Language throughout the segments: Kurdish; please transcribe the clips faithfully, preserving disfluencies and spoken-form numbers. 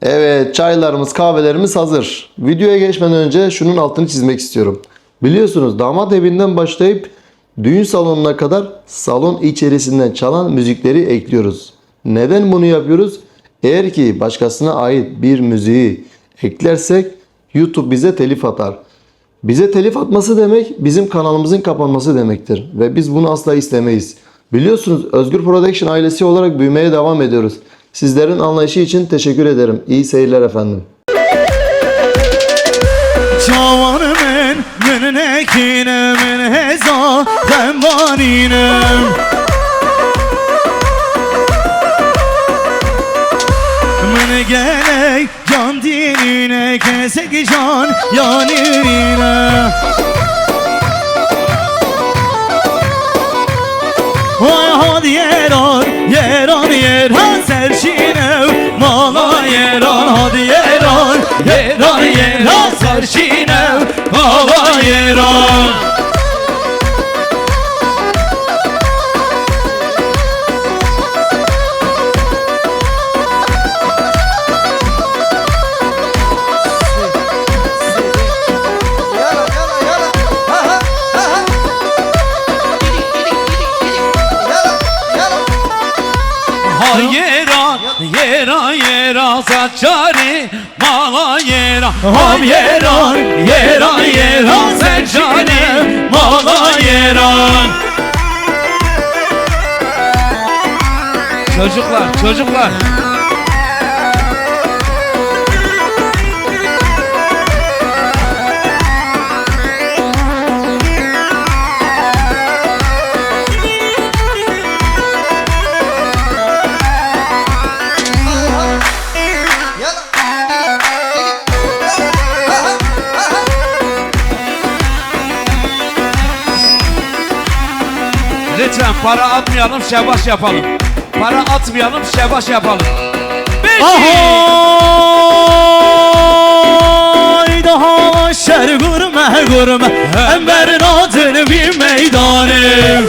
Evet, çaylarımız, kahvelerimiz hazır. Videoya geçmeden önce şunun altını çizmek istiyorum. Biliyorsunuz, damat evinden başlayıp düğün salonuna kadar salon içerisinden çalan müzikleri ekliyoruz. Neden bunu yapıyoruz? Eğer ki başkasına ait bir müziği eklersek YouTube bize telif atar. Bize telif atması demek bizim kanalımızın kapanması demektir ve biz bunu asla istemeyiz. Biliyorsunuz, Özgür Production ailesi olarak büyümeye devam ediyoruz. Sizlerin anlayışı için teşekkür ederim. İyi seyirler efendim. Çawan min, min nekîne, min hêza xembanîne. Min gelek can dînîne, kesek can yanîne. Vay hadi yeran, yeran, yeran serşîne, mala yeran, hadi yeran, yeran, yeran serşîne, mala yeran. Ha yêra, yêra, yêra, saçarî, mala yêra. Ha yêra, yêra, yêra, saçarî, mala yêra. Çocuklar, çocuklar. Lütfen para atmayalım, şebaş yapalım. Para atmayalım, şebaş yapalım. Peki. Ahay, daha şer gurme gurme, em ber nadin vî meydanê.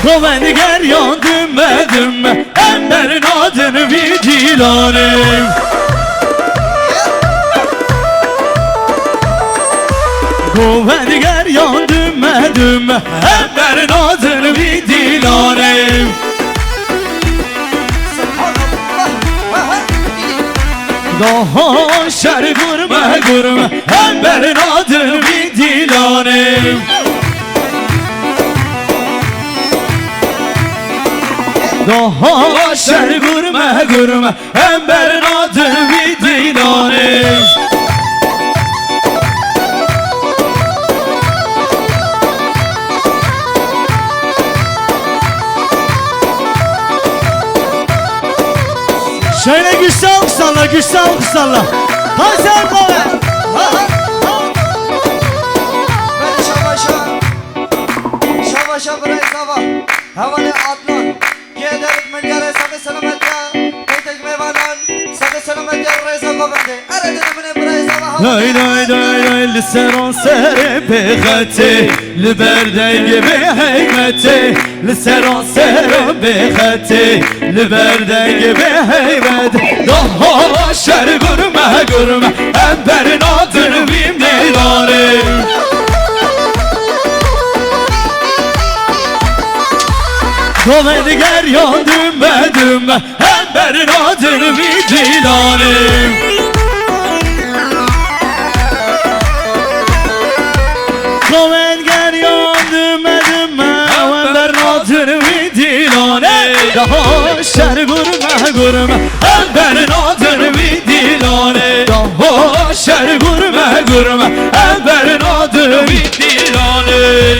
Govend geriyan dime dime, em ber nadin vî dîlanê. Govend geriyan dime dime, em ber nadin vî dîlanê. Daha şer gurme gurme, em ber nadin vî dîlanê. Daha şer gurme gurme, em ber nadin vî dîlanê. Şöyle güçlü alkışlarla, güçlü alkışlarla. Hadi sen bana. Şabaşa. Şabaşa birayê zava. Hevalê Adnan. Kê derik milyarê saxê selamet ya. Peytek mêvanan. Saxê selamet ya rêza govendê. Erê dide min ê birayê zava hevalê. Lay lay lay lay, li seran serê bêxetê, li ber dengê bêheymetê, li seran serê bêxetê, li ber dengê bêheymetê. Daha şer gurme gurme, em ber nadin vî meydanê. Govend geriyan dime dime, em ber nadin vî dîlanê. Govend geriyan dime dime, em ber nadin vî dîlanê. Daha şer gurme gurme, em ber nadin vî dîlanê. Daha şer gurme gurme, em ber nadin vî dîlanê.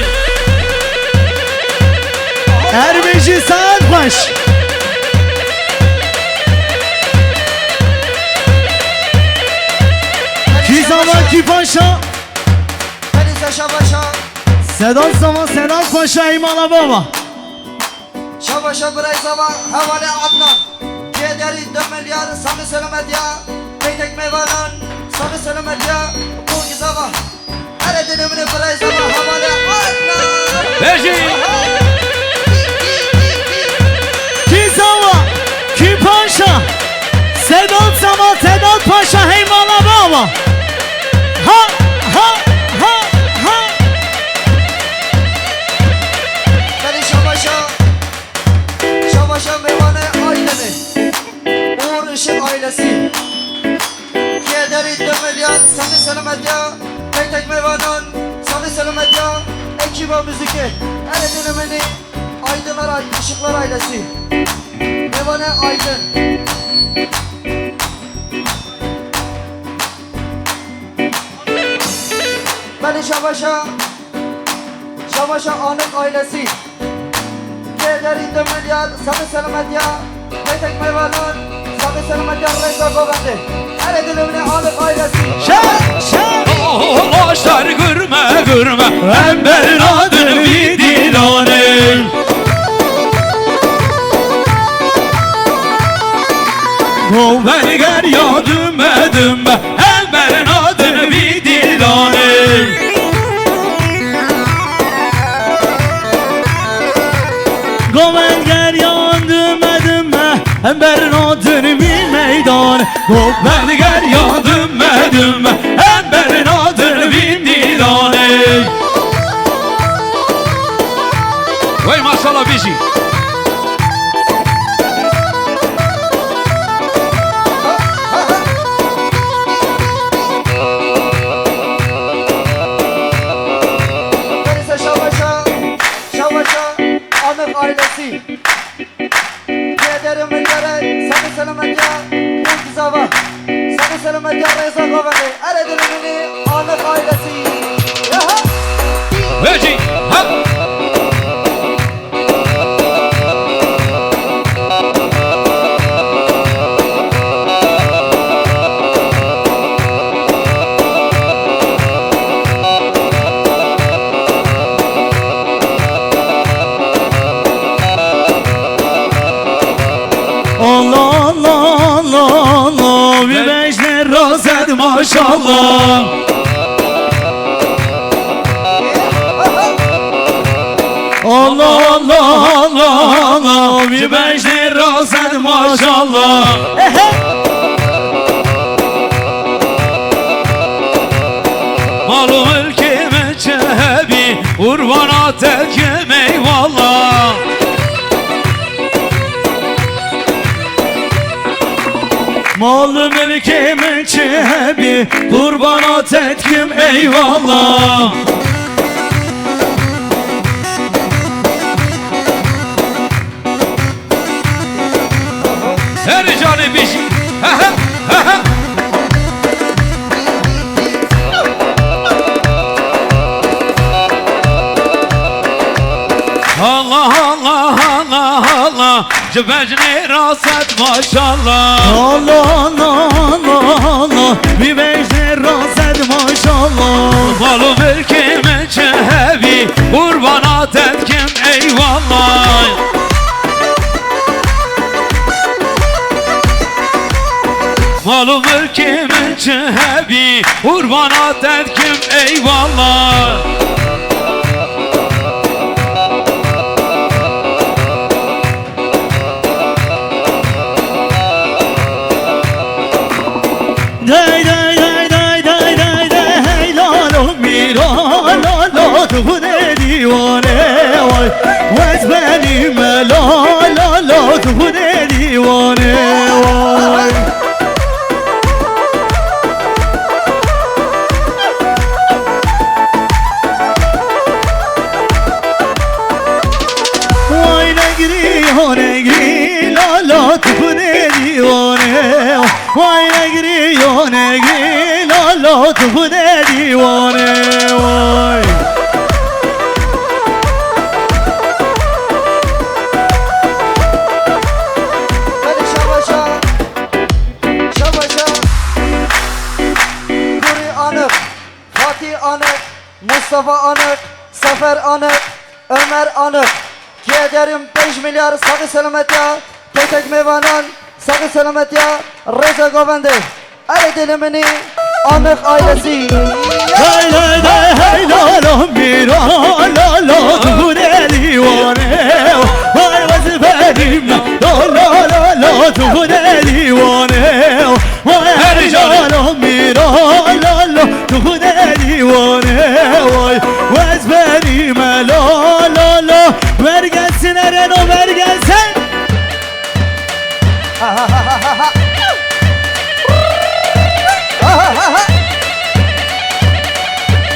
Her bijî, saet xweş. Kî zaman, kî paşa? Sedat zaman, Sedat Paşa, Eyvallah baba. Şabaşa birayê zava, hevalê Adnan. Kê derî du milyar, saxê selamet ya. Peytek mêvanan, saxê selamet ya. Bû zava. Erê dide min ê birayê zava, hevalê Adnan. Bêjî. Kî zawa, kî paşa? Sedat Zama, Sedat Paşa, hey mala bava. Ha, ha, ha, ha. Belê şabaşa, şabaşa mêvanê Aydinê. Uğur Işık ailesi. Kederî du milyar, saxî selametiya, tek tek mêvanan, saxî selametiya, ekiba müzikê. Erê dilê min î, Aydınlar, Işıklar ailesi. Mêvanê Aydın. Belê şabaşa, şabaşa Anık ailesi. Kederî du milyar, saxî selametiya, tek tek mêvanan, saxî selametiya, rêza govendê. Erê dilê min î Anık ailesi. Şer, şer. Oh, oh, oh, şer gurme, gurme, em bernadin vî dîlanê. Govend ger ya dime, dime, em bernadin vî dîlanê. Govend ger ya dime, dime, em bernadin vî meydanê. Govend ger ya dime, dime, em bernadin vî dîlanê. Wey maşallah bijî. Şabaşa, şabaşa, Anık ailesi. Kederê min gerê, saxî selametiya, Murtizava. Saxî selametiya, rêza govendê. Erê dilê min î, Anık ailesi. Yaha! Vecî, ha! Allah, Allah, Allah, Allah, vî bejnê razet maşallah. Allah, Allah, Allah, Allah, vî bejnê razet maşallah. Ehe. Mal û milkê min çi hebî, qurbana te dikim eyvallah. Mal û milkê min çi hebî, qurbana te dikim eyvallah. Her canê bijî. He he, he he. Allah, Allah, Allah, Allah. Ji bejnê razet maşallah. Allah, Allah, Allah, Allah. Vî bejnê razet maşallah. Mal û milkê min çi hebî, qurbana te dikim eyvallah. Mal û milkê min çi hebî, qurbana te dikim eyvallah. Dey, dey, dey, hey lalo mîra, lalo tu xwedê dîwane way. Wez benî me la, lalo tu xwedê dîwane way. Way negirî ho negirî, lalo tu xwedê dîwane. Way negirî ho negirî, lalo tu xwedê dîwane way. Hadi şabaşa, şabaşa. Nuri Anık, Fatih Anık, Mustafa Anık, Sefer Anık, Ömer Anık. Kederim beş milyar, saxî selametiya, tek tek mêvanan, saxî selametiya, rêza govendê. Erê dilê min î, Anık ailesi. Hey lay lay hey la Mîra la la tu ne dîwane, vay vez benim la la la la tu ne dîwane, vay her canım mîra la la tu ne dîwane, vay vez benim la la la. Ver gelsin Ereno, ver gelsin.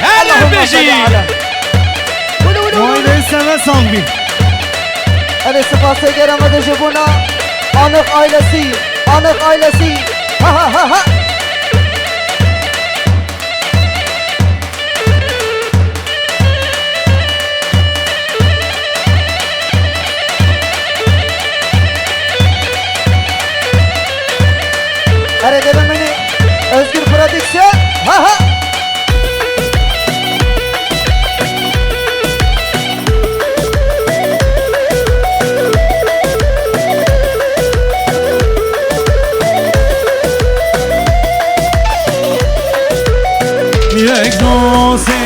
Her Allahümme bejî. Salli ala. Wulu, wulu, wulu. Aile seve sangî. Erê, spasê gerê me de ji bona Anık ailesi, Anık ailesi. Ha, ha, ha, ha. Erê, dedim beni Özgür Prodüksiyon. Ha, ha. Yek, do, sê,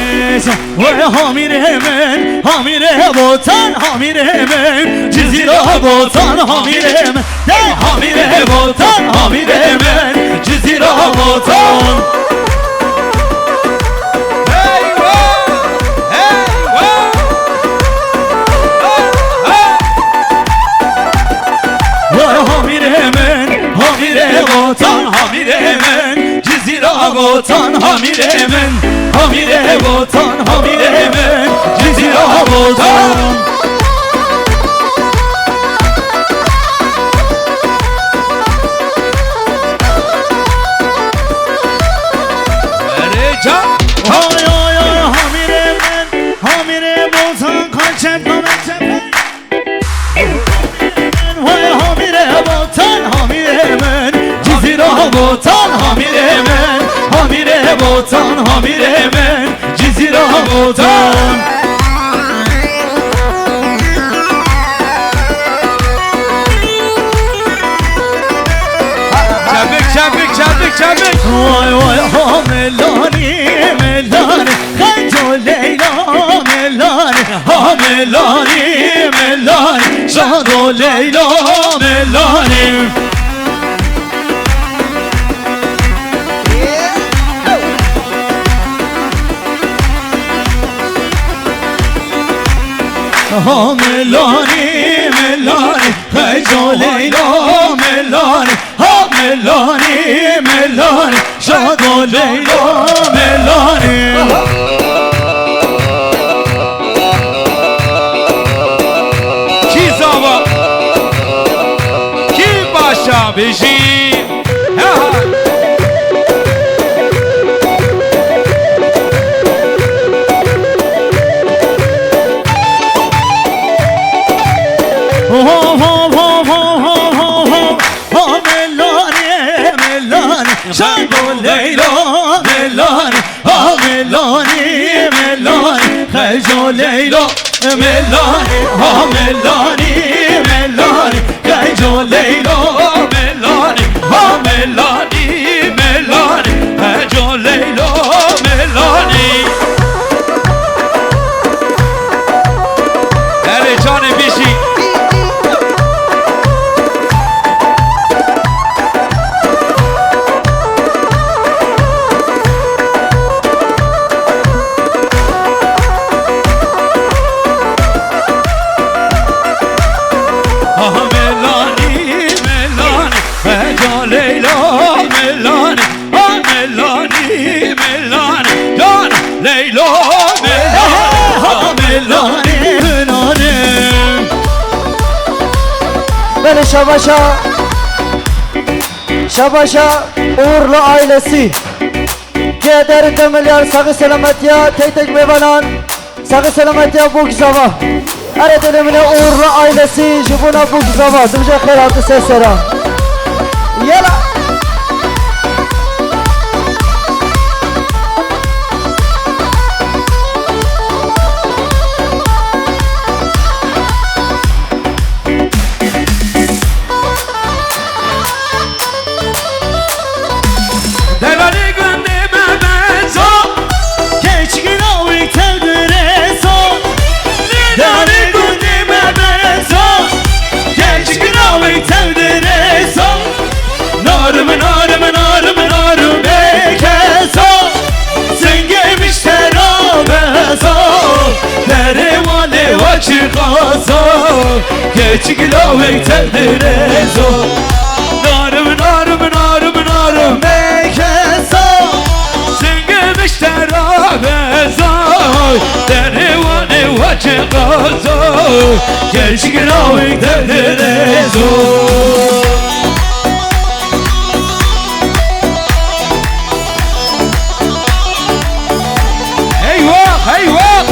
çar. Wey hamîrê min, hamîrê botan, hamîrê min, Cizîra botan, hamîrê min. Dey hamîrê botan, hamîrê min, Cizîra botan. Eywa! Eywa! Hey, hey! Wey hamîrê min, hamîrê botan, hamîrê min, Cizîra botan, hamîrê min, hamîrê botan, hamîrê min, Cizîra botan. Erê can. Hay, hay, hay, hamîrê min, hamîrê botan, kaçep, kaçep. Vay hamîrê botan, hamîrê min, Cizîra botan, hamîrê min, hamîrê botan, hamîrê min, Cizîra botan. Çabuk, çabuk, çabuk, çabuk. Vay, vay, ha melani, melani. Xeco Leyla melane, ha melane, melane, Şado Leyla melane. Ha melane, melane, Xeco Leyla melane. Ha melane, melane, Şado Leyla melane. Kî zava, kî başa bêjî. Ha, ha. Ho, ho, ho. Ha melane, melane, Şado Leyla melane. Ha melane, melane, Xeco Leyla melane. Ha melane, melane, Xeco Leyla melane. Ha melane, melane, Xeco Leyla melane. Erê canê bijî. Ah melani, melani, Xeca Leyla melani. Ha melani, melani, can Leyla, melani, ha melani, melani. Belê şabaşa, şabaşa Uğurlu ailesi. Keder de milyar sağı selametiya tek tek mevanan. Saxî selametiya bo gizava. Erê dilê min e Uğurlu ailesi ji bona bo gizava. Dimje xêr hati ser sera. Yela. Devalê gundê me bezo. Keçkîna wî tev di Keçik lawek tev dirêzo. Narim, narim, narim, narim, mekesa. Singim işte rabeza. Derê Wanê waçê qazo. Keçik lawek tev dirêzo. Eyvah, eyvah!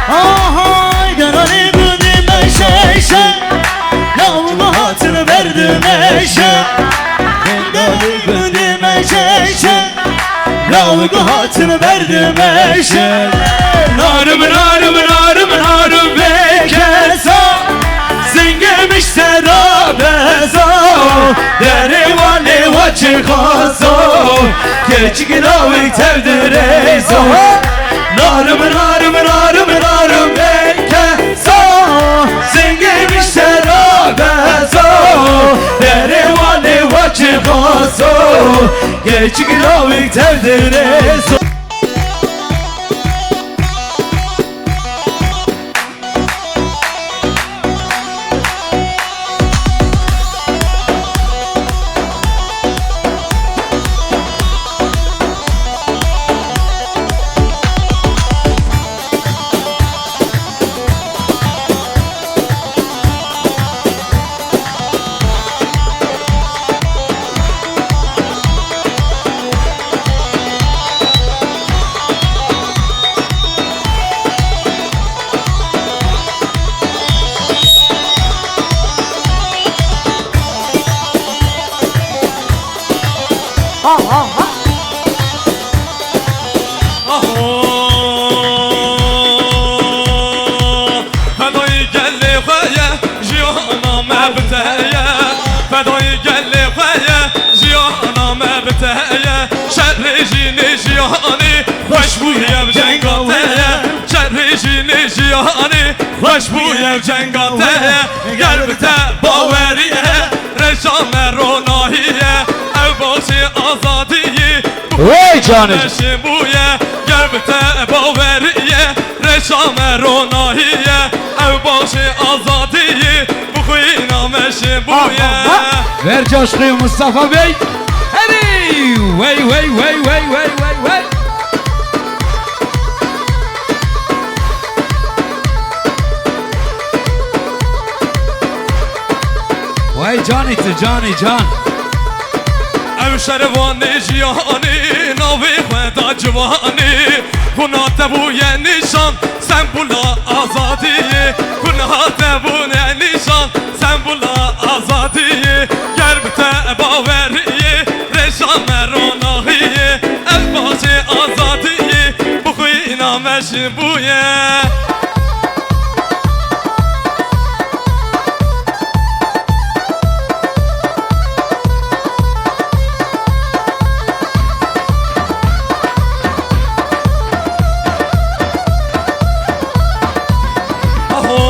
Ahay, derane gundê me şeşe, law hatin berdime şe. Derane gundê me şeşe, law hatin berdime şe. Narim, narim, narim, narim, vekesa. Singê mişte rabeza, derê Wanê waçê qazo. Keçik lawek tev dirêzo. Narim, narim, narim, narim, vekesa. Singê mişte rabeza, derê Wanê waçê qazo. Keçik lawek tev dirêzo. Aho! Fedayî gelê xwe ye, jiyana me bi te ye. Fedayî gelê xwe ye, jiyana me bi te ye. Şerê jînê jiyanê, xweş bûye bi cenga te ye. Şerê jînê jiyanê, xweş bûye bi cenga te ye. Ger bi te bawerî ye, reşa me ronahî ye. Ew baxçê azadiyê, Wey canê. Meşin bûye, ger bi te bawerî ye, reşa me ronahî ye. Ew baxçê azadiyê, bi xwîna meşin bûye. Ver caşqê Mustafa Bey. Herî! Wey, wey, wey. Wey canê tu, canê can. Ew şervanê jiyanê, navê xwe da ciwanê. Kuna te bûye nîşan, sembûla azadiyê. Kuna te bûye nîşan, sembûla azadiyê. Ger bi te baweriyê, reşa me ronahiyê. Ev baxçê azadiyê, bi xwîna me jin bûye. Aho!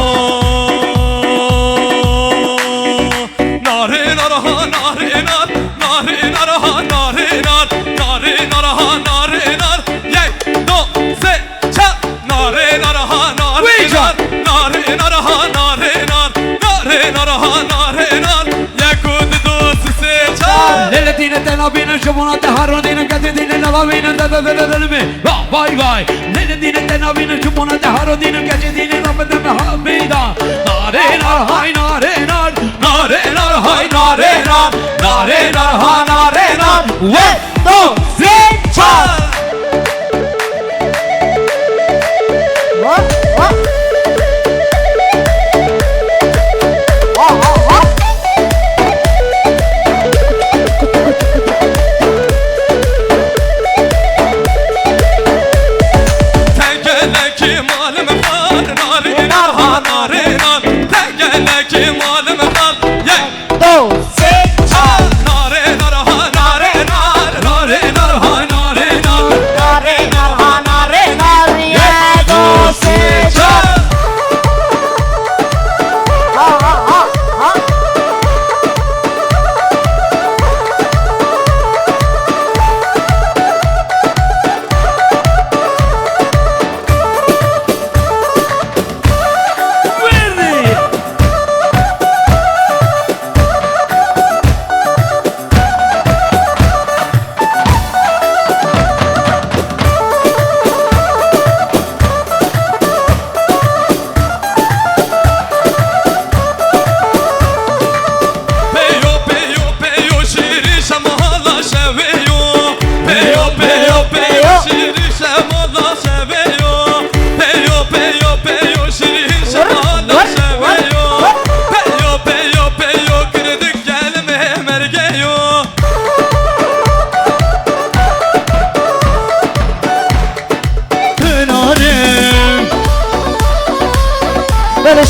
Narê nar ha, narê nar, narê nar ha, narê nar, narê nar ha, narê nar. Yek, do, sê, çar. Narê nar ha, narê nar, narê nar ha, narê nar, narê nar ha, narê nar. Yek, du, du, sê, sê, çar. Lê li dînê te nabînim, ji bona te haro dînim, kesê dînê navabînim, de, de, de, de, de, de, me. Va, vay, vay. Lê li dînê te nabînim, ji bona te haro dînim, kesê dînê nabînim, ha, bîda. Narê nar hay, narê nar, narê nar hay, narê nar, narê nar ha, narê nar. Wê. Do, sê, çar. Wa, wa. Wa, wa, wa. Te gelekî malim xar, narê nar ha, narê nar. Te gelekî malim xar. Yek. Do, sê, çar. Narê nar ha, narê nar,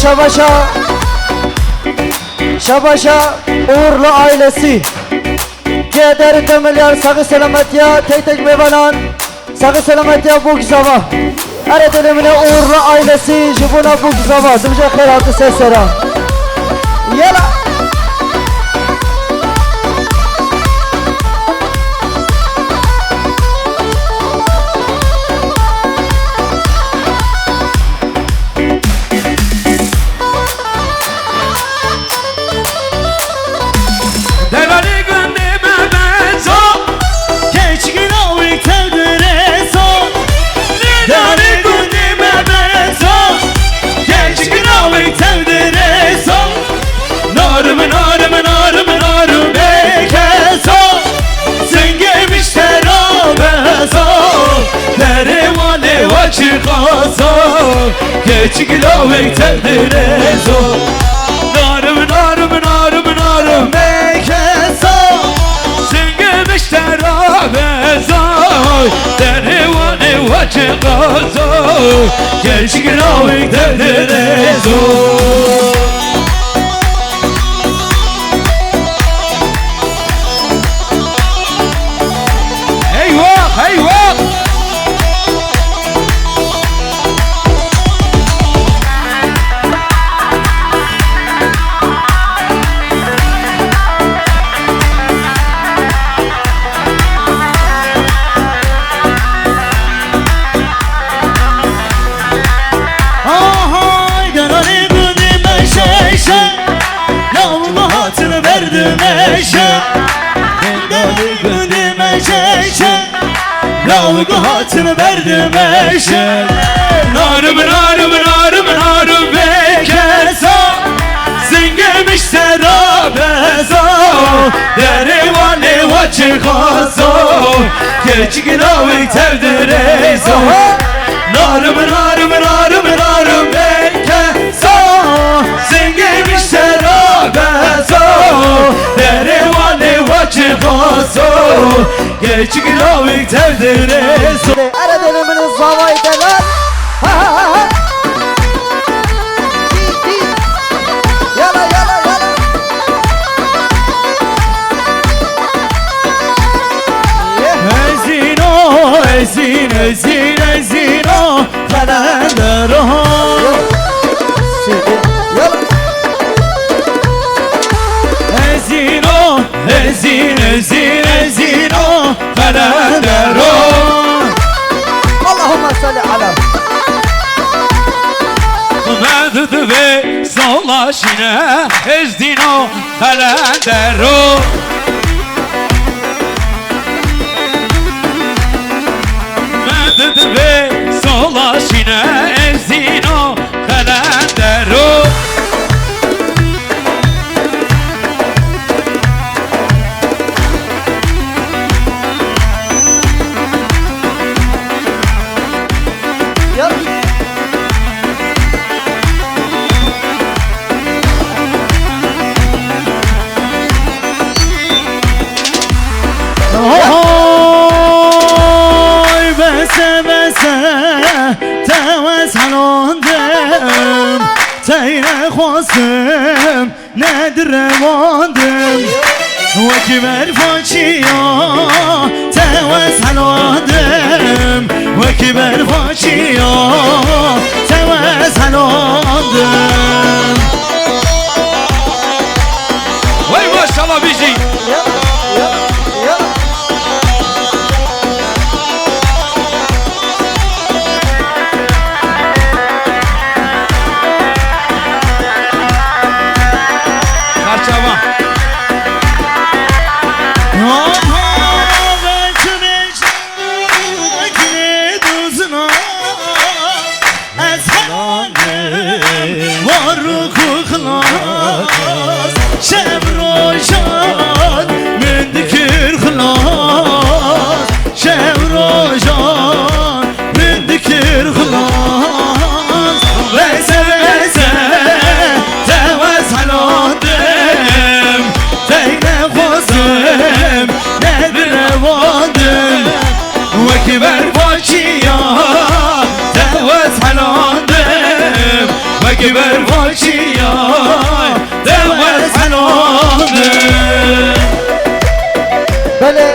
Şabaşa, şabaşa Uğurlu ailesi. Keder Demilyar, saxî selametiya tek tek mêvanan. Saxî selametiya Bûk Zava. Erê dilê min e Uğurlu ailesi ji bona Bûk Zava. Dimje xêr hati ser sera. Yela. Delalê gundê me bezo, keçik rawik tev direso. Delalê gundê me bezo, keçik rawik tev direso. Narim, narim, narim, narim bêkeso. Singê miştera bezo, derê wanê wa çiqaso. Keçik lawek tev direzo. Narim, narim, narim, narim bêkeso. Singê miştera bezo, derê wanê wa çiqaso. Keçik lawek tev direzo. Eyvah, eyvah! Ahay, delalê gundê me şeşe. Lawik hatine berdi meşe. Delalê gundê me şeşe. Lawik hatine berdi meşe. Narim, narim, narim, narim bêkeso. Singê miştera bezo. Derê wanê wa çiqaso. Keçik lawik tev direzo. Narim, narim, narim, narim bêkeso. Singê miştera bezo. Derê wanê wa çiqaso. Keçik lawik tev direzo. Erê dilê min zavayê delal. Ha, ha, ha, ha. Yala, yala, yala. Ezîno, ezîn, ezîn, ezîno, qelendero. Yala. Ezîno, ezîn, ezîn, ezîno, qelendero. Allahümme salli ala. Me di divê sala şîne, ez dîno qelendero. Me di divê sala şîne, ez dîno qelendero. Ya. Oy, bese, bese, tewe salondim, teyne xwastim. Nedirewandim, wekî berfa çiya, tewe selandim, wekî berfa çiya, tewe selandim. Wey maşallah bijî. Ya, ya, ya. Parçava. Belê,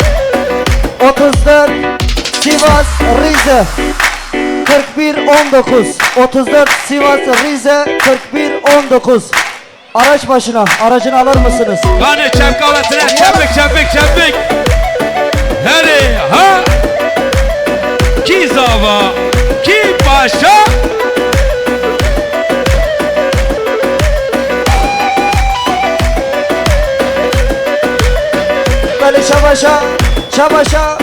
otuz dört Sivas Rize, kırk bir on dokuz. Otuz dört Sivas Rize, kırk bir on dokuz. Araç başına, aracını alır mısınız? Gane çepkalatine, çepik, çepik, çepik. Herê, ha? Kî zava, kî paşa? Belê, şabaşa, şabaşa.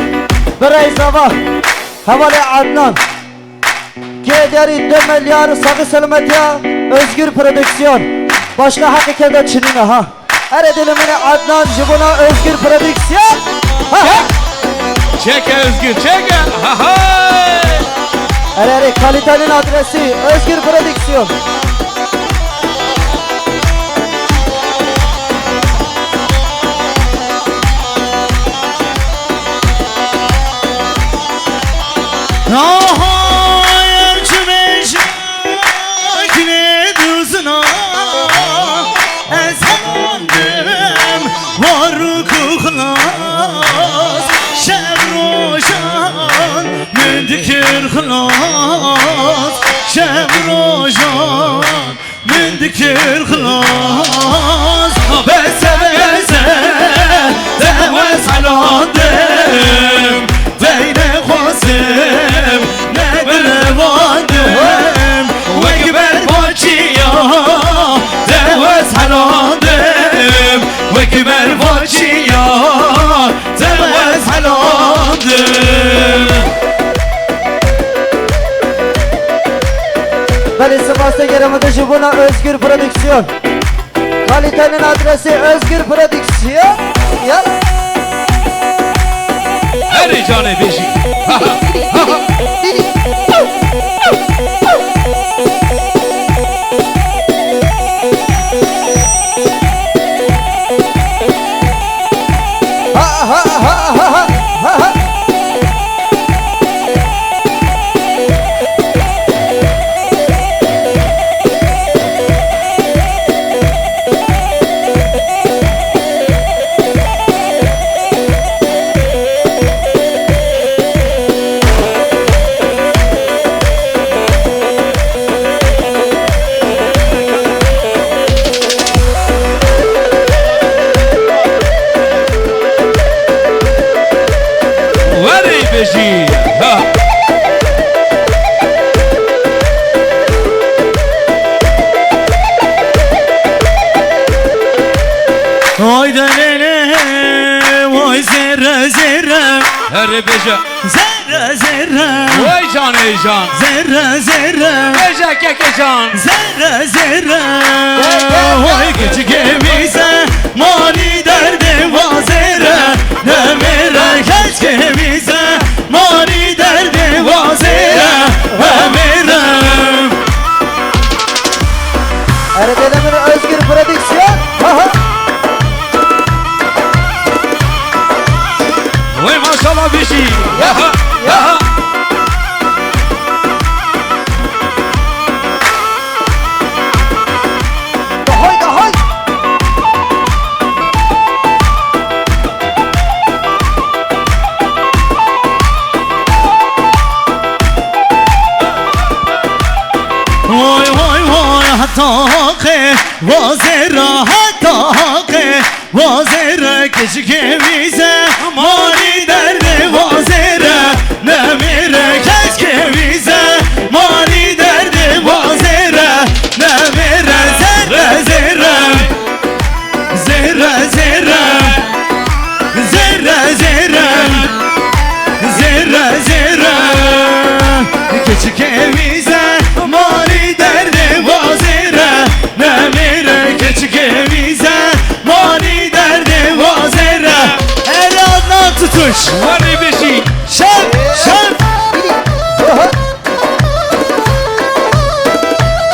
Birayê zava. Hevalê Adnan. Kê diyarî du milyar saxî selametiya Özgür Prodüksiyon. Başka heqê kê de çinîne ha. Erê dilê min e Adnan ji bona Özgür Prodüksiyon. Ha, ha. Çeke Özgür, çeke. Ha, ha. Erê, erê, kalitenin adresi Özgür Prodüksiyon. Aha, ev çi mêjek ne duzna, ez helandim, war û ku xilas, şev rojan min dikir xilas, şev rojan min dikir xilas. Bese, bese, te wez helandim, vey nexwazim, nedirevandim. Wek berbaçiya te wez helandim, wek berbaçiya te wez helandim. Belê, spas te gerê min ji bona Özgür Prodüksiyon. Kalitenin adresi Özgür Prodüksiyon. Ya. Herê canê bêjî. Ha, ha, ha. Werî bijî. Ha. Hayde lele, vay zerre zerre. Herê bêje. Zerre zerre. Vay canê can. Zerre zerre. Bêje keke can. Zerre zerre. Vay keçikê wî se, manî derdê wa zêre. Demêre keçikê wî se, manî derdê wa zêre. Demêre. Erê dilê min Özgür Prodüksiyon. Ha, ha. Wey maşallah bijî. Ya, ya. Dahay, dahay. Vay, vay, vay, heta haqê, vazêra heta haqê. Vazêre keçikê wî se, manî derdê vazêre. Nemêre keçikê wî se, manî derdê vazêre. Nemêre zerre zerre. Zerre zerre. Zerre zerre. Zerre zerre. Keçikê wî se, manî derdê vazêre. Nemêre keçikê wî se, manî derdê vazêre. Erê Adnan Tutuş. Werî bijî. Şev, şev.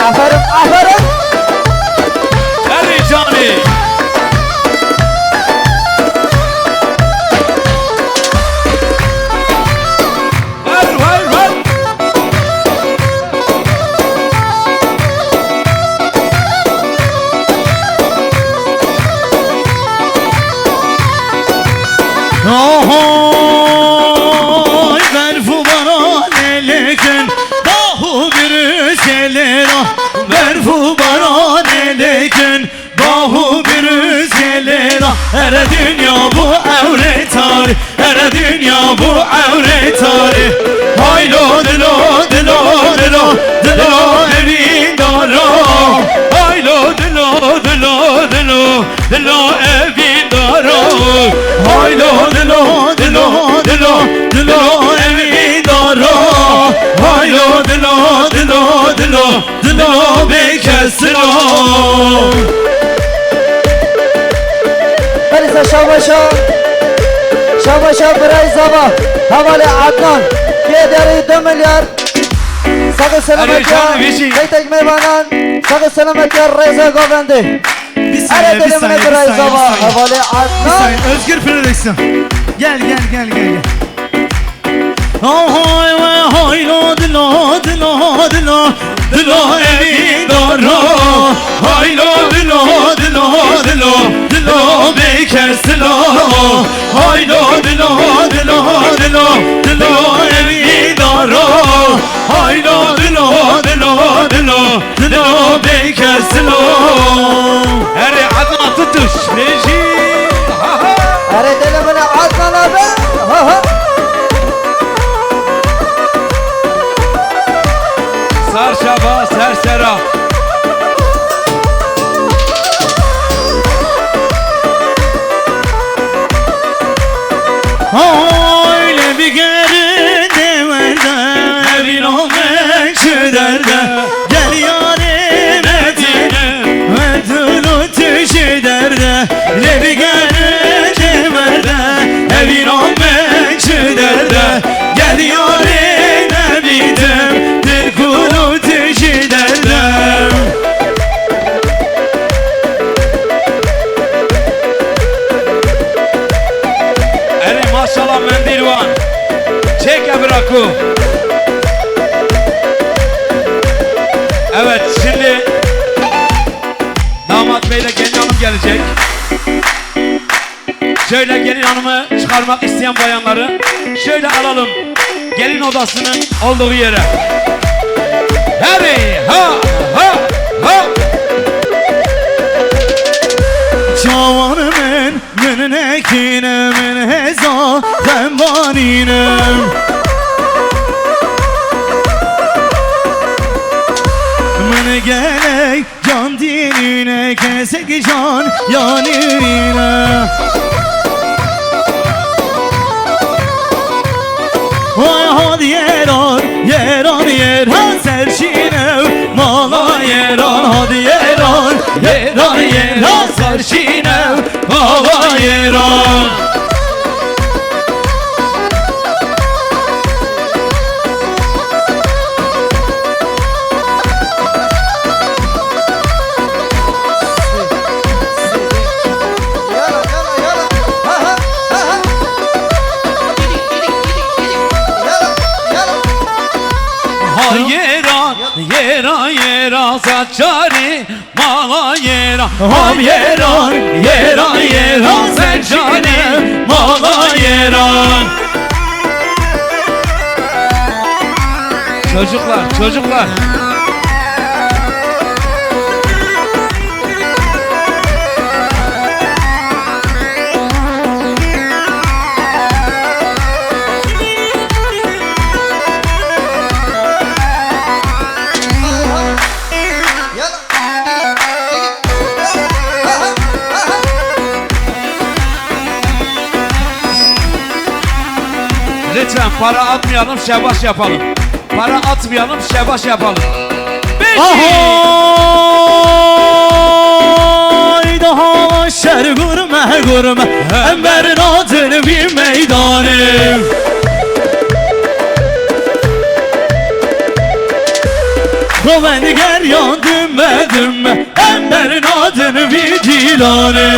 Aferin, aferin. Erê canê. Her, her, her. Ahoy berf û baran ê lêkin, bah û birûz ê lêra. Berf û baran ê lêkin, bah û birûz ê lêra. Here dinya bû ewrê tarî, here dinya bû ewrê tarî. Haylo dilo, dilo, dilo, dilo evîndara. Haylo dilo, dilo, dilo, dilo evîndara. Haylo dilo, dilo, dilo, dilo evîndara. Haylo dilo, dilo, dilo, dilo bêkesila. Berîsa şabaşa, şabaşa birayê zava, hevalê Adnan, kê derê du milyar, sax û selametiya, Erê, canım, vêjî. Tek tek mêvanan, sax û selametiya rêza govendê. Bir saniye, Erê bir dilê min e saniye, bir birayê saniye, zava, bir saniye. Hevalê Bir Adnan. Saniye, Özgür Frederickson. Gel, gel, gel, gel, gel. Ahoy we haylo dilo, dilo, dilo, dilo evîndara. Haylo dilo, dilo, dilo, dilo bêkesila. Haylo dilo, dilo, dilo, dilo evîndara. Haylo dilo, dilo, dilo, dilo bêkesila. Erê Adnan tutuş, vêjî. Ha, ha. Erê dilê min e Adnan abi. Ha, ha. Sar şaba, ser sera. Haylê bigerin dê werde, evîna me çi derde. Gel yarê me dîne, me dilo tu jî derde. Lê bigerin dê werde, evîna me çi derde. Gel yarê me bîdim, dil kul û tu jî derde. Erê maşallah mendîl wan. Çêke biraku. Evet, şimdi damat beyle gelin hanım gelecek. Şöyle gelin hanımı çıkarmak isteyen bayanları şöyle alalım. Gelin odasının olduğu yere. Hadi ha ha ha. Çawan min, min nekîne, min hêza xembanîne. Min gelek can dînîne, kesek can yanîne. Vay hadi yeran, yeran, yeran serşîne, mala yeran, hadi yeran, yeran, yeran serşîne, mala yeran. Ha yera, yera, yera saçarî. Mala yera, ham yera, yera, yera, sen canım, mala yera. Çocuklar, çocuklar. Lütfen para atmayalım, şebaş yapalım. Para atmayalım, şebaş yapalım. Beşik. Ahoy, daha şer gurme gurme, em bernadin bir meydanê. Xwe vedigeryan dime dime, em bernadin vî dîlanê.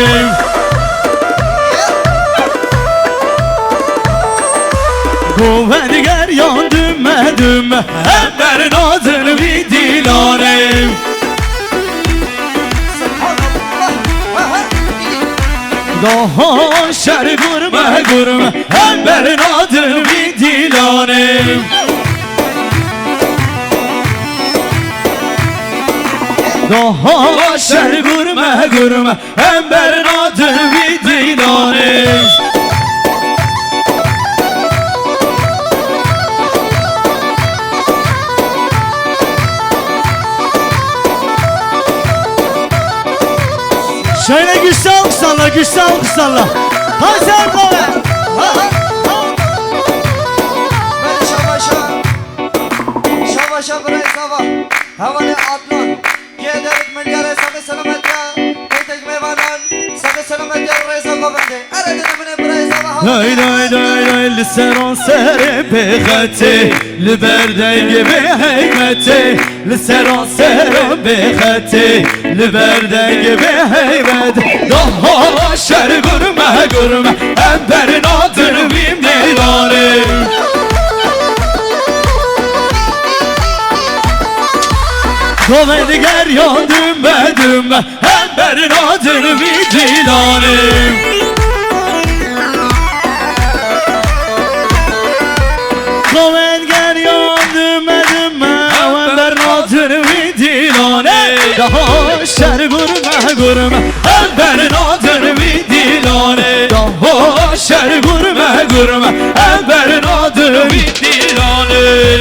Xwe vedigeryan dime dime, em bernadin vî dîlanê. Daha şer gurme gurme, em bernadin vî dîlanê. Daha şer gurme gurme, em bernadin vî dîlanê. Şöyle güçlü alkışlarla, güçlü alkışlarla. Hazır mı? Şabaşa, şabaşa birayê zava. Hevalê Adnan. Kê derik milyarê, saxê selametiya. Kê tek mêvanan, saxê selametiya rêza govendê. Ere dide min ê birayê zava hevalê. Day day day day, li seran serê bêxetê, li ber dengê bêheymetê. Li seran seran bêxetê, li ber dengê bêheybet. Daha şer gurme gurme, em bernadin vî meydanê. Govend geriyan dime dime, em bernadin vî dîlanê. Govend geriyan dime dime, em bernadin vî dîlanê. Daha şer gurme gurme, em bernadin vî dîlanê. Daha şer gurme gurme, em bernadin vî dîlanê.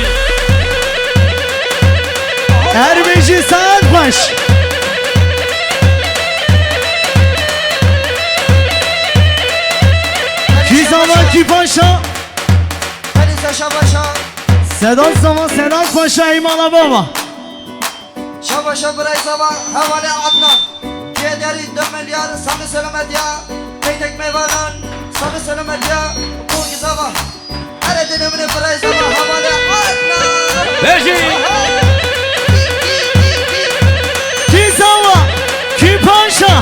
Her bijî saet xweş. Kî zava kî paşa. Hadi şabaşa. Sedat zava Sedat Paşa, ey mala baba. Şabaşa birayê zava hevalê Adnan. Kê derî du milyar, saxê selametiya. Kê tek mêvanan, saxê selametiya. Kî zava. Ere dide min ê birayê zava hevalê Adnan. Bejî. Kî zava, kî paşa.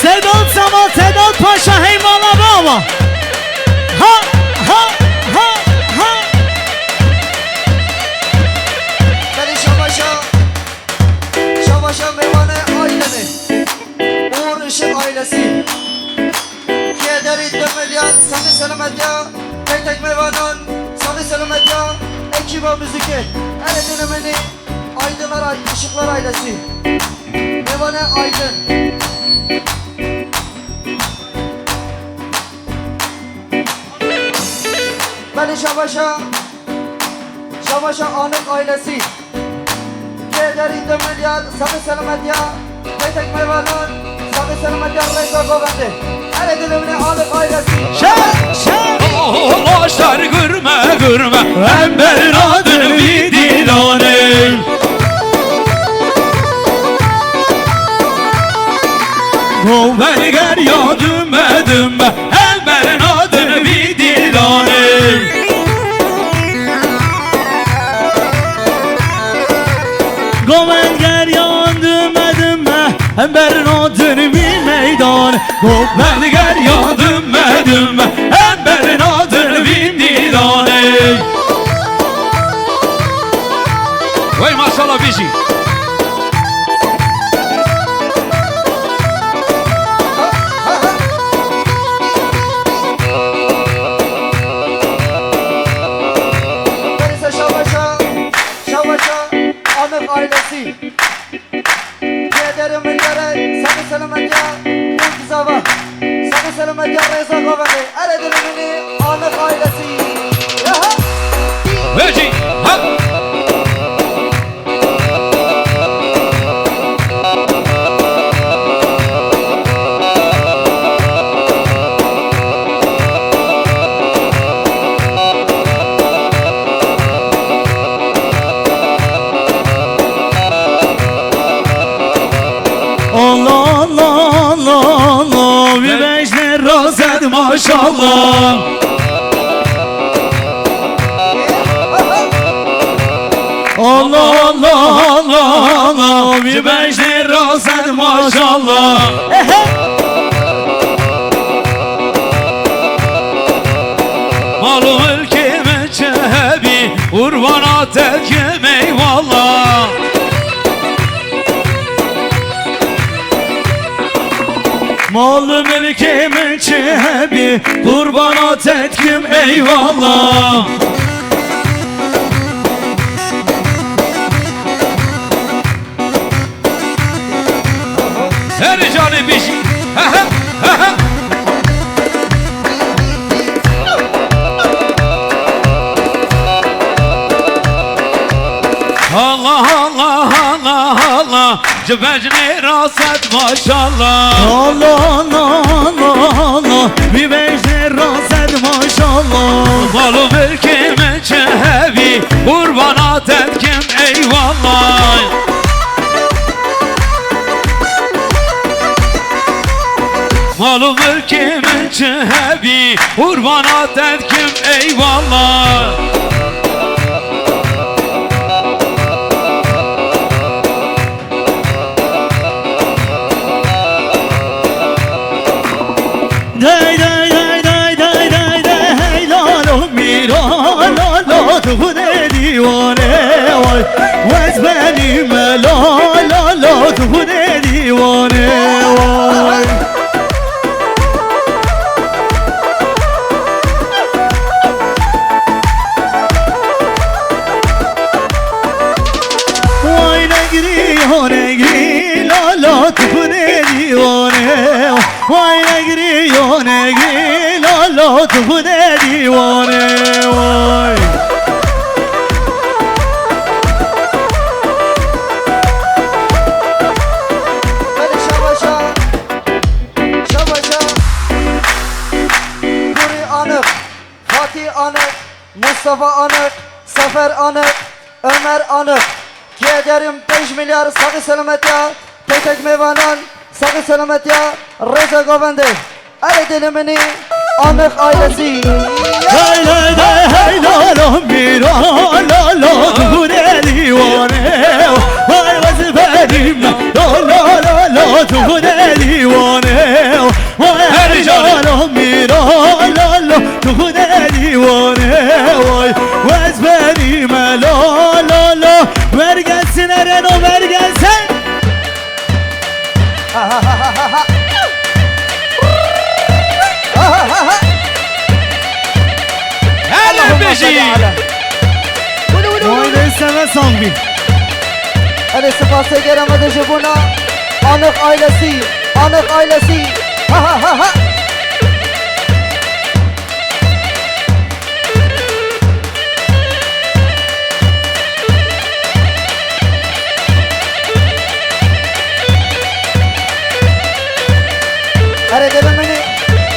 Sedat zava Sedat Paşa, hey mala baba. Ha, ha, ha, ha. Belê şabaşa, şabaşa mêvanê aîlenê. Uğur Işık ailesi. Kê derî du milyar, saxê selametiya, tek tek mêvanan, saxê selametiya, ekiba müzikê. Ere dide min ê Aydınlar, Işıklar ailesi. Mêvanê Aydın. Belê şabaşa, şabaşa Anık ailesi. Kê derî du milyar, saxê selametiya, kê tek mêvanan, saxê selametiya rêza govendê. Ere dide min ê Anık ailesi. Şer, şer. Oho, şer gurme gurme, em bernadin vî dîlanê. Govend geriyan dime dime, em bernadin vî dîlanê. Govend geriyan dime dime, em bernadin vî meydanê. Govend geriyan dime dime, em bernadin vî dîlanê. Wey maşallah bijî. Şabaşa, şabaşa, Anık ailesi. Kê derî milyarê, saxê selametiya, Kê zava, saxê selametiya rêza govendê. Ere dide min ê Anık ailesi. Yaha! Vecî, ha! Allah, Allah, Allah, Allah, vî bejnê razed maşallah. Allah, Allah, Allah, Allah, vî bejnê razed maşallah. Ehe. Mal û milkê me çi hebî, qurbana te kim eyvallah. Mal û milkê min çi hebî, qurbana te dikim eyvallah. Her canê bijî. Allah, Allah, Allah, Allah. Ji bejnê ra sed maşallah. Allah, Allah, Allah, Allah. Wî bejnê ra sed maşallah. Mal û milkê min çi hebî, qurbana te dikim eyvallah. Mal û milkê min çi hebî, qurbana te dikim eyvallah. Dey, dey, dey, dey, dey, dey, dey, hey, lalo, mîra, lalo, tu xudê dîwane, way. Wez benî me, lalo, lalo, tu xudê dîwane, way. Way negirî, ho negirî, lalo, tu xudê dîwane, way. Way negirî, yo negirî, lalo, tu xudê dîwane, way. Belê şabaşa, şabaşa. Kurî Anık, Fatih Anık, Mustafa Anık, Sefer Anık, Ömer Anık. Kiyederim beş milyar saxî selametiya, tek tek mêvanan, saxî selametiya, rêza govendê. Erê dilê minî, Anık ailesi. Hey, hey, hey, hey, la, la, mîra, la, la, tu ne dîwane, hey, vez benim, la, la, la, la, tu ne dîwane, hey, hey, la, la, mîra, la, la, tu ne dîwane, hey, vez benim, la, la, la. Vergelsin Ereno, vergelsin. Hele Allahümme bejî. Salli ala. Wulu, wulu, wulu. Vay be, seve sangvî. Hele spasê gerê me de ji bona Anık ailesi. Anık ailesi. Ha, ha, ha, ha. Erê dilê minî,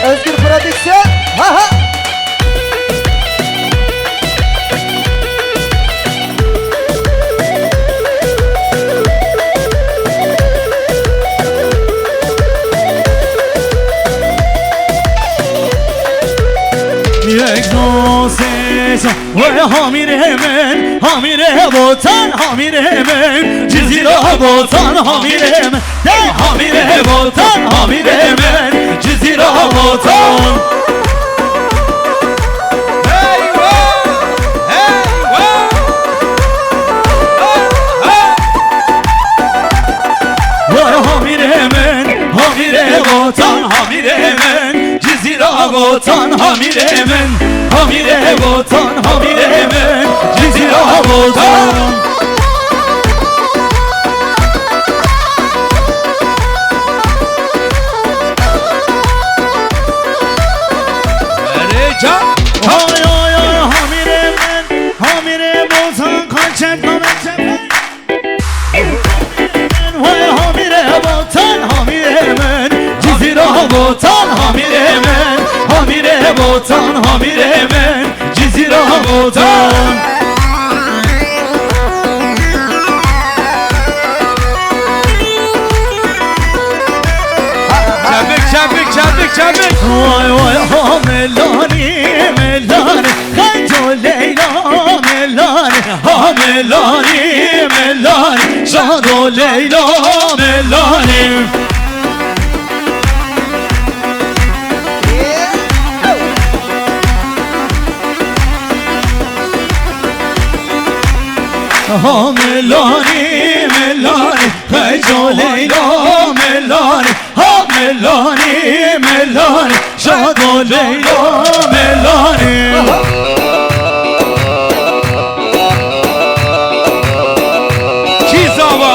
Özgür Prodüksiyon. Ha, ha. Yek, du, sê, çar. Wey hamîrê min, hamîrê Botan, hamîrê min, Cizîra Botan, hamîrê min. De hamîrê Botan, hamîrê min, Cizîra Botan. Eywa! Eywa! Wey hamîrê min, hamîrê Botan, hamîrê min, Cizîra Botan, hamîrê min, hamîrê Botan, hamîrê min, Cizîra Botan. Erê can. Ay, ay, ay, hamîrê min, hamîrê Botan, kaçep, kaçep. Wey hamîrê Botan, hamîrê min, Cizîra Botan, hamîrê min, hamîrê Botan, hamîrê min, Cizîra Botan. Çabik, çabik, çabik, çabik. Vay, vay, ha melanî, melanî. Xeco Leyla melanî, ha melanî, melanî, şado Leyla melanî. Ha melanî, melanî, xeco Leyla melanî, ha Melanî, melanî, şado Leyla, melanî. Kî zava,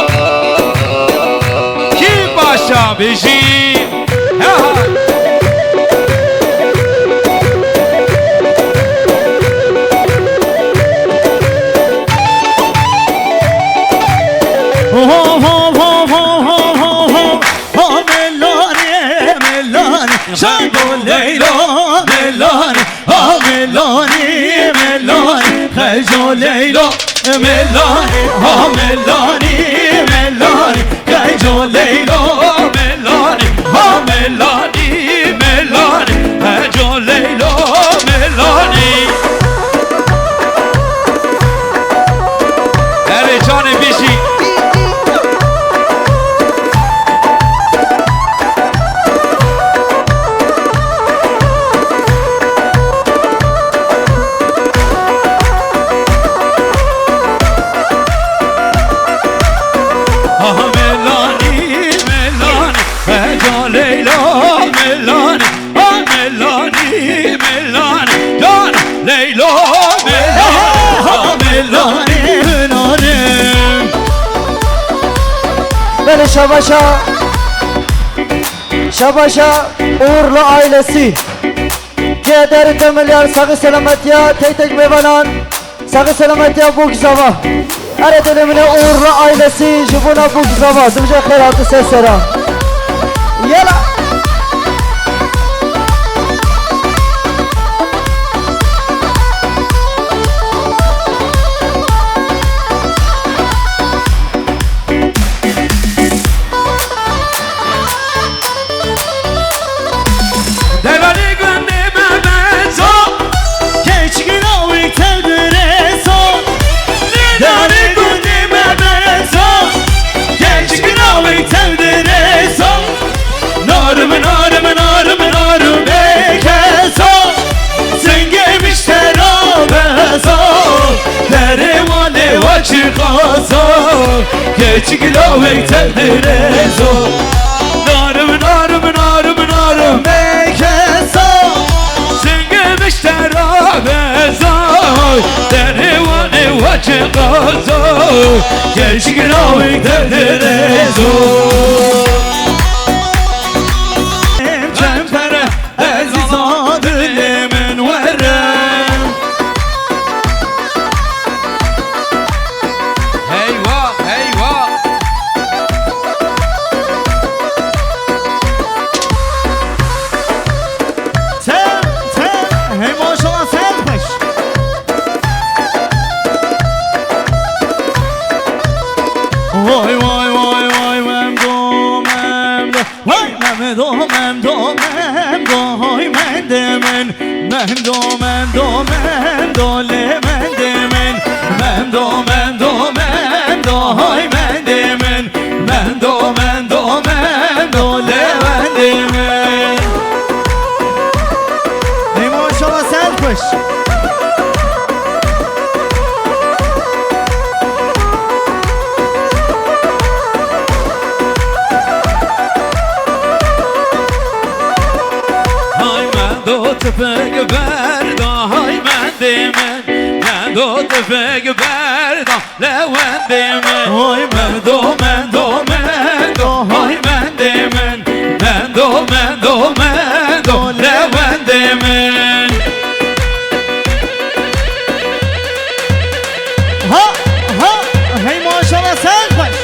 kî başa bijî. Ho, ho, ho. Ha melanî, melanî, şado Leyla, melanî. Ha melanî, melanî, xeco Leyla, melanî. Ha melanî, melanî, xeco Leyla, melanî. Ha melanî, melanî, xeco Leyla, melanî. Erê canê bijî. Ah melanî, melanî, xeca Leyla, melanî. Ha melanî, melanî, can Leyla, melanî, ha melanî, melanî. Belê şabaşa, şabaşa Uğurlu ailesi. Keder de milyar saxî selametiya tek tek mêvanan. Saxî selametiya bo gizava. Erê dilê min e Uğurlu ailesi ji bona bo gizava. Dimje xêr hati ser sera. Yela. Devanê gundê me Bezo, keçik rawê tev dirêso. Devanê gundê me Bezo, keçik rawê tev dirêso. Narim, narim, narim, narim bêkeso. Singê miştera bezo. Derê wanê wa çi xazo. Keçik lawê tev dirêzo. Narim, narim, narim, narim bêkeso. Singê miştera bezo. Derê wanê wa çi xazo. Keçik lawê tev dirêzo. Cempere. Ezîza dilê min were. Heywa, heywa. Tem, tem, hey maşallah, sen xweş. Vay, vay, vay, vay, Memdo, Memdo. Vay Memdo, Memdo, Memdo, hay mendê min. Memdo, Memdo, Memdo, lê mendê min. Memdo, Memdo, Memdo, hay mendê min. Memdo, Memdo, Memdo, lê mendê min. Ey maşallah, sen xweş. Hay mendo tifek berda, hay mendê min, mendo tifek berda. Lewendê min. Oy mendo, mendo, mendo, hay mendê min. Mendo, mendo, mendo, lewendê min. Ha, ha, hey maşallah, sen xweş.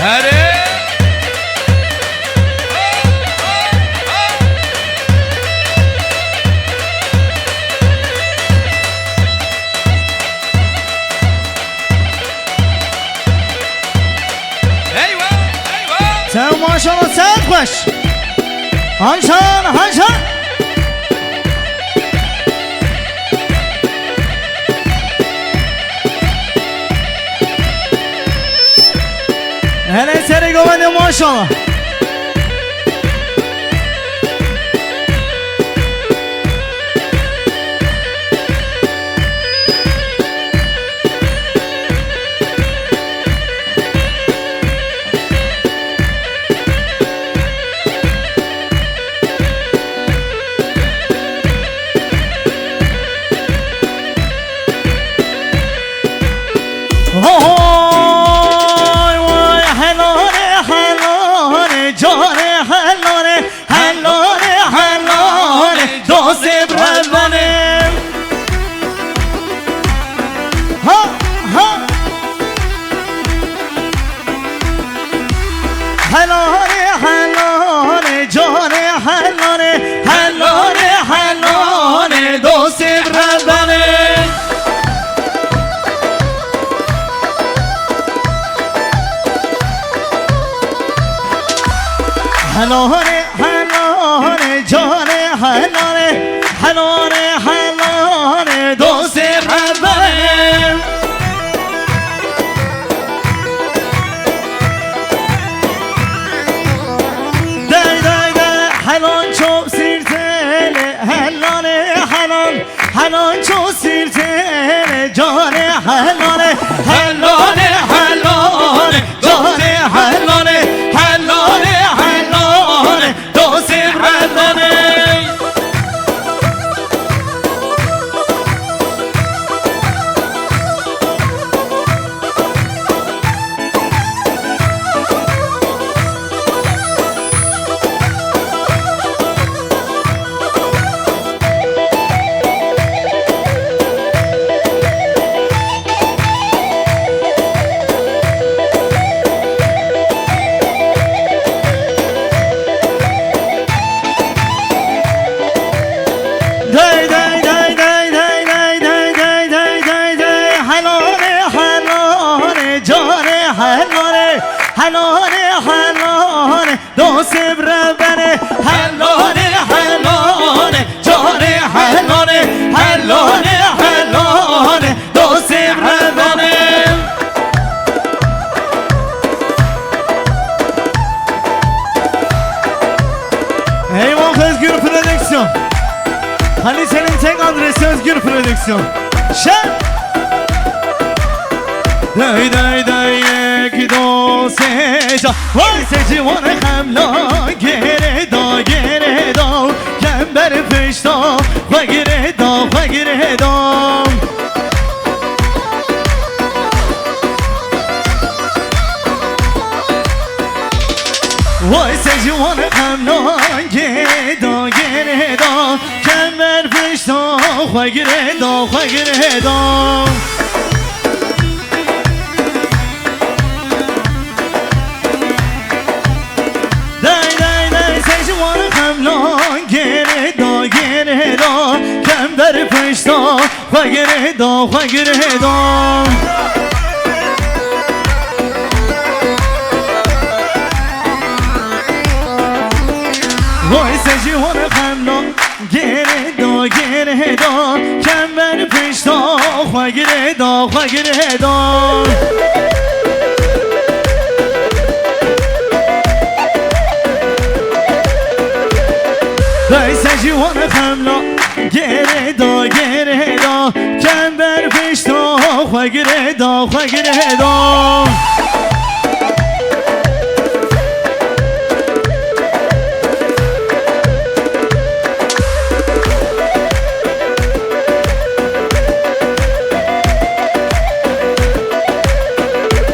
Herê. Eywa, eywa. Sen maşallah, sen xweş. Hanşan, hanşan. Hele serê govendê maşallah. Helale, helale, canê helale, helale, helale, dostê Rebbanê. Dey, dey, dey, helal çok sirteli, helale, helal. Helal çok sirteli, canê helale, helale, helale, canê helale, helale, helale, dostê Rebbanê. Dey, dey, dey, dey, dey, dey, dey, dey, dey, dey, dey, dey. Helale, helale, canê helale, helale, helale, dostê Rebbanê. Helale, helale, canê helale, helale, helale, dostê Rebbanê. Eyvah, Özgür Prodüksiyon. Halise'nin tek adresi Özgür Prodüksiyon. Şen. Dey, dey, dey, yek, do, sê, ca. Vay, sê, ciwan, xemla, gere da, gere da. Kember pişta, xwe gire da, xwe gire da. Vay, sê, ciwan, xemla, gere da, gere da. Kember pişta, xwe gire da, xwe gire da. Dey, dey, dey, sê, ciwan, xemla, gere da, gere da, kember pişta, xwe gere da, xwe gere da. Vay, sê, ciwan, xemla, gere da, gere da, kember pişta, xwe gire da, xwe gire da. Dey, sê, ciwan, xemla, gere da, gere da, kember pişta, xwe gire da, xwe gire da.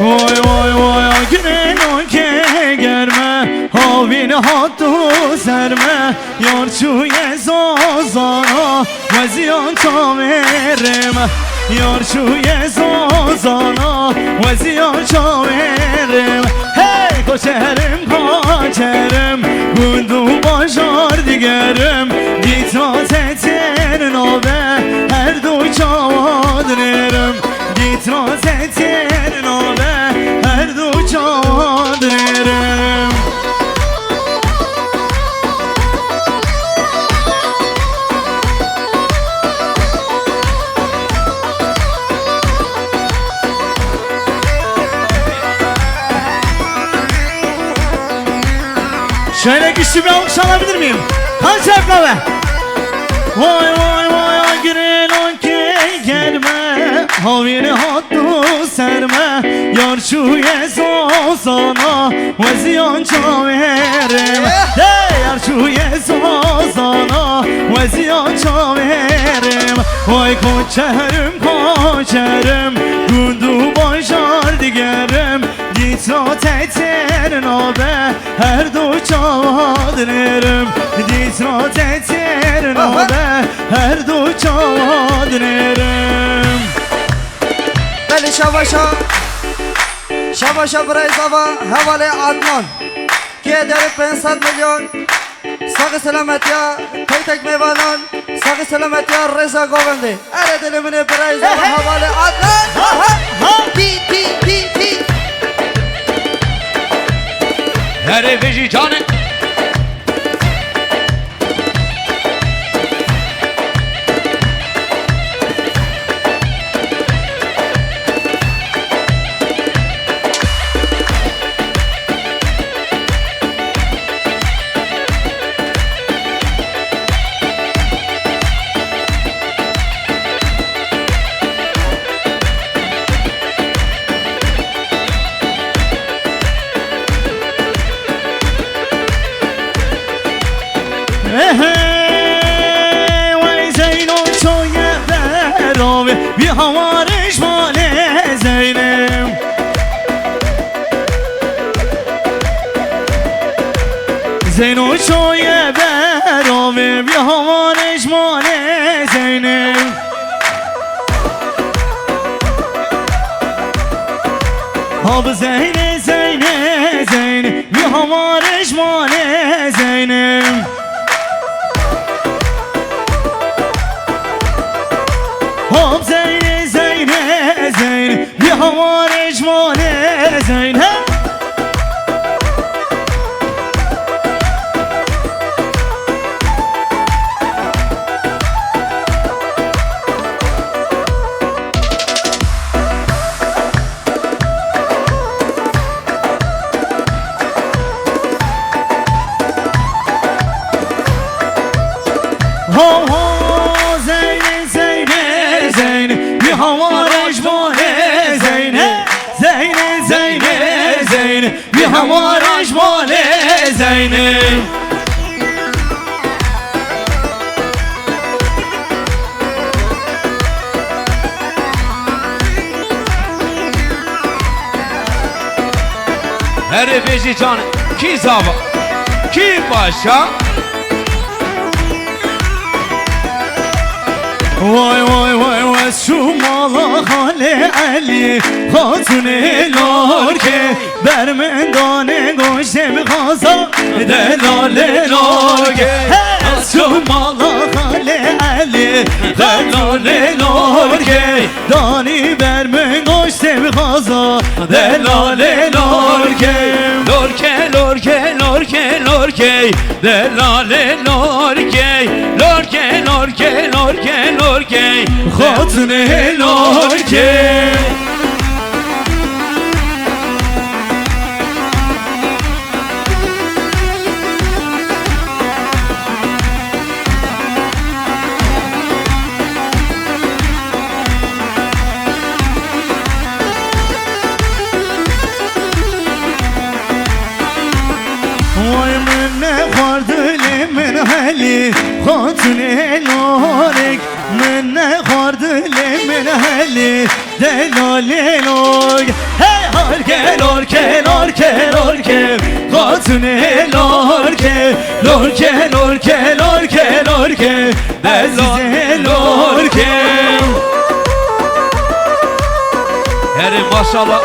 Vay, vay, vay, agirê nokê germe, havîn hat û serme, yar çûye zazana, weziya çavêrim. Yar çûye zazana, weziya çavêrim. Hey, koçerim, koçerim, gund û bajar digerim, dîtra te têr nabe, her du çawa dinêrim. Dîtra te têr nabe, her du çawa dinêrim. Şöyle güçlü bir alkış alabilir miyim? Kaç harfle be? Vay, vay, vay, agirê nokê germe, havîn hat û serme, yar çûye zazana, weziya çavêrim. Eh! Hey, yar çûye zazana, weziya çavêrim. Vay, koçerim, koçerim, gund û bajar digerim, dîtra te têr nabe, her du çawa dinêrim, dîtra te têr nabe, her du çawa dinêrim. Belê, şabaşa. Şabaşa birayê zava, hevalê Adnan. Kê derê pênc sed milyon. Saxî selametiya peytek mêvanan. Saxî selametiya rêza govendê. Erê dilê min ê birayê zava, hevalê Adnan. Ha, ha, ha. Tî, tî, tî, tî. Erê vêjî canê. Hawarij malê Zeynep. Zeyno çoye berovê, bi hawarij malê Zeynep. Hab Zeyne, Zeyne, Zeyne, bi hawarij malê Zeynep. Hop Zeyne, Zeyne, Zeyne, bi hawarij malê Zeyne. Ho, ho, Zeyne, Zeyne, Zeyne, bi hawarij malê Zeyne. Zeyne, Zeyne, Zeyne, bi hawarij malê Zeyne. Herê bêjî can, kî zava, kî paşa? Vay, vay, vay, vay, ez çûm mala Xalê Elî, xatunê Lorkê. Ber min danê goştê bi xaza, delalê Lorkê. Hey! Ez çûm mala Xalê Elî, delalê Lorkê. Danî ber min goştê bi xaza, delalê Lorkê. Lorkê, Lorkê, Lorkê, Lorkê, delalê Lorkê. Lorkê, Lorkê, Lorkê, Lorkê, xatunê Lorkê. Vay min nexwar dilê min helî, xatunê Lorek. Min nexwar dilê min helî, delalê Lorkê. Hey Lorkê, Lorkê, Lorkê, Lorkê, xatunê Lorkê. Lorkê, Lorkê, Lorkê, Lorkê, ezîzê Lorkê. Herê maşallah.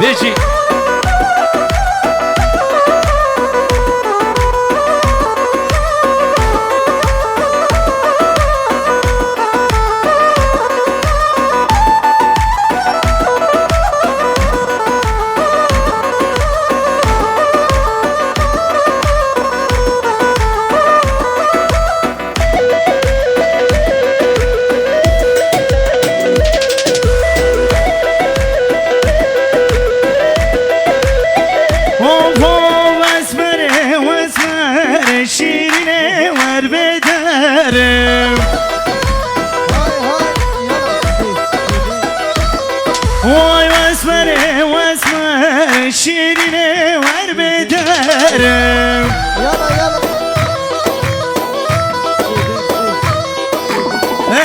Bêjî. Oho, wesmerê, wesmerê, şîrînê wer bê derim. Vay wesmerê, wesmerê, şîrînê wer bê derim. Yala, yala.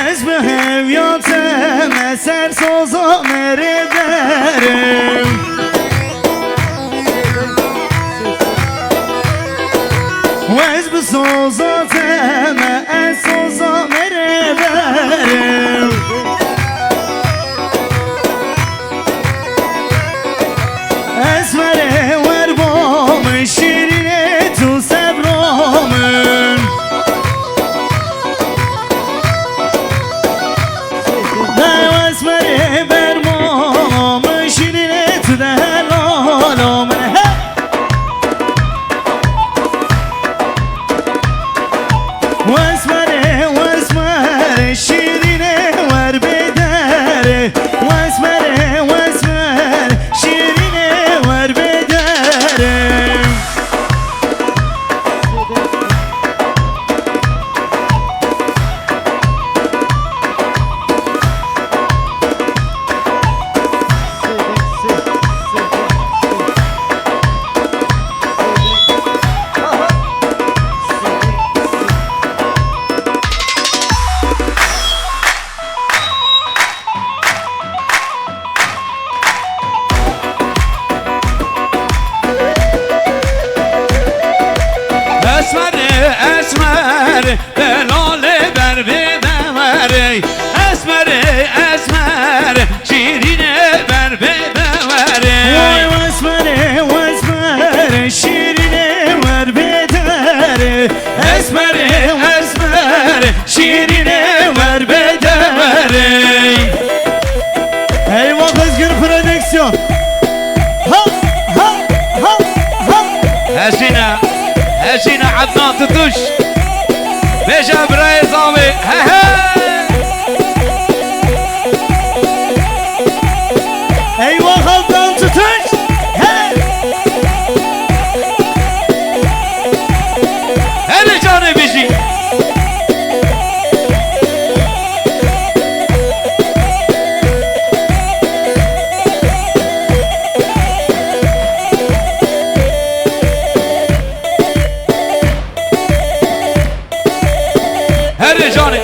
Ez bi heviya te me ser soza merê derim. Ez bi soza te me, ez soza merê derim. Esmerê wer bo min, şîrînê tu sebra min. Hey esmerê ber bo min, şîrînê tu delala min. Hey! Wesmerê, wesmerê, şîrînê wer bê derê. Wesmerê, wesmerê, şîrînê wer bê derê. Şîrînê wer bê deverê. Eyvah Özgür Prodüksiyon. Ha, ha, ha, ha. Hejîne, hejîne Ednan Tutuş. Bêje birayê zavê. He he. Eyvah Ednan Tutuş. He. Hele canê bijî. Herê canê.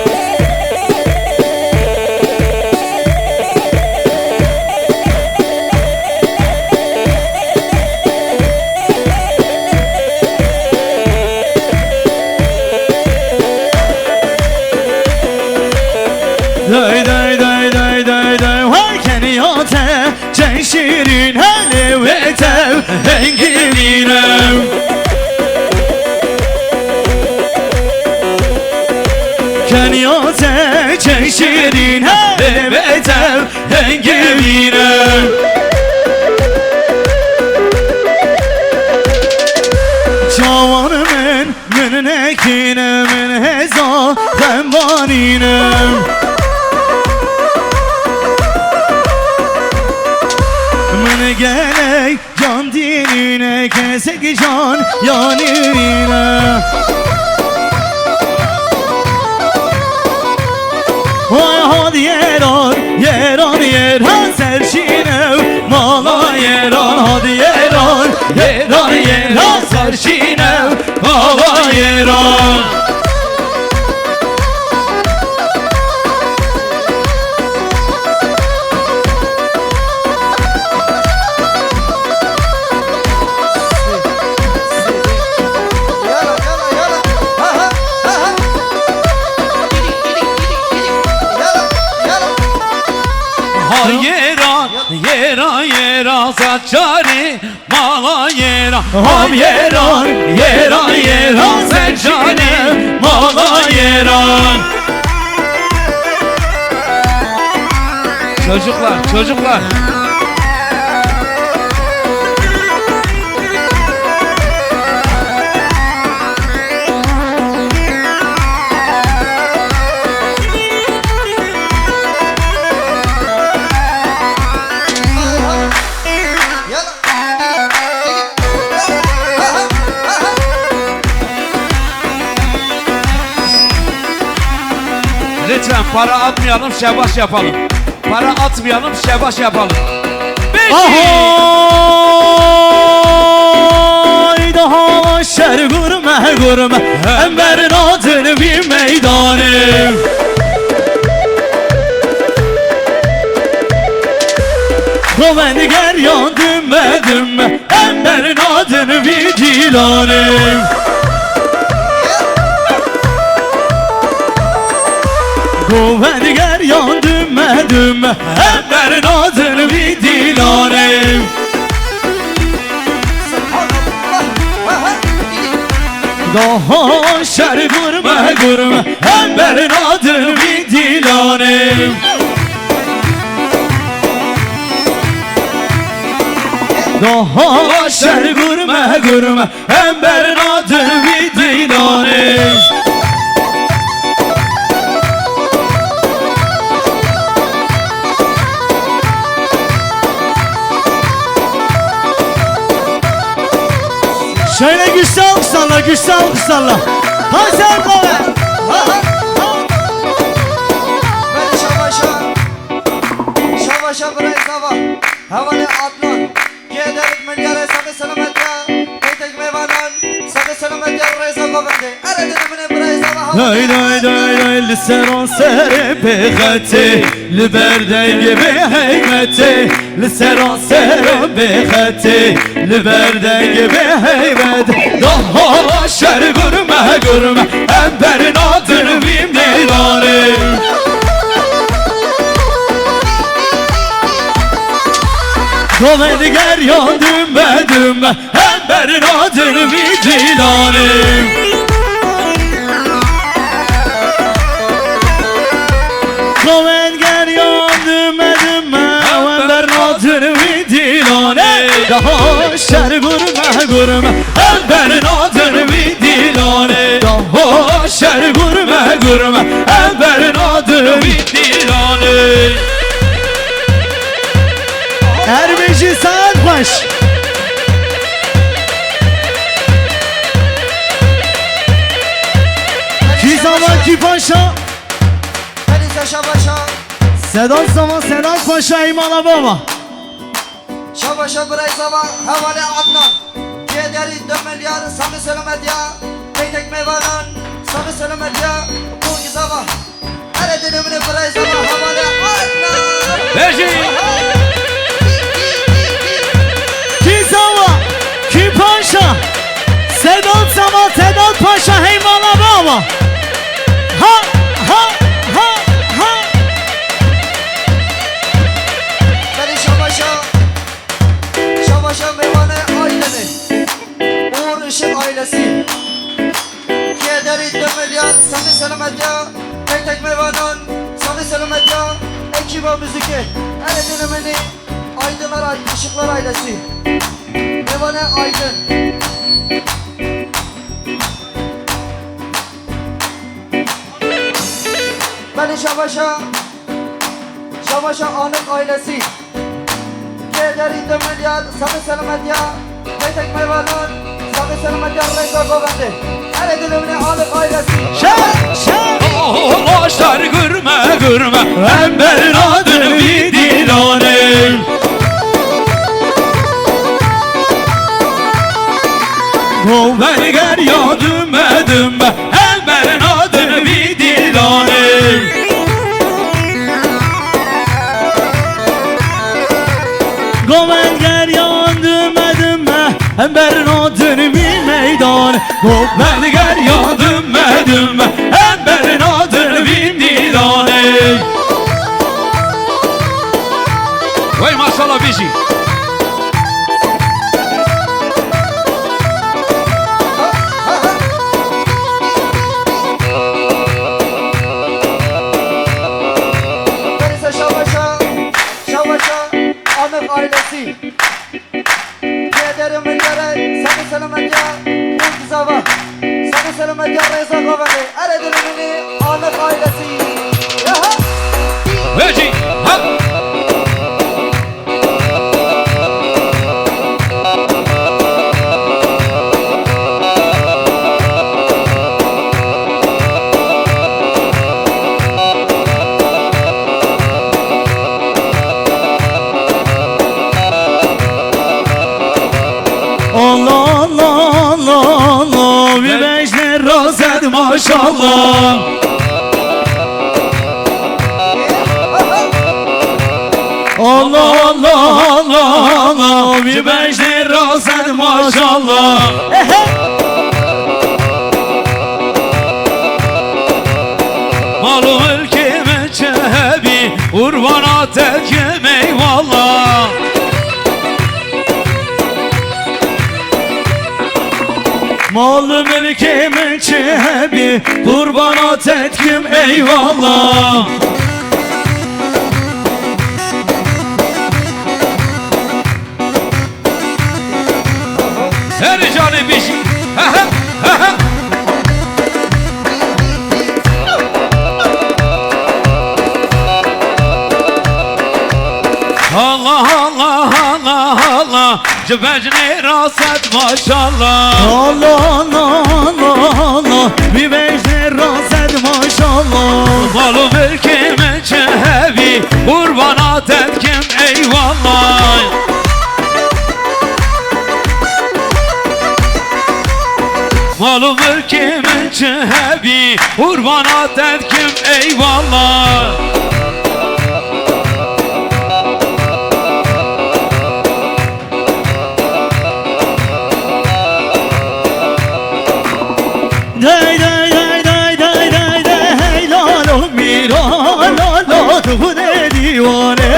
Day day day day day day. Vay keniya te. Çend şîrîn helê wê tev hengî mîne. Keniya te çend şîrîn helê wê tev hengî mîne. Çawan min Min nekîne, min hêza xembanîne. Min gelek can dînîne, kesek can yanîne. Vay hadi yeran, yeran, yeran serşîne, mala yeran, hadi yeran, yeran, yeran serşîne. Baba Yeran. Ha Yeran, Yeran, Yeran saçarî. Mala Yeran, ham Yeran, Yeran, Yeran, sen şahane. Mala Yeran. Çocuklar, çocuklar. Lütfen para atmayalım, şebaş yapalım. Para atmayalım, şebaş yapalım. Beşi. Ahay, daha şer gurme, gurme. Em bernadin bir meydanı. Xwe vedigeryan dime dime, em bernadin vî dîlanê. Xwe vedigeryan dime dime, em bernadin vî dîlanê. Daha şer gurme gurme, em bernadin vî dîlanê. Daha şer gurme gurme, em bernadin vî dîlanê. Şöyle güçlü alkışlarla, güçlü alkışlarla. Hadi sen bana. Beni şabaşa. Şabaşa buraya sabah. Havale Adnan. Kê derik milyarê saxê selamet ya. Pêtek mêvanan. Saxê selamet ya rêza xwe bendê. Ere dide min ê birayê zava hawa. Day day day day li seran serê bêxetê, li ber dengê bêheymetê, li seran serê bêxetê, li ber dengê bêheymet. Daha şer gurme gurme, em bernadin vî meydanê. Xwe vedigeryan dime dime, em bernadin vî dîlanê. Ho şer gurme gurme, em bernadin wî dîlanê. Ho şer gurme gurme, em bernadin wî dîlanê. Her bijî, saet xweş. Kî zaman, kî paşa? Hadi Seşa Paşa. Sedat Zaman, Sedat Paşa, ey mala baba. Şa Paşa, birayê zava, hevalê Adnan. Kêderî du milyar, saxî selametiya, tek tek mêvanan, saxî selametiya, bû gizava. Erê dilê min ê birayê zava, hevalê Adnan. Bejî. Kî zava, kî paşa? Sedat Zaman, Sedat Paşa, hey mala baba. Ha, ha, ha, ha. Belê Şa Paşa, Şa Paşa mêvanê aîlenê. Uğur Işık ailesi. Kêderî du milyar, saxî selametiya, tek tek mêvanan, saxî selametiya, ekiba müzikê. Erê dilê min ê Aydınlar, Işıklar ailesi. Mêvanê Aydın. Belê Şa Paşa, Şa Paşa Anık ailesi. Kêderî du milyar, saxî selametiya, tek tek mêvanan, saxî selametiya, rêza govendê. Erê dilê min ê Anık ailesi. Şer, şer. Oho, şer gurme gurme, em bernadin wî dîlanê. Govend geriya dime dime, em bernadin vî dîlanê. Govend geriya dime dime, em bernadin vî meydan. Govend geriya dime dime, em bernadin vî dîlanê. Wey maşallah bijî. Şa Paşa, Şa Paşa, Anık ailesi. Kêderê milyare, saxî selametiya, bû gizava. Saxî selametiya, rêza govendê. Erê dilê min ê Anık ailesi. Yaha! Vecî, ha! Allah, Allah, Allah, Allah, vî bejnê razed maşallah. Allah, Allah, Allah, Allah, vî bejnê razed maşallah. Ehe. Mal û milkê min çi hebî, qurbana te dikim eyvallah. Mal û milkê min çi hebî, qurbana te dikim eyvallah. Her canê bijî. He he, he he. Allah, Allah, Allah, Allah. Ji bejnê razed maşallah. Allah, Allah, Allah, Allah. Vî bejnê razed maşallah. Mal û milkê min çi hebî, qurbana te dikim eyvallah. Mal û milkê min çi hebî, qurbana te dikim eyvallah. Dey, dey, dey, hey, lalo, mîra, lalo, tu xwedê dîwane,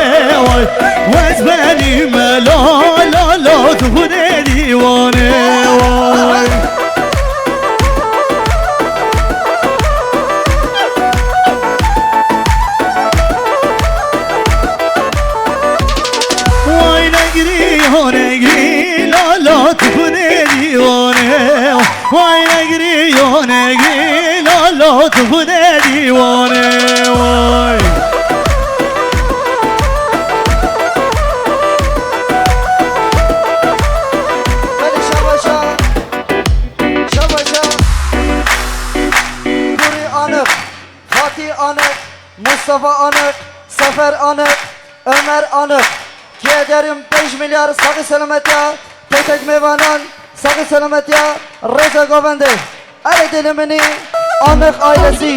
way. Wez benî me, la, la, la, tu xwedê dîwane, way. Way negirî, ho negirî, Dîwanê way. Belê şabaşa, şabaşa. Kurî Anık, Fatî Anık, Mustafa Anık, Sefer Anık, Ömer Anık. Kê derim pênc milyar saxî selametiya, tek tek mêvanan, saxî selametiya, rêza govendê. Erê dilê min î, Anık ailesi.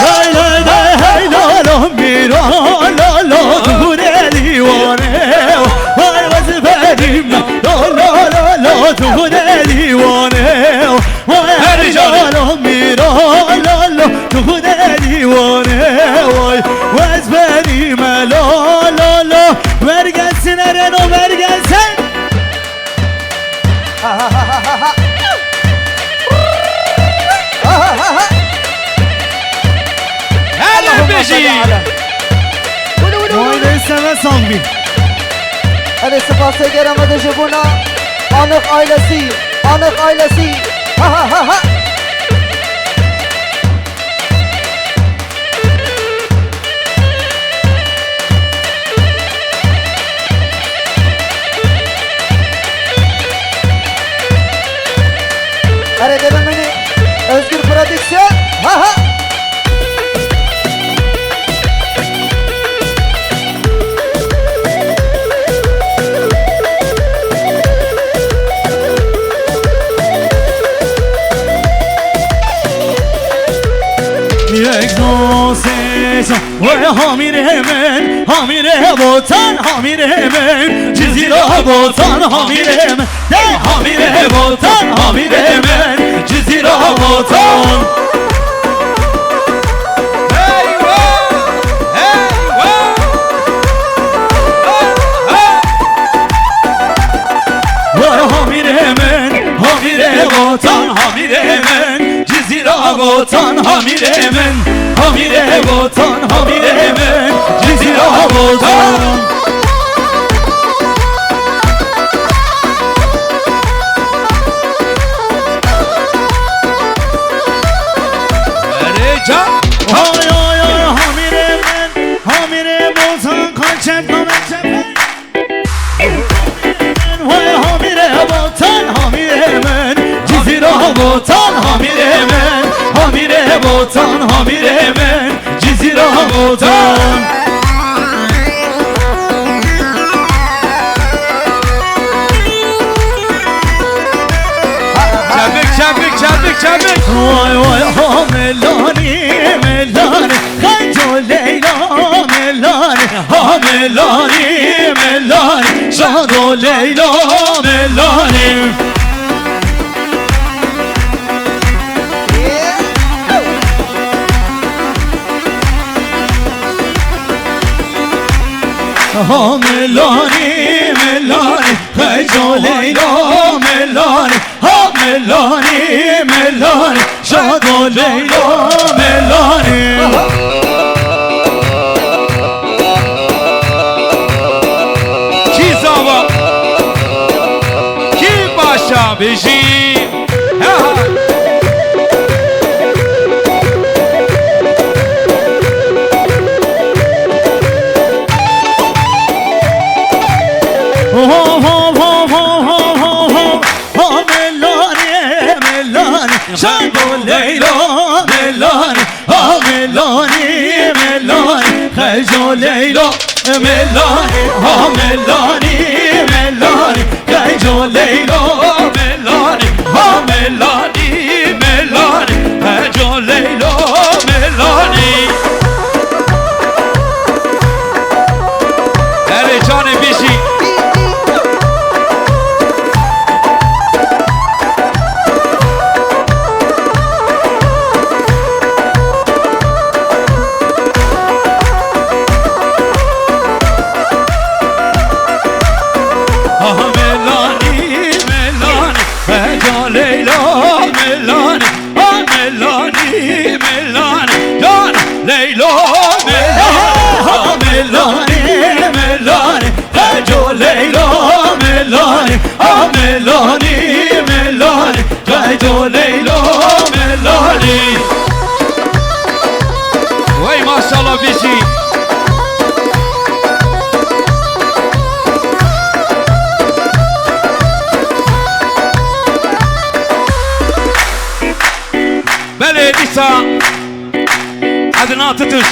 Hey, hey, hey, hey, la, la, mira, la, la, tu ne dîwanê, vay, vaz benim, la, la, la, la, tu ne dîwanê, vay, hey, la, la, mira, la, la, tu ne dîwanê, vay, vaz benim, la, la, la. Ver gelsin Ereno, ver gelsin. Hele Allahümme bejî. Salli ala. Wulu, wulu, wulu. Aile seve sangî. Hadi spasê gerê me de ji bona Anık ailesi. Anık ailesi. Ha, ha, ha, ha. Erê dilê min î, Özgür Prodüksiyon. Ha, ha. Yek, do, sê, çar. Wey hamîrê min, hamîrê Botan, hamîrê min, Cizîra Botan, hamîrê min. De hamîrê Botan, hamîrê min, Cizîra Botan. Hey, wow! Hey, wow! Hey, hey! Wey hamîrê min, hamîrê Botan, hamîrê min, Cizîra Botan, hamîrê min, hamîrê Botan, hamîrê min, Cizîra Botan. Erê can. Hay, hay, hay, hamîrê min, hamîrê Botan, kaçep, kaçep. Wey hamîrê Botan, hamîrê min, Cizîra Botan, hamîrê min, hamîrê Botan, hamîrê min, Cizîra Botan. Çabuk, çabuk, çabuk, çabuk. Vay vay ha Melanî, Melanî. Xeco Leyla Melanî, ha Melanî, Melanî, Şado Leyla Melanî. Ha Melanî, Melanî, Xeco Leyla Melanî. Ha Melanî, Melanî, Şado Leyla Melanî. Kî zava, kî başa bijî. Ha, ha. Ho, ho, ho. Ha Melanî, Melanî, Şado Leyla Melanî. Ha Melanî, Melanî, Xeco Leyla Melanî. Ha Melanî, Melanî, Xeco Leyla Melanî. Ha Melanî, Melanî, Xeco Leyla Melanî. Erê canê bijî. Aha Melanî, Melanî, Xeca Leyla Melanî. Ha Melanî, Melanî, can Leyla Melanî. Ha Melanî, Melanî, Xeco Leyla Melanî. Ha Melanî, Melanî, Xeco Leyla Melanî. Maşallah bêjî. Belê, dîsa Ednan Tutuş.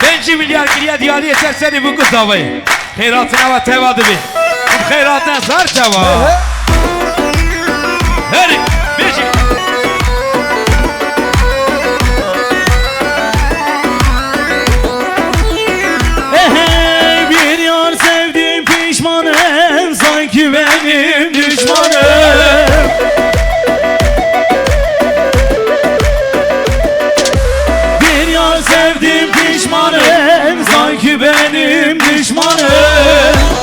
Pêncî milyar giriye diyariyê ser serê bû ku zavayê. Xeyratine we teva dibê. Xeyratine ser teva. Herî, bêjî. Hey, bir yar sevdim pişmanım, sanki benim düşmanım. Bir yar sevdim pişmanım, sanki benim düşmanım.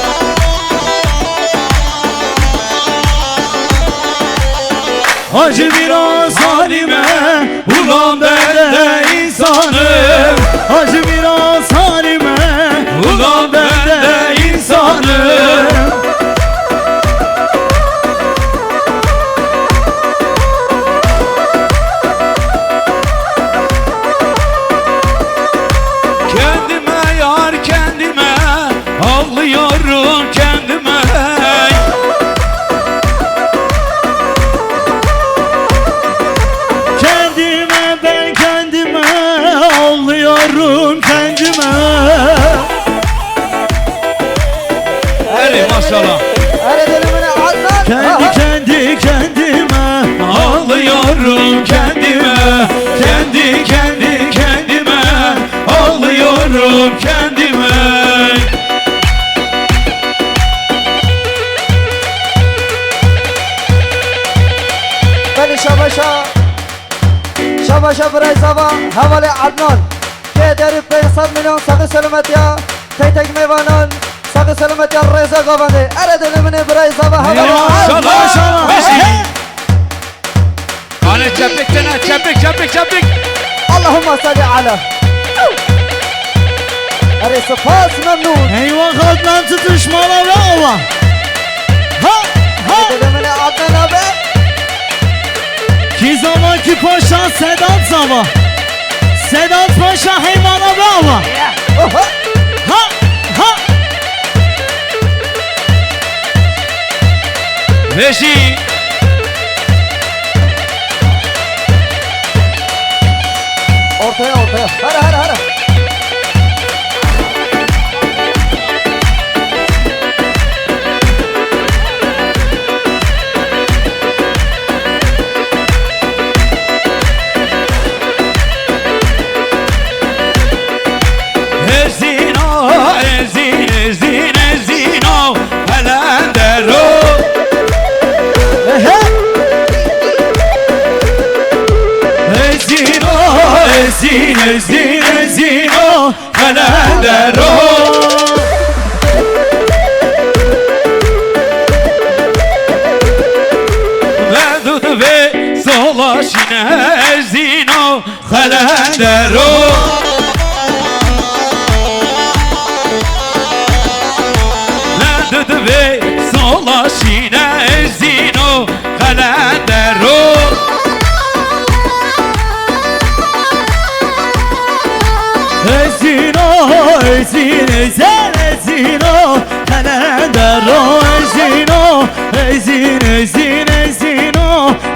Acı biraz halime, ulan ben de insanım. Acı biraz halime, ulan ben de insanım. Kendime yar, kendime ağlıyorum, kendime. Kendime, ben kendime ağlıyorum, kendime. Erê, maşallah. Erê, deli min e, Adnan. Kendi, kendi kendime ağlıyorum, kendime. Kendi, kendi kendime ağlıyorum, kendime. Belê, şabaşa. Şabaşa birayê zava, hevalê Adnan. Kê derî pênc sed milyon, saxî selametiya. Tek tek mêvanan, saxî selametiya rêza gavandê. Erê, deli min e, birayê zava, hevalê Adnan. Eyvallah, maşallah. Anê çepik tene, çepik, çepik, çepik. Allahümme salli ala. Erê, spas, memnun. Eyvah, Adnan Tutuş, mala ve ava. Ha, ha. Erê, deli min e, Adnan abi. Kî zava, kî paşa, Sedat zava. Sedat Paşa, hey mala ve ava. Oho. Ha, ha. Vêjî. Ortaya, ortaya. Hadi, hadi, hadi. Ezîno, ezîn, ezîn, ezîno, qelendero. Ehe. Ezîno, ezîn, ezîn, ezîno, qelendero. Vendu divê sola şîne ezîno. Qelendero. Ne didivê sola şîne ezîno qelendero. Ezîno, ezîn, ezîn, ezîno, qelendero, ezîno, ezîn, ezîn, ezîno.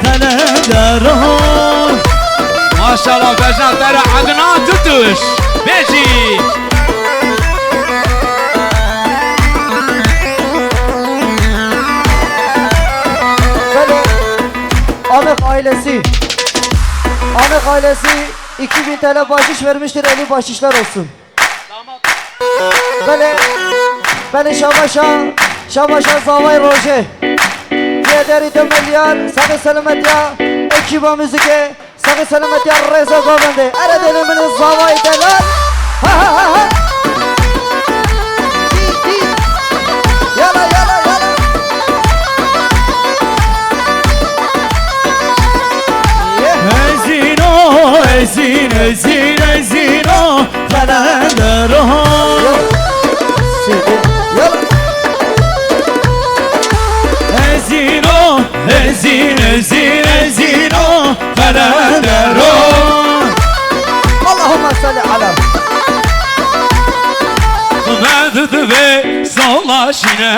Qelendero. Maşallah, bejna te re Ednan Tutuş. Bêjî. Belê. Anık ailesi. Anık ailesi iki bin T L bahşiş vermiştir. En iyi bahşişler olsun. Belê, belê şabaşa, şabaşa zavay rojê. Kê derî du milyar, saxî selametiya ekiba muzîkê, saxî selametiya rêza govendê. Erê deli min zavay delal. Ha, ha, ha, ha. Yala, yala, yala. Ezîno, ezîn, ezîn, ezîno. Qelendero. Ezîno, ezîn, ezîn, ezîno, qelendero. Allahümme Belê, Elem. Me di divê sola şîne,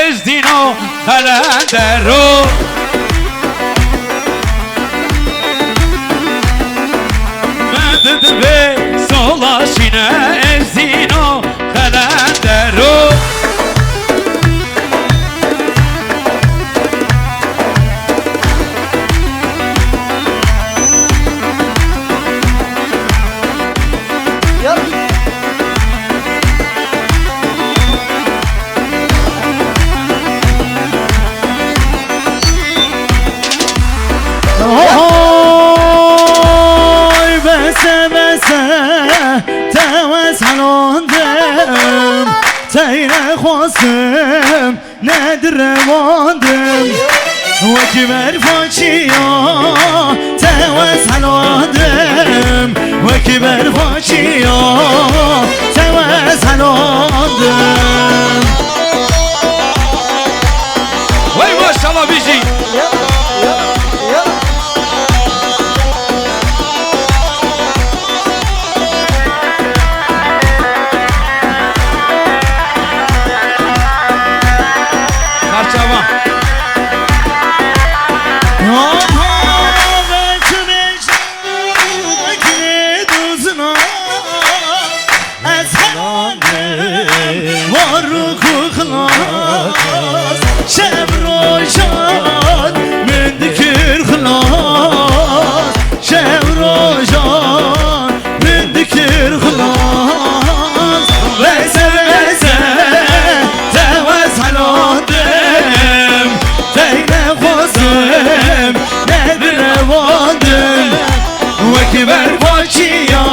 ez dîno qelendero. Me di divê sola şîne, ez dîno qelendero. Oy, bese, bese, tewez helandim, teyne xwastim, nedir rewandim. Wekî berfa çiya, tewez helandim, wekî berfa çiya, tewez helandim. Wey maşallah bijî. Parçava. Aha, ve çimêj, ve çimê duzna. Ez helandim, war û ku xilas, şev rojan min dikir xilas, şev rojan min dikir xilas. Veze, veze, tewez helandim, teyne xwazim, nedir rewandim. Wekî berfa çiya,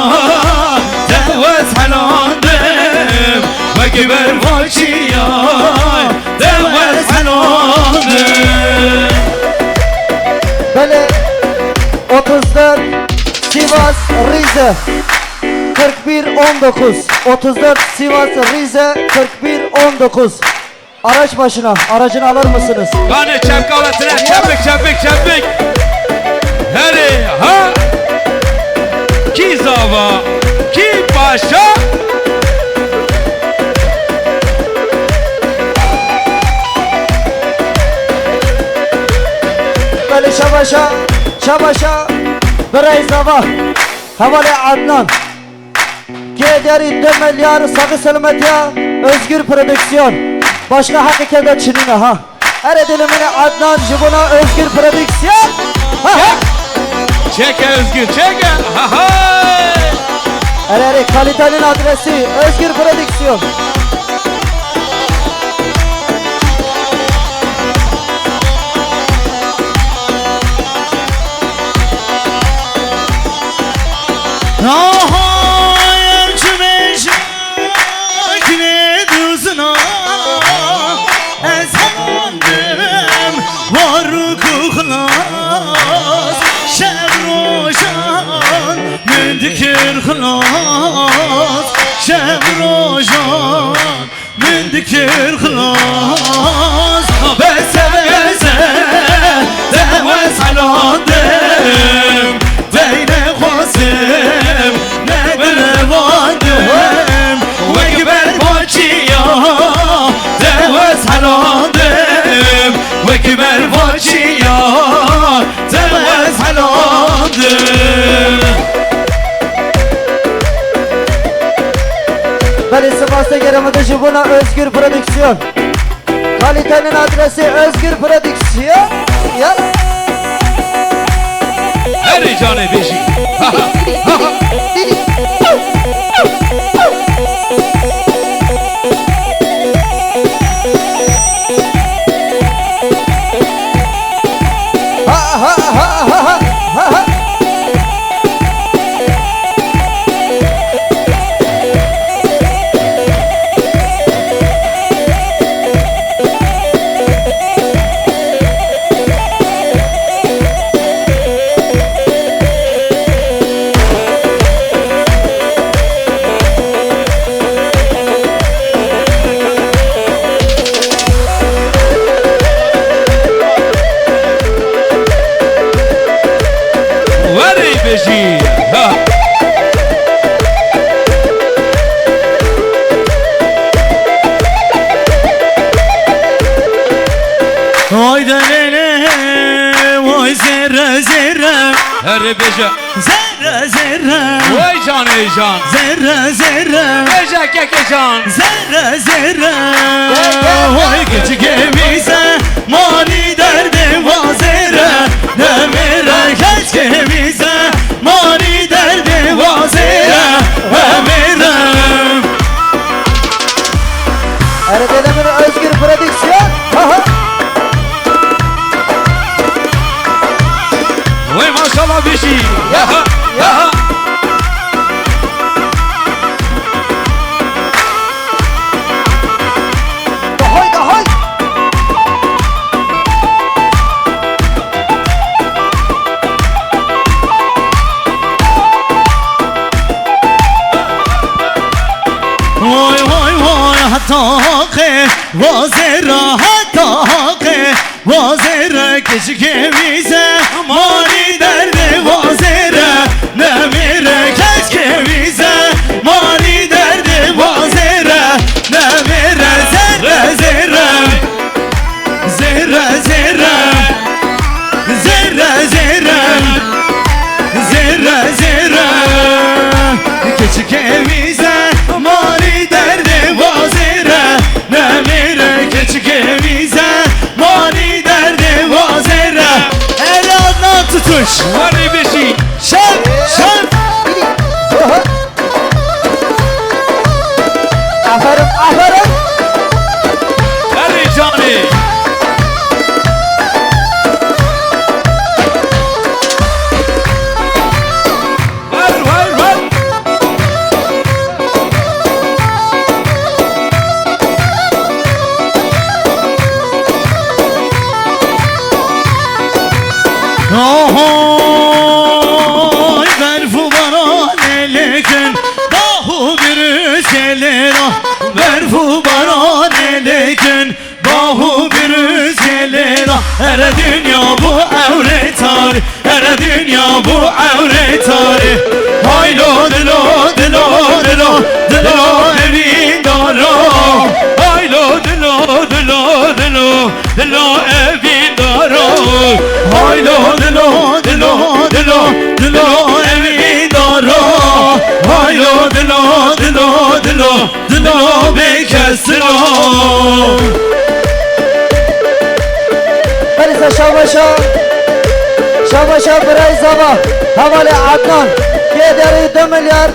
tewez helandim. Wekî berfa çiya, tewez helandim. Belê, otuz dört Sivas Rize, kırk bir on dokuz. Otuz dört Sivas Rize, kırk bir on dokuz. Araç başına, aracını alır mısınız? Kanê çepka ve tine çepik, çepik, çepik. Herê ha. Kî zava, kî paşa. Belê şabaşa, şabaşa. Birayê zava. Hevalê Adnan. Kê diyarî du milyar saxî selametiya Özgür Prodüksiyon. Başka heqî kê de çinîne ha. Erê dilê min e Adnan ji bona Özgür Prodüksiyon. Ha, ha. Çek. Çeke Özgür, çeke. Ha, ha. Erê, erê, kalitenin adresi Özgür Prodüksiyon. Aha, ev çimêj, ev çimê duzna, ez helandim, war û ku xilas, şev rojan min dikir xilas, şev rojan min dikir xilas. Beze, beze, tewez helandim, teyne xwazim, nedir rewandim. Wek berfa çiya, tewez helandim, wek berfa çiya, tewez helandim. Belê, spas te gerê min ji bona Özgür Prodüksiyon. Kalitenin adresi Özgür Prodüksiyon. Ya. Herê canê bêjî. Ha, ha, ha. Bêje. Zerre zerre. Vay canê can. Zerre zerre. Bêje kekê can. Zerre zerre. Vay keçikê wî ze manî derdê wa zerre. Demêre keçikê wî ze manî derdê wa zerre. Demêre. Erê dede min Özgür Prodüksiyon. Ha ha. Wey maşallah bijî. Ya, ya. Dahay, dahay. Vay vay vay, heta haqê, vazêra heta haqê. Wazêre keçikê wî ze, manî derdê wazêre, nemêre keçikê wî ze, manî derdê wazêre, nemêre zerre zerre. Zerre zerre. Zerre zerre. Zerre zerre. Keçikê wî ze, manî derdê wazêre, nemêre keçikê wî ze. Manî derdê wazêre. Erê Adnan tutuş. Warê beşî. Şev, şev. Aferin, aferin. Erê canê. Ver, ver, ver. Ahoy, berf û baran êlêkin, bah û birûz gelêra, berf û baran êlêkin. Bah û birûz gelêra, here dinya bû ewrê tarî, here dinya bû ewrê tarî. Haylo dilo, dilo, dilo, dilo evîndaro. Haylo dilo, dilo, dilo, dilo evîndaro. Haylo dilo, dilo, dilo, dilo evîndaro. Haylo dilo, dilo, dilo. Dilo bê kes dilo. Belî se şabaşa. Şabaşa birayê zava. Hevalê Adnan. Kê derê du milyar.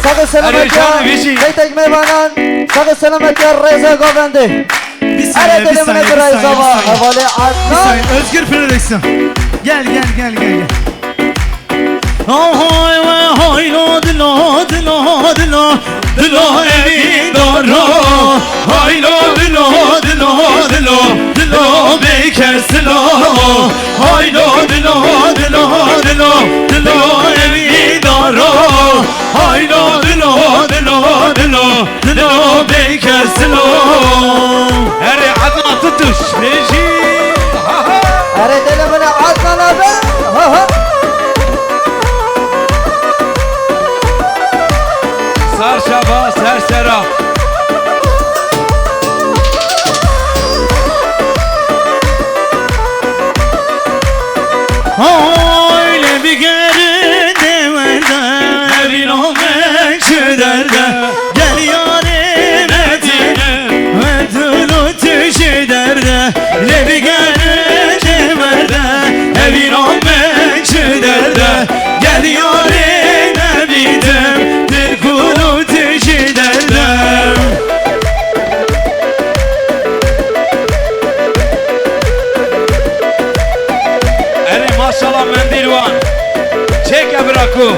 Sax û selametiya. Erê canê vêjî. Qeytek mêvanan. Sax û selametiya rêza govendê. Bir saniye, erê bir dilê min saniye, bir birayê saniye, zava. Bir saniye. Hevalê Adnan. Bir saniye. Özgür Prodüksiyon. Gel, gel, gel, gel, gel. Ahoy we haylo dilo, dilo, dilo, dilo evîndaro. Haylo dilo, dilo, dilo, dilo bê kes dilo. Haylo dilo, dilo, dilo, dilo evîndaro. Haylo dilo, dilo, dilo, dilo bê kes dilo. Erê Adnan tutuş bêjî. Ha, ha. Erê dilê min e Adnan abi. Ha, ha. Sar şaba, ser sera. Hay lê bigerin dê werde, evîna min çi derde. Gel yarê me dînim, me dilo tu jî derde. Lê bigerin dê werde, evîna min çi derde. Gel yarê me bîdim, dil kul û tu jî derde. Erê maşallah mendîl wan. Çêke biraku.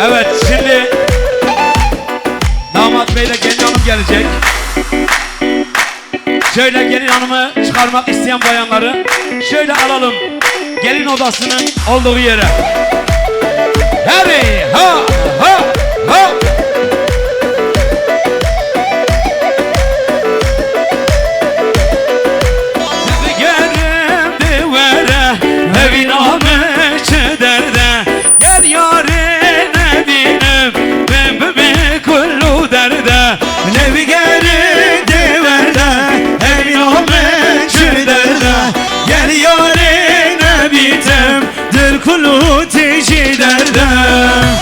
Evet, şimdi damat beyle gelin hanım gelecek. Şöyle gelin hanımı çıkarmak isteyen bayanları şöyle alalım. Gelin odasının olduğu yere. Hadi ha ha ha. Digerim divere evîna min çi derde. Gel yarê me bînim, min bibî kul û derde. Lê bigerin dê werde, evîna min çi derde. Gel yarê Lûtê jî derdem.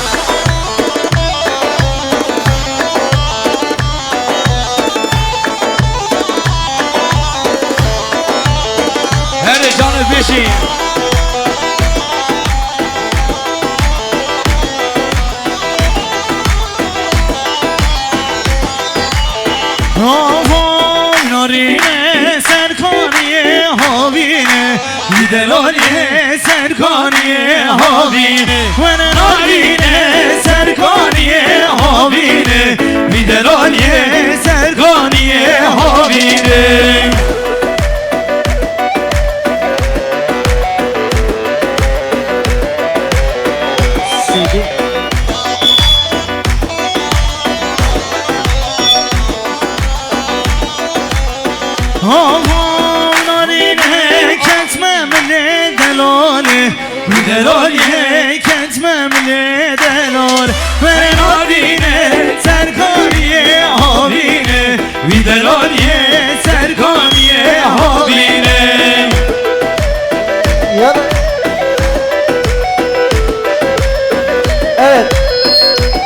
Herê canê bêjî. Havay narîne serkaniyê havîne. Vî delaliyê serkaniyê havîne, wene navîne serkaniyê havîne, vî delaliyê serkaniyê havîne. Aman narîne ketme milê delalê, wî delalê ketme milê delal. Were narîne serkaniyê havîne, wî delalê serkaniyê havîne. Ya. Evet.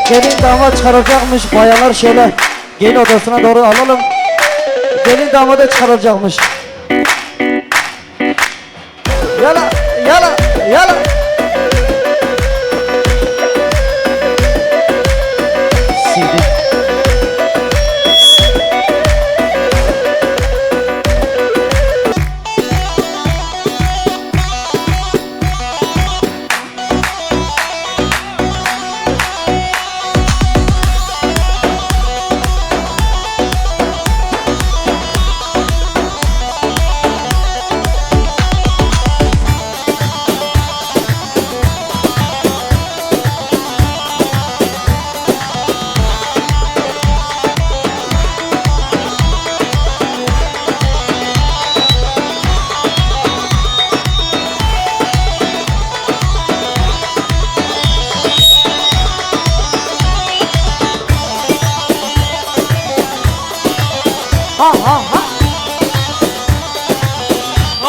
Gelin damat çıkaracakmış. Bayanlar şöyle gelin odasına doğru alalım. Gelin damadı çıkaracakmış. Yala, yala, yala. Sidi. Ha, ha, ha.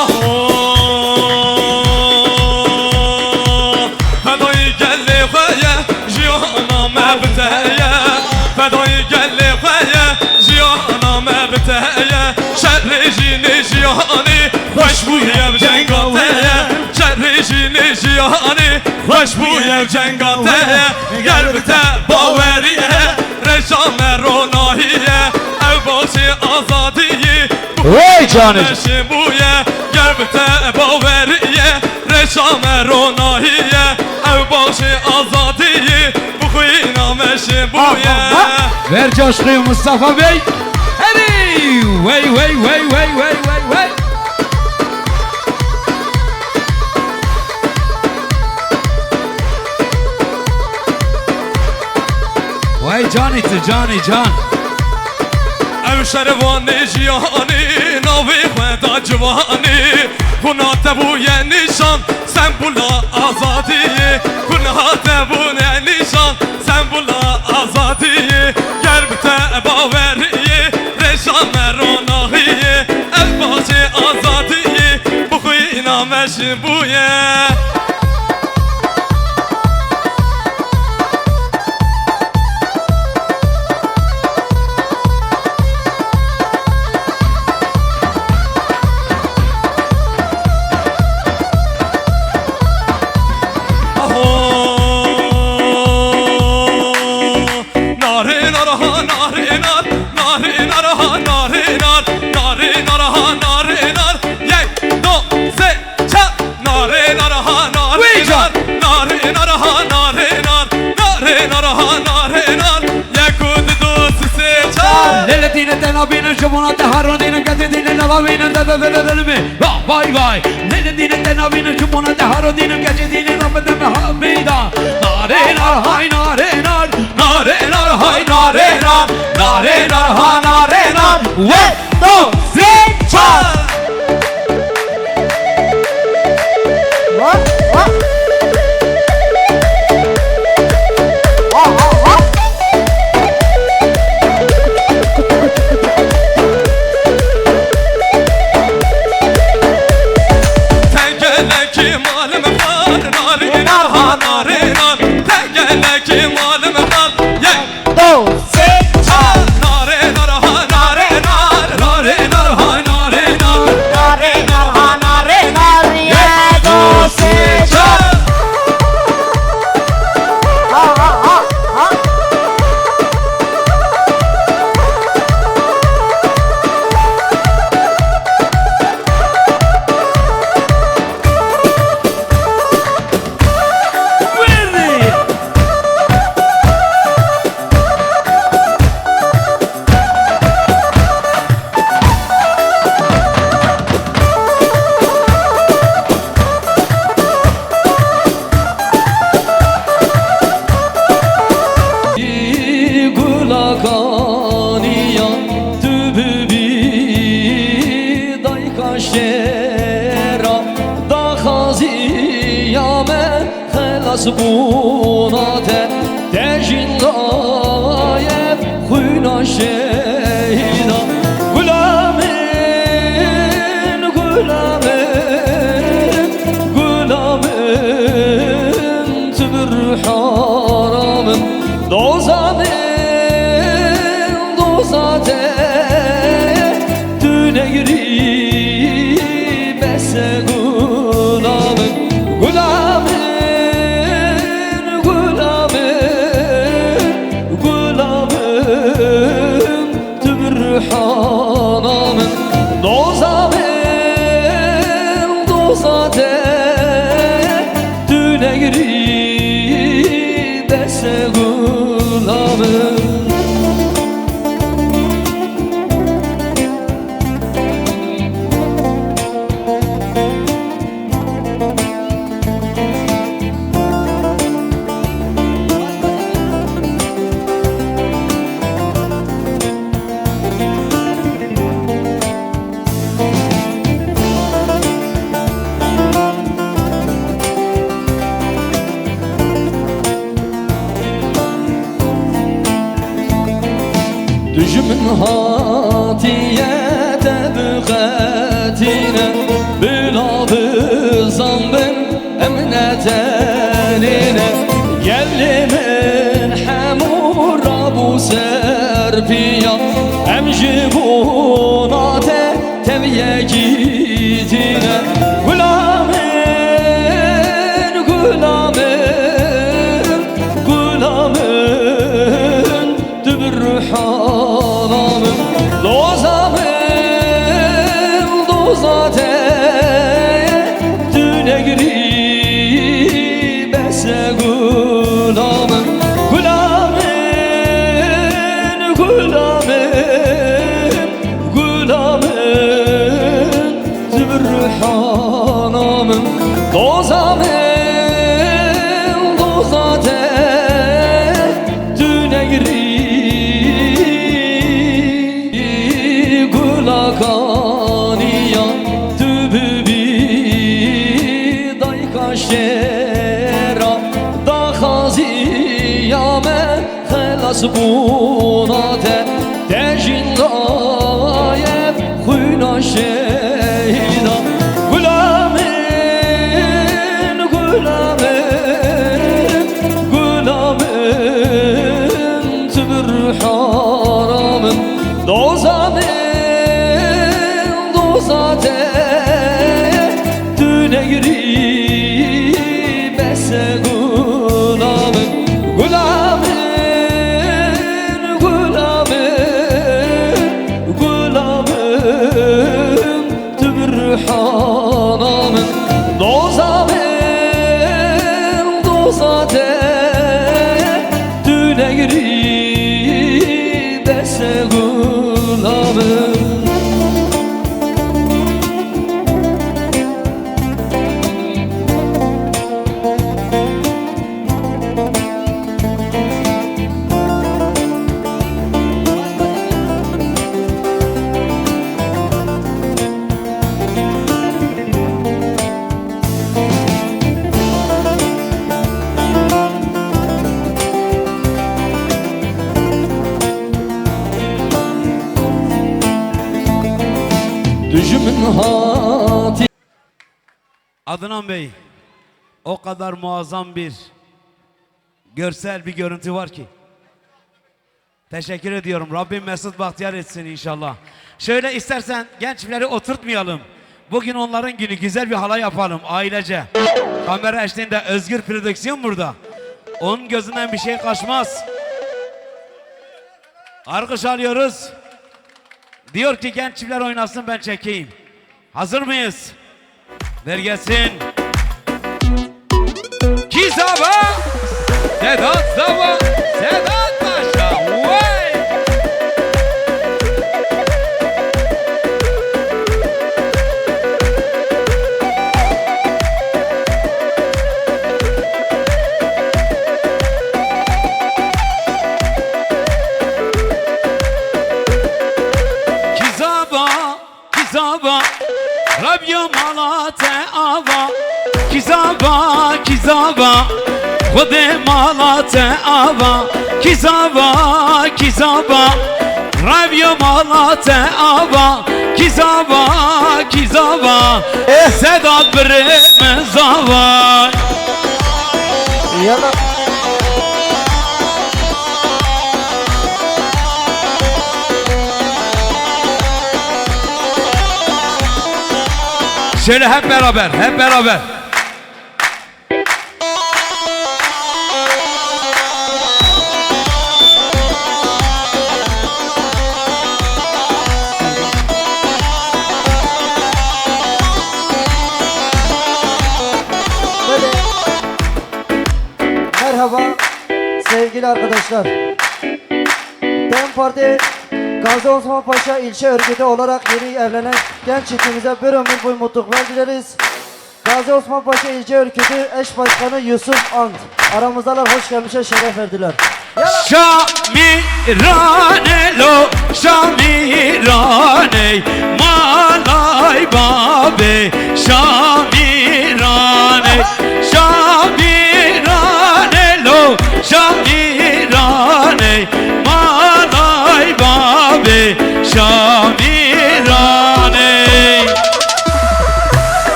Aho. Fedayî gelê xwe ye, jiyana me bi te ye. Fedayî gelê xwe ye, jiyana me bi te ye. Şerê jînê jiyanê xweş bûye bi cenga te ye. Şerê jînê jiyanê xweş bûye bi cenga te ye. Ger bi te bawerî ye, reşa me ronahî ye. Ew baxçê azadiyê Wey canê. Meşin bûye, ger bi te bawerî ye, reşa me ronahî ye. Ew baxçê azadiyê, bi xwîna meşin bûye. Ver coşkuyu Mustafa Bey. Herî! Wey, wey, wey, wey, wey, wey, wey. Wey canê tu, canê can. Ew şervanê jiyanê, navê xwe da ciwanê. Xwina te bûye nîşan, sembûla azadiyê. Xwina te bûne nîşan, sembûla azadiyê. Ger bi te baweriyê, reşa me ronahiyê. Ev baxçê azadiyê, bi xwîna me jin bûye. Aho. Narê nar ha, narê nar, narê nar ha, narê nar, narê nar ha, narê nar. Yek, do, sê, çar. Narê nar ha, narê nar, narê nar ha, narê nar, narê nar ha, narê nar. Yek û du, du, sê, sê, çar. Lele dîne te nabînim, ji bona te harondînim, kesê dîne navavînim, de, de, de, de, de, me. Va, vay, vay. Lele dîne te nabînim, ji bona te harondînim, kesê dîne navavînim, ha, meydan. Narê nar, hay narê nar, narê nar, hay narê nar, narê nar ha, narê nar. Wê. Do, sê, çar. Wa, wa. Wa, wa, wa. Tengelekî malê me xwar, narî Kemalê min qal, yek, do, sê, çar. Narê nar ha, narê nar, narê nar ha, narê nar. Narê nar ha, narê nar, yek, do, sê, çar. Ha, ha, ha, ha. Gula kaniya tu bibî dayka şêra, daxaziya me xelas bûna te, te jî daye xwîna şehîda. Gula min, gula min, gula min, tu bi ruhana min, doza min, doza te, tu negirî bes e gula min, gula min, gula min, gula min, tu bi ruhana min, doza min, doza te, tu negirî bes e gula min. Tu ji min hatiye te biqetîne, bila bizan bin em ne tenê ne. Gelê min hemû rabû ser piya, em ji bona te tev yekî tîne. Gula min, gula min, gula min, tu bi ruhana min, doza min, doza te, tu negirî bes e gula min, gula min, gula min, gula min. Tu bi ruhana min, doza min, doza te, tu negirî. Gula kaniya tu bibî dayka şêra, daxaziya me xelas bûna te, te jî daye xwîna şehîda. Gula min, gula min, gula min, tu bi ruhana min, doza min, doza te, tu negirî bes e gula min, gula min, gula min, gula min, tu bi ruhana min, doza min, doza te, tu negirî bes e gula min. Tu ji min hatî. Adnan Bey, o kadar muazzam bir Görsel bir görüntü var ki. Teşekkür ediyorum. Rabbim mesut bahtiyar etsin inşallah. Şöyle istersen genç çiftleri oturtmayalım. Bugün onların günü. Güzel bir halay yapalım ailece. Kamera eşliğinde Özgür Prodüksiyon burada. Onun gözünden bir şey kaçmaz. Alkış alıyoruz. Diyor ki genç çiftler oynasın, ben çekeyim. Hazır mıyız? Ver gelsin. Kizava, Sedat Zava, Sedat Paşa. Vay! Kizava, Kizava, Rabia mala te ava. Kizava, Kizava, Xwedê mala te ava. Kizava, Kizava, Rabia mala te ava. Kizava, Kizava, Sedat birê min zava. Yala. Şöyle hep beraber, hep beraber. Merhaba sevgili arkadaşlar. DEM Parti Gazi Osman Paşa İlçe Örgütü olarak yeni evlenen genç çiftimize bir ömür boyu mutluluklar dileriz. Gazi Osman Paşa İlçe Örgütü Eş Başkanı Yusuf Ant. Aramızdalar, hoş gelmişe şeref verdiler. Şamîranê lo, Şamîranê, malay babê Şamîranê. Şamîranê lo, Şamîranê, malay babê Şamîranê.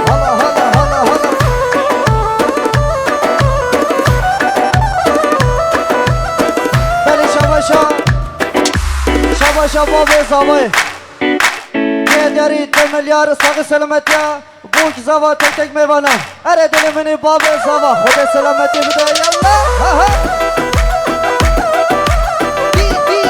Hala, hala, hala, hala. Belê şabaşa. Şabaşa babê zavayê. Kêderî du milyar saxî selametiya. Bûk zava tek tek mêvana. Erê dilê min ê babê zava. Xwedê selametê bide. Yallah. Ha, ha. Dî, dî.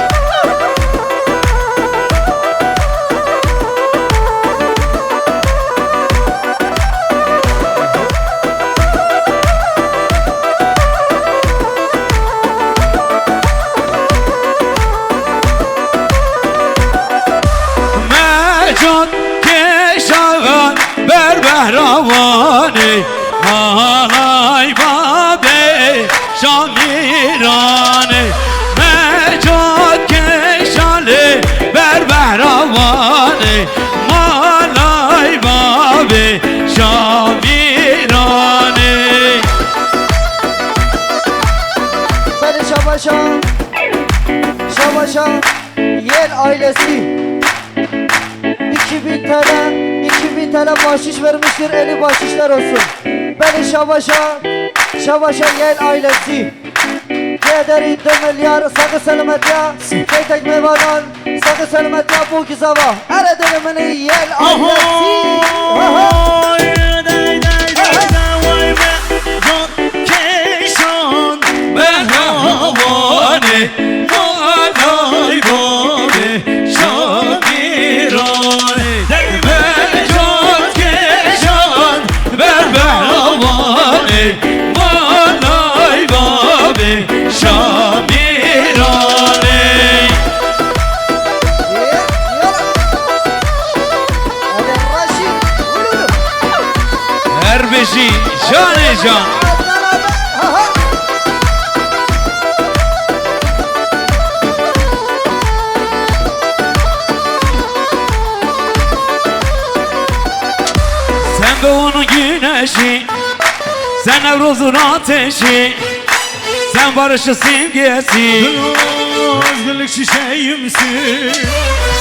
Mecan kêşaxan ber behrawanê, malay babê Şamîranê. Mecan kêşalê ber behrawanê, malay babê Şamîranê. Belê şabaşa, şabaşa, Yel ailesi. İki bin T L, iki bin T L bahşiş vermiştir, eli bahşişler olsun. Belê şabaşa, şabaşa Yel ailesi. Kêderî du milyar saxî selametiya, tek tek mêvanan, saxî selametiya bûk zava. Erê dilê min ê Yel ailesi. Aha. Aha. Dey, dey, dey, dey, dey, vay be. Can kêşan behrawanê, malay babê Şamîranê. Dey me can kêşan ber behrawanê, malay babê Şamîranê. Her bijî canê can. Sen doğunun güneşi, sen Nevruz'un ateşi, sen barışın simgesi. Özgürlük çiçeğimsin.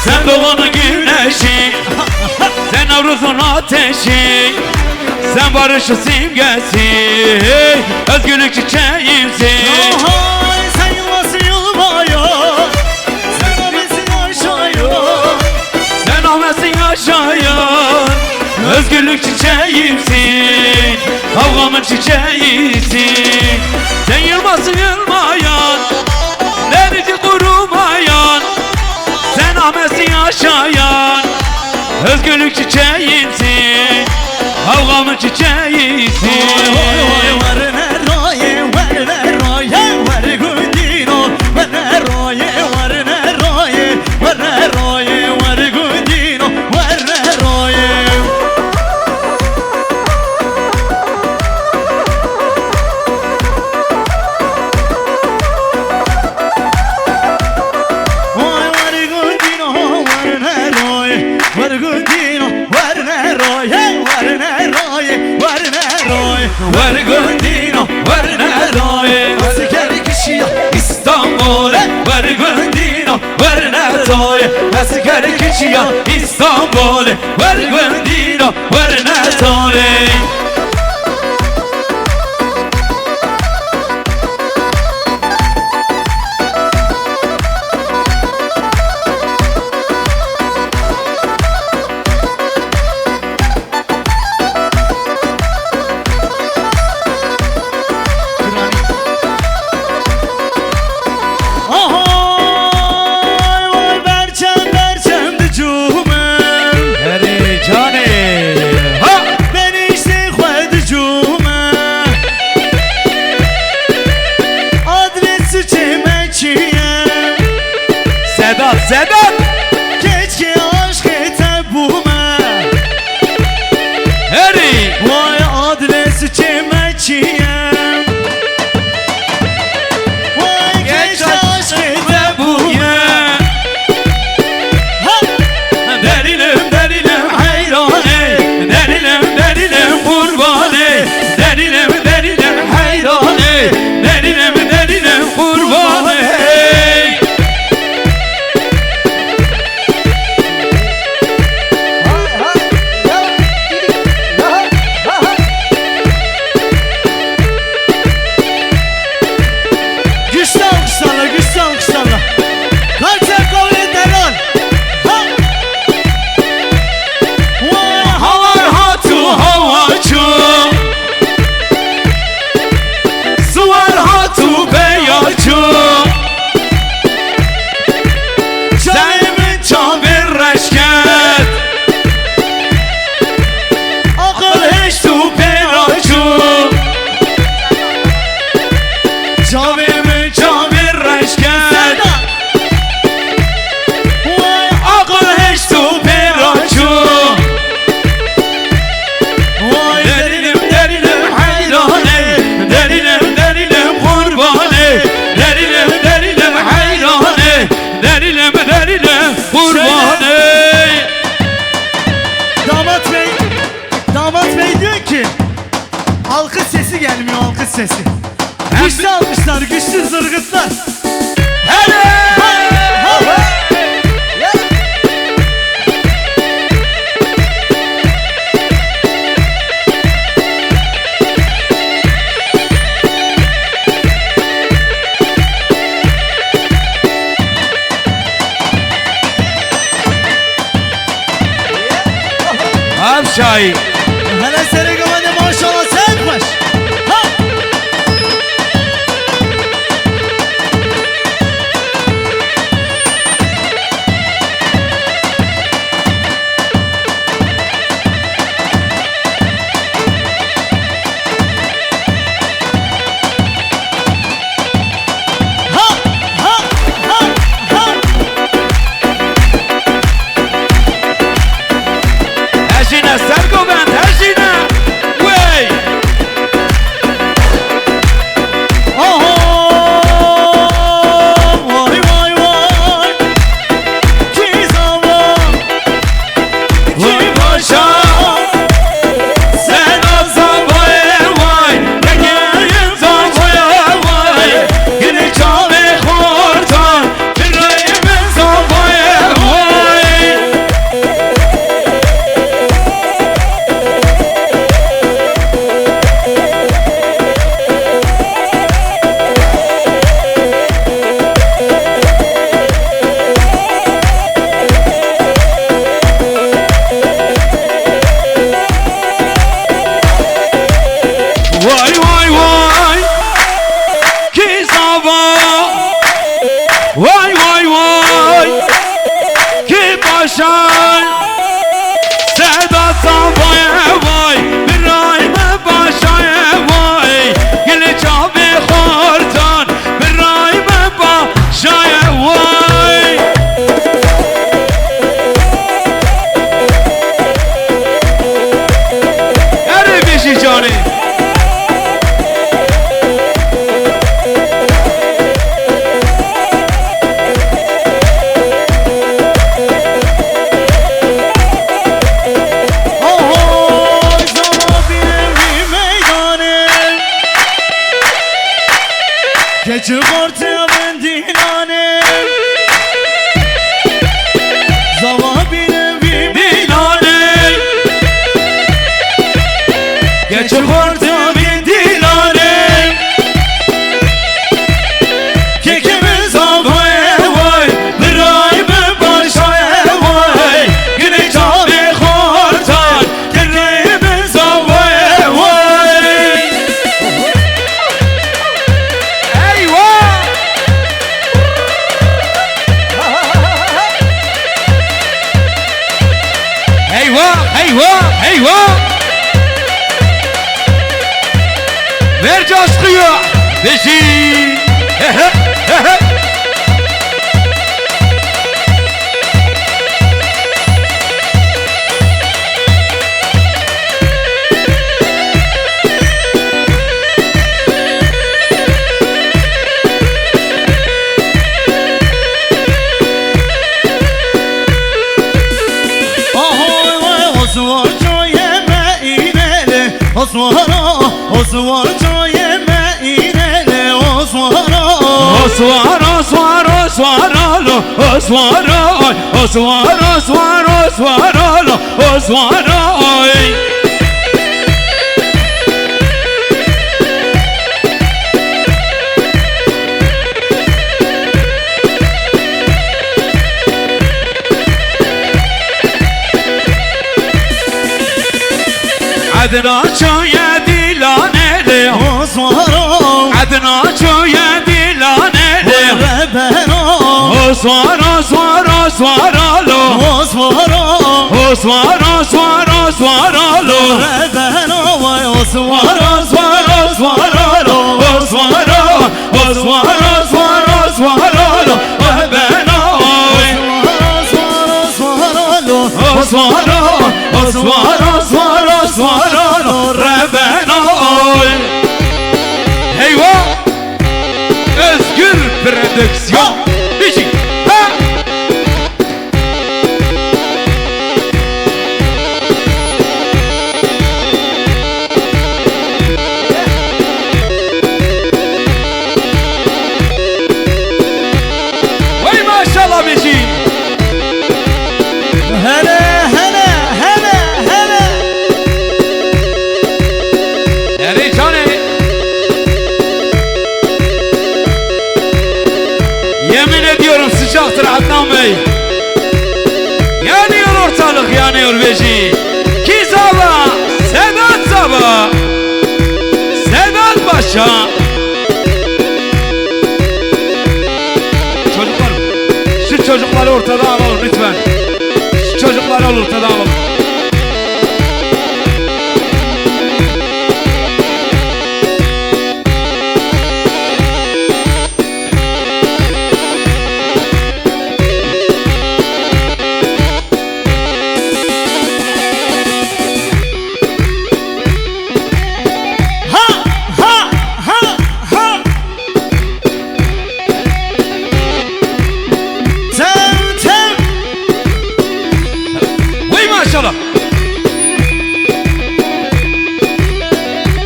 Sen doğunun güneşi, sen Nevruz'un ateşi, Sen barışın simgesi, özgürlük çiçeğimsin. Ohay, sen yılmazsın yılmaya, sen amesin aşağıya. Sen amesin aşağıya, özgürlük çiçeğimsin, kavgamın çiçeğisin. Sen yılmazsın yılmayan, denizi kurumayan, sen amesin aşağıyan, özgürlük çiçeğimsin, kavgamın çiçeğisin. Oy, oy, oy, werne roye, werne roye, were gundino, werne roye, werne roye, werne roye, were gundino, werne roye. Oy, were gundino, werne roye, were gundino, werne roye, werne roye, werne roye, were gundino, werne roye. Asker kişiya İstanbul'e, were gundino, werne roye. Asker kişiya İstanbul'e, were gundino, werne roye. Ahay, vay berçem berçem dicûme. Erê canê. Ha! Benîştê xwe dicûme. Adres çê me çi ye? Sedat, Sedat! Keçkê aşkê te bûme. Herî! Vay adres çê me çi ye? Vay keç aşkê te bûme. Ha! Derilim, derilim, heyranê. Derilim, derilim, qurbanê. Derilim, derilim, heyranê. Derilim, derilim, qurbanê. Güçlü alkışlarla, güçlü alkışlarla. Kalçak kavga delal. Ha! Havar hatu havaçu. Suwar hatu beyaçu. Çavê min çavê reş ket. Aqil hişt û pêra çû. Çavê min çavê reş ket. Vay aqil hişt û pêra çû. Vay derilim, derilim, heyranê. Derilim, derilim, qurbanê. Derilim, derilim, heyranê. Derilim, derilim, qurbanê. Damat Bey, Damat Bey diyor ki, alkış sesi gelmiyor, alkış sesi. Hem güçlü alkışlar, güçlü zırgıtlar. Hele! Ha, ha, ha. Ev çayî. Hele serê gava de maşallah, ser xweş. Ha! Ha! Ha! Ha! Ha! Ez jî ne ser govend Çi xortê vindînanê, zava bîne vî mînanê. Keçi xortê vindînanê. Kekê min zavayê way, birayê min başayê way. Ginê çavê xortan, kekê min zavayê way. Eywa! Eywa! Eywa! Eywa! Ver coşkuyu! Bijî! He he! He he! Ahoy vay, osvar çayê me înele, osvara, osvar çayê me înele, osvara. Osvar, osvar, osvar alo, osvar ay, osvar, osvar, osvar alo, osvar ay. Edna çaye dîlanê lê. Osvaro. Edna çaye dîlanê lê. Rebeno. Osvaro, osvaro, osvaro lo. Osvaro. Osvaro, osvaro, osvaro lo. Rebeno vay osvaro. Osvaro, osvaro, osvaro lo. Osvaro. Osvaro, osvaro, osvaro lo, rebeno. Osvaro, osvaro, osvaro lo. Osvaro, osvaro, osvaro, osvaro lo, rebeno. Eywa! Özgür Prodüksiyon. Bijî. Ha! Wey maşallah Bijî. Hele, hele, hele, hele. Erê canê. Yemin ediyorum sıcaktır Adnan Bey. Yanıyor ortalık, yanıyor Bijî. Kî zava, Sedat zava. Sedat Paşa. Çocuklar, şu çocukları ortadan alalım lütfen. Şu çocukları al ortadan alalım. Ha, ha, ha, ha. Tem, tem. Wey maşallah.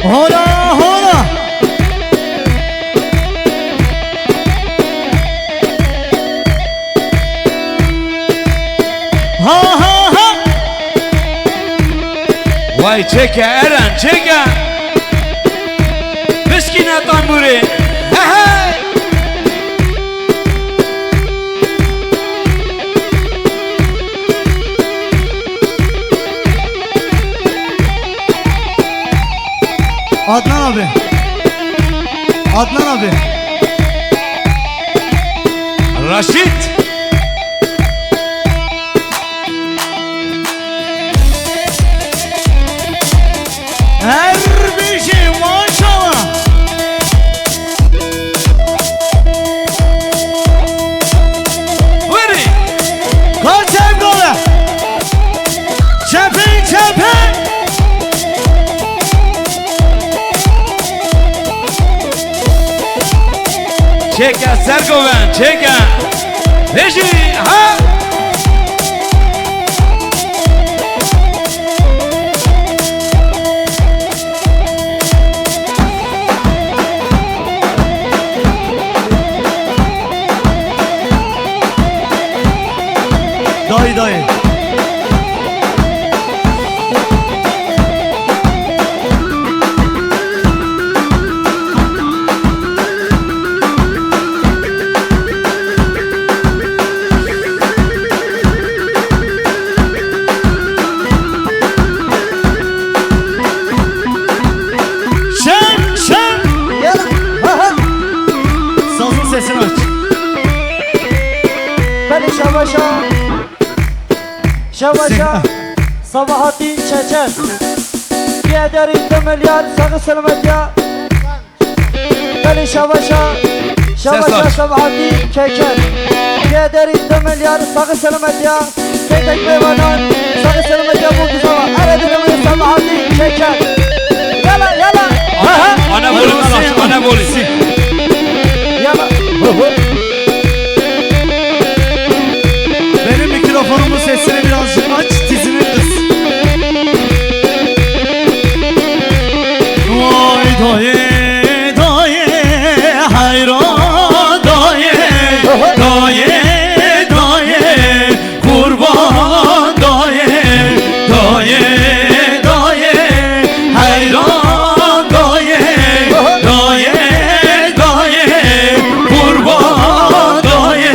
Hola, hola. Ha, ha, ha. Vay çeke Eren, çeke. Pişkîne tambûrê. He, he. Adnan abi. Adnan abi. Raşit. Her bir şey maşallah. Buyurun. Kaç hem gole. Çepin, çepin. Çeke Sergoven, çeke. Bijî, ha! Şebaşa Sabahattin Çeçen. Biraderî du milyar saxî selametiya. Belê şebaşa, şebaşa Sabahattin Çeçen. Biraderî du milyar saxî selametiya. Kêtek mêvanan, saxî selametiya bo dizava. Erê didemê Sabahattin Çeçen. Yala, yala. Ana, ana volüm aç, ana volüm. Yala. Benim mikrofonumun sesini birazcık aç, dizini kıs. Vay dayê, dayê, heyran dayê, dayê, dayê, qurban dayê, dayê, dayê, heyran dayê, dayê, dayê, qurban dayê.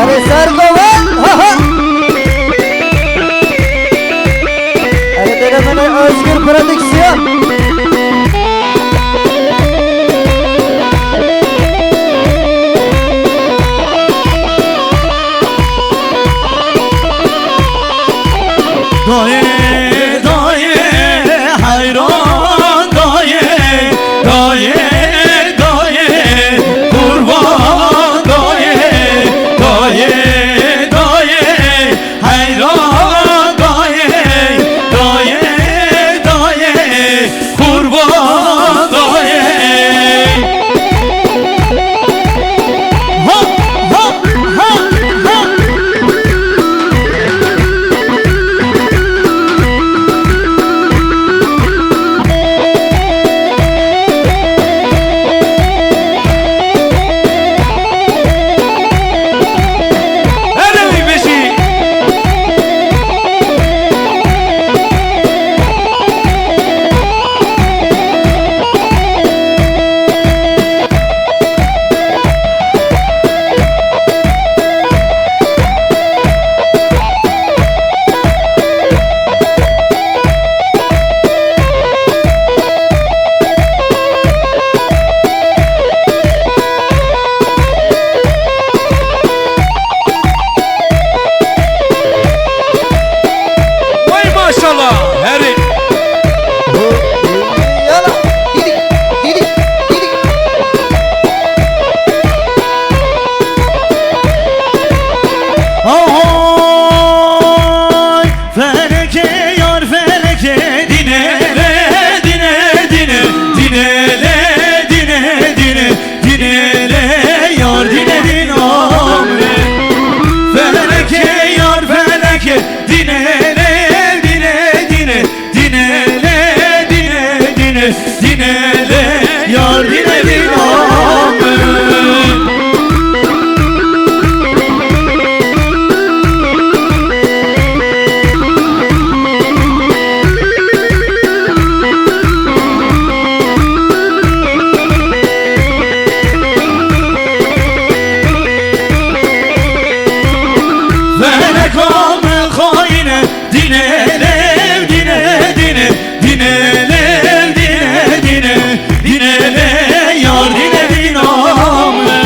Erê ser gova. Ha, ha. Erê dere mene Özgür Prodüksiyon. Dayê, dayê, heyran dayê, dayê, dayê, qurban dayê, dayê, dayê, heyran dayê, dayê, dayê, qurban dayê. Ha, ha, ha, ha. Erê wî bijî. Vay maşallah, herî. Yala, didi, didi, didi. Ahoy, felekê yar felekê, dîne le, dîne, dîne, dîne le, dîne, dîne. Dîne le yar dîne dîn ame. Felekê yar felekê. Dîne le dîne dîne. Dîne le dîne dîne. Dîne le yar dîne dîn ame. Feleka min xayîne, dîne lev, dîne, dîne, dîne lev, dîne, dîne, dîne le yar dîne dîna min.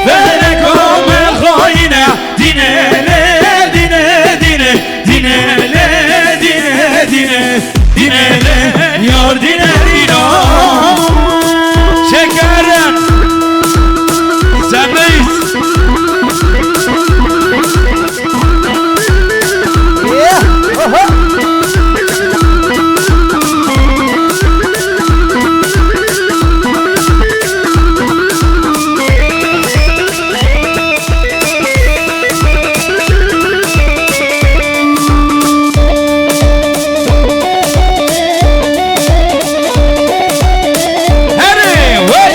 Feleka min xayîne, dîne lev, dîne, dîne, dîne le, dîne, dîne, dîne le, yar dîne dîna. Şekerim. Sen neyiz? Yeah. Oho. Herê, wey!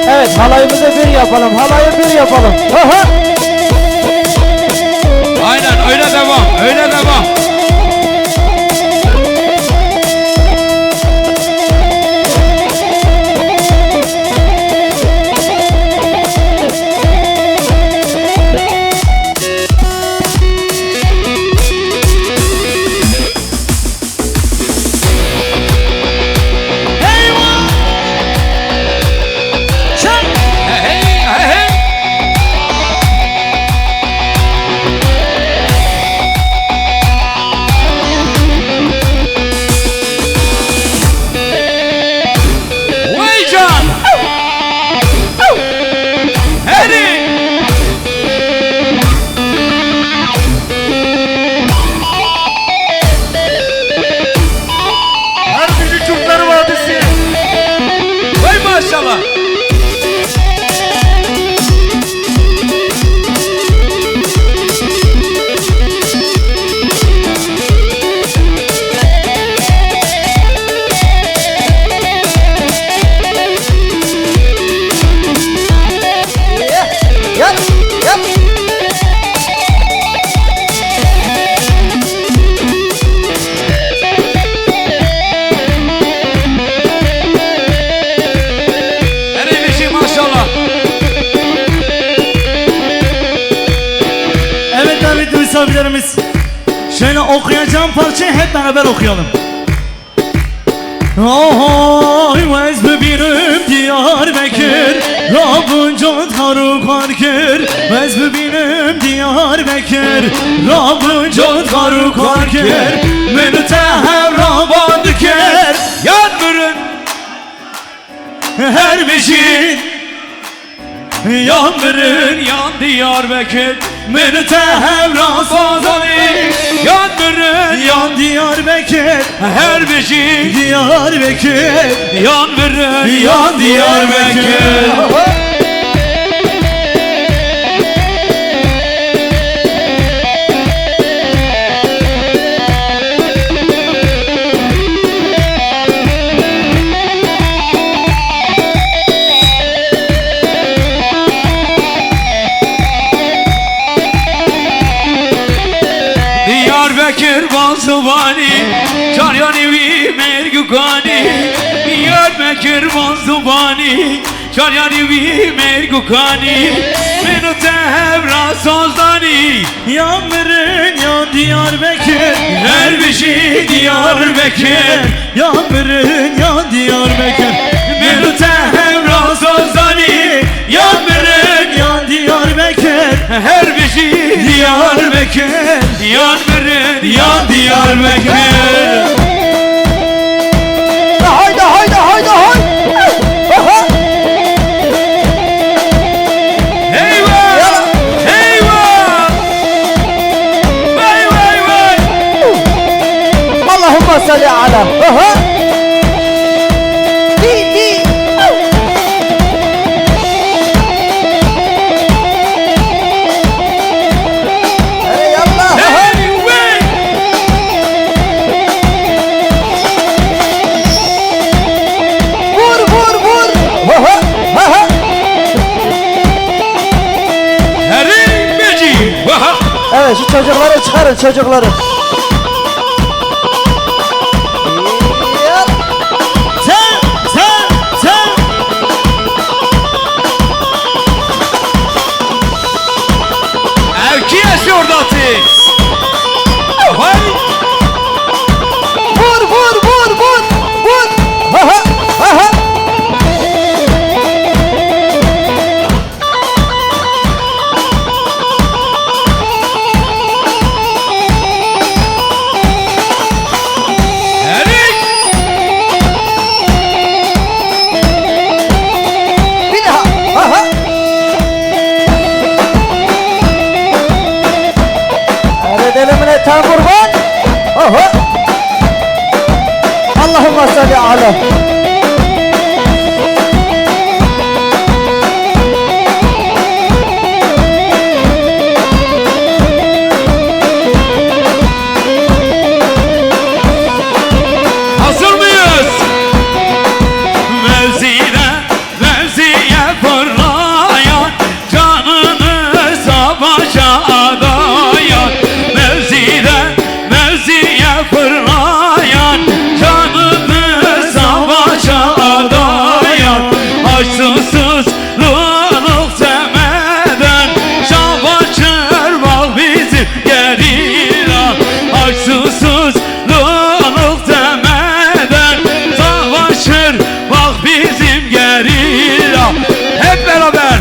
Evet, halayımızı bir yapalım, halayı bir yapalım. Aha! Aynen, öyle devam, öyle Parçayı hep beraber okuyalım. Ay, wez bibînim Diyarbekir, Rabbin can kar û kar kir. Wez bibînim Diyarbekir, Rabbin can kar û kar kir. Min û te hevra ban dikir. Yan mirin, her bijî. Yan mirin, yan Diyarbekir, min û te hevra sazanî. Yan mirin, yan Diyarbekir, her bijî Diyarbekir. Yan mirin, yan Diyarbekir. Diyarbekir Bazıvanî, çar yanî wî mêrg û kanî. Diyarbekir Bazıvanî, çar yanî wî mêrg û kanî. Min û te hevra sazdanî. Ya mirin ya Diyarbekir, her bijî Diyarbekir. Ya mirin ya Diyarbekir, min û te hevra sazdanî. Ya mirin ya Diyarbekir, her bijî Diyarbekir. Yan mirin, yan Diyarbekir. Haydi, haydi, haydi, hay. Aha. Eyvah! Eyvah! Vay, vay, vay! Allahümme salli ala. Aha. Di, di. Hey, yallah. Hey, wey! Vur, vur, vur. Aha, aha. Herî becî. Aha. Evet, şu çocukları çıkarın, çocukları. Sen, sen, sen. Ev kî ye şordatî? Hay! Vur, vur, vur, vur, vur! Ha, ha, ha, ha! Herî! Bir daha. Aha. Hadi deli mine tam kurban. Aha. Allahümme salli ala. Hazır mıyız? Mevzide mevziye fırlayan, canını savaşa adayan. Mevzide mevziye fırlayan, canını savaşa adayan. Aç susuz Luluk demeden savaşır bak bizim gerilla. Aç susuz luluk demeden savaşır bak bizim gerilla. Hep beraber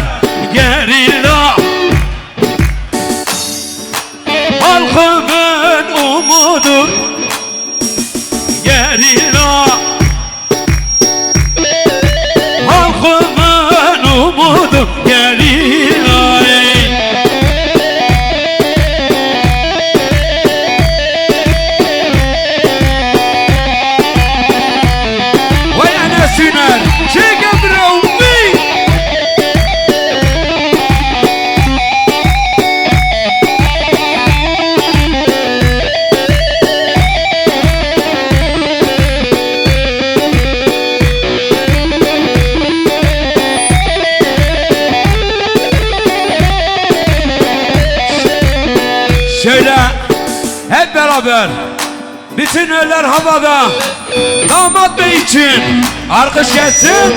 gerilla. Halkımın umudu gerilla. Halkımın umudu gerilla. Vay anasına, çek emre ummi. Şöyle hep beraber. Bütün eller havada. Damat bey için. Alkış gelsin.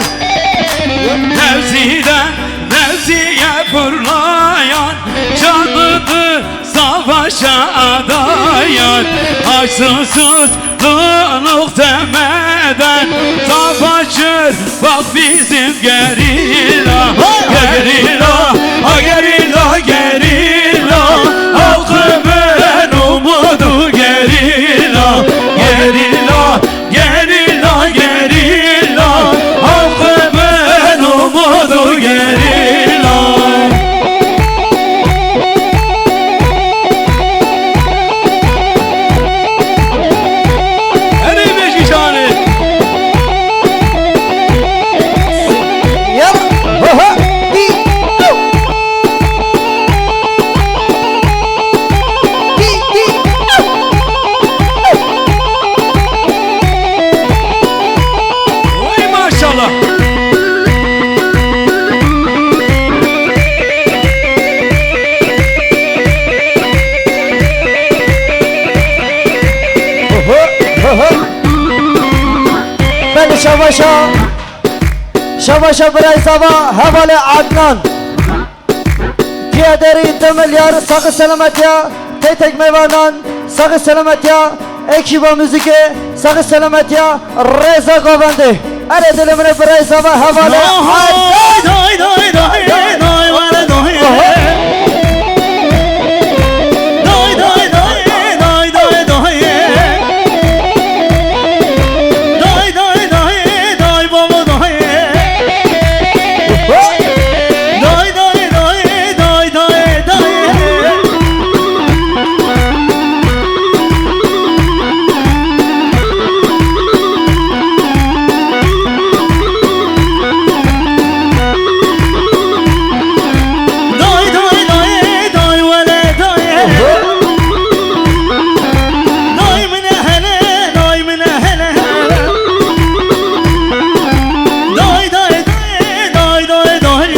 Mevziden mevziye fırlayan, canını Savaşa adayat, haksızlık temeden savaşır. Bak bizim gerilla, gerilla, ha gerilla, gerilla. Halkımın umudu gerilla, gerilla. Gerilla, gerilla, halkımın umudu gerilla. Hadi be şişhane. Yap. Ho, ho. Di. Oy maşallah. Oho, oho. Ben de şabaşa. Şabaşa birayê zava hevalê Adnan. Giyaderî du milyar, saxî selametiya tey tek mêvanan, saxî selametiya ekîba muzîkê, saxî selametiya Rêza Govendê. Erê dilê min ê birayê zava hevalê. Doy, doy, doy, doy, doy, were doy. Oho. Doy, doy, doy, doy, doy, doy. Doy, doy, doy, doy, baba doy. Oho. Doy, doy, doy, doy, doy, doy. Doy, doy, doy, doy, wele doy. Doy, mine hele, doy, mine hele hele. Doy, doy, doy, doy, doy, doy.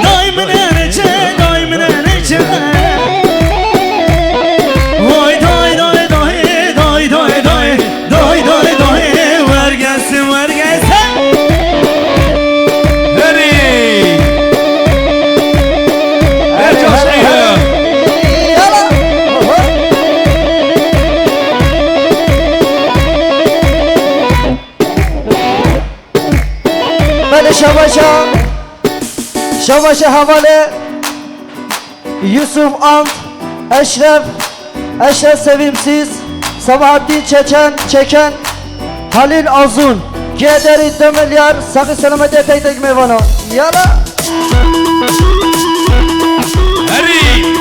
Doy, mine reçe, doy, mine reçe. Oy, doy, doy, doy, doy, doy, doy. Doy, doy, doy, wergesim, wergesim. Herî. Her coşkuyla. Yala. Belê şabaşa. Şabaşa hevalê. Yusuf Ant, Eşref, Eşref Sevimsiz, Sabahattin Çeçen, Çeken, Halil Azun, Giyaderî du milyar, saxî selametiya tek tek mêvana. Yala! Herî!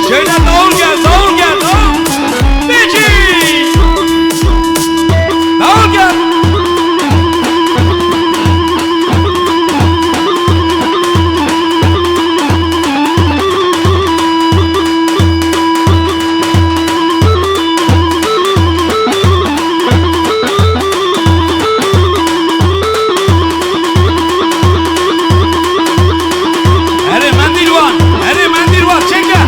Şöyle davul gel, davul gel, davul. Peki. Davul gel. Erê mendîl wan, erê mendîl wan, çêke.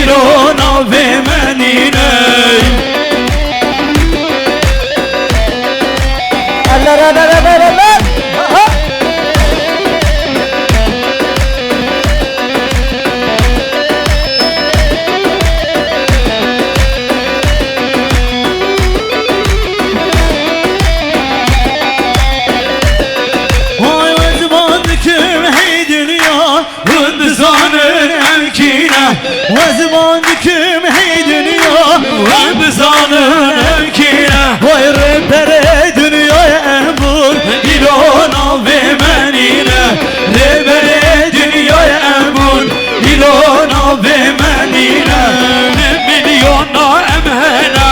Lo navê me nîne. Eller, eller, eller, eller. Aha. Vay, vay, ziman dikim hey dinya. Hûn dizanin em kî ne? We ziman dikim hey dinya. Hûn dizanin em kî ne? Vay rêberê dinyayê em bûn, îro navê me nîne. Rêberê dinyayê em bûn, îro navê me nîne. Di milyona em hene,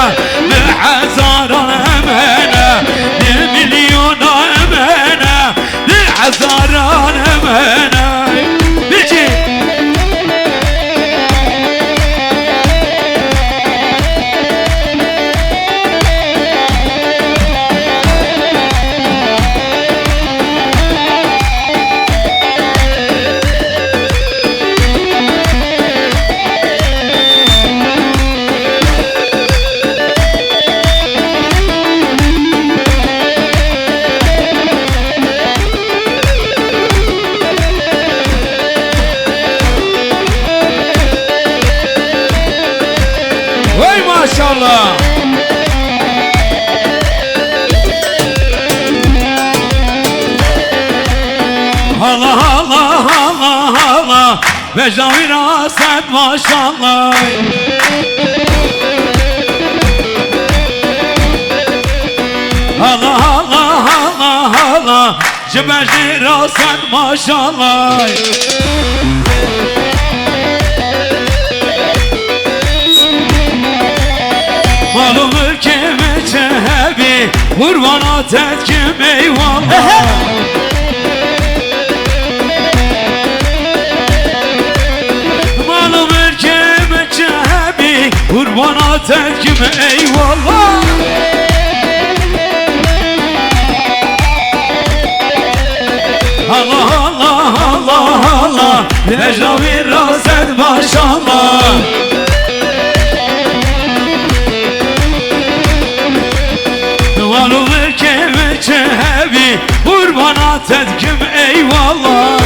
di hezaran em hene, di milyona em hene. Di hezaran em hene. Peki. Wey maşallah. Allah, Allah, Allah, Allah. Bejna wî ra sed maşallah. Allah, Allah, Allah, Allah. Ji bejnê ra sed maşallah. Mal û milkê min çi hebî, qurbana te dikim eyvallah. Mal û milkê min çi hebî, qurbana te dikim eyvallah. Allah, Allah, Allah, Allah. Necda wî ra sed maşallah. Walo vekê me çi hebî, qurbana te dikim eyvallah.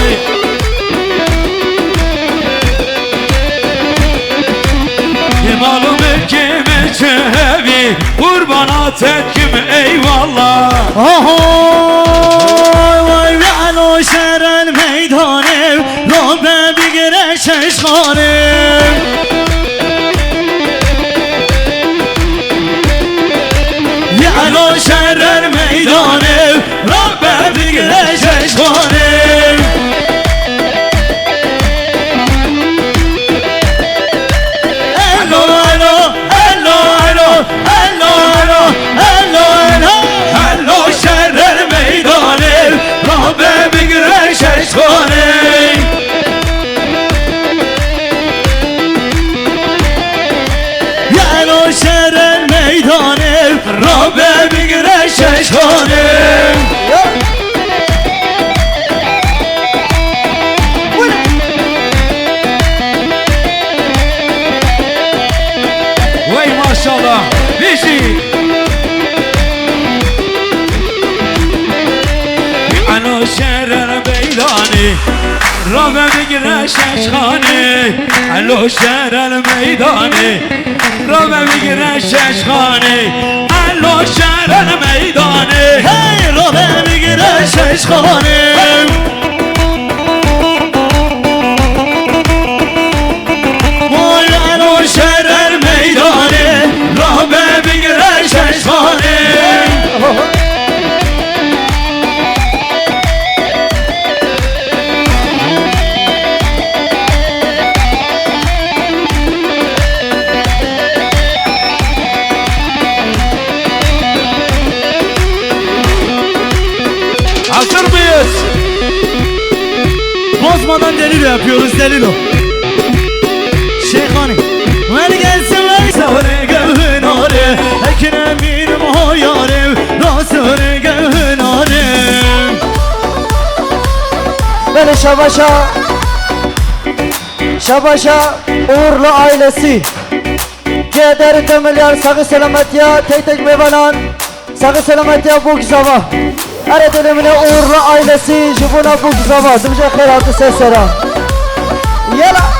Mal û milkê me çi hebî, qurbana te dikim eyvallah. Ahoy, vay, vay, elo şeren meydanê, rabe bigire şeşxanê. Elo şeren meydanê, rabe bigire şeşxanê. Elo, elo, elo, elo, elo, elo, elo, elo. Elo şerer meydanê, rabe bigire şeşxanê. Elo şerer meydanê, rabe bigire şeşxanê. Wey maşallah. Bijî. Elo şerer meydanê, rabe bigire şeşxanê. Elo şerer meydanê, rabe bigire şeşxanê. Elo şerer meydanê. Hey, rabe bigire şeşxanê. Vay elo şerer meydanê, rabe bigire şeşxanê. Hazır mıyız? Bozmadan Delilo yapıyoruz, Delilo. Şeyhani. Ver gelsin, ver. Sare gövün are, Ekrem'in o yarim, nasıl gövün are. Böyle şabaşa. Savaşa uğurlu ailesi. Keder Demilyar, sağı selametiya tek tek mêvanan, sağı selametiya Bûk Zava. Erê dilê min e uğurlu ailesi ji bona Bûk Zava. Dimce xêr hati ser sera. Yela.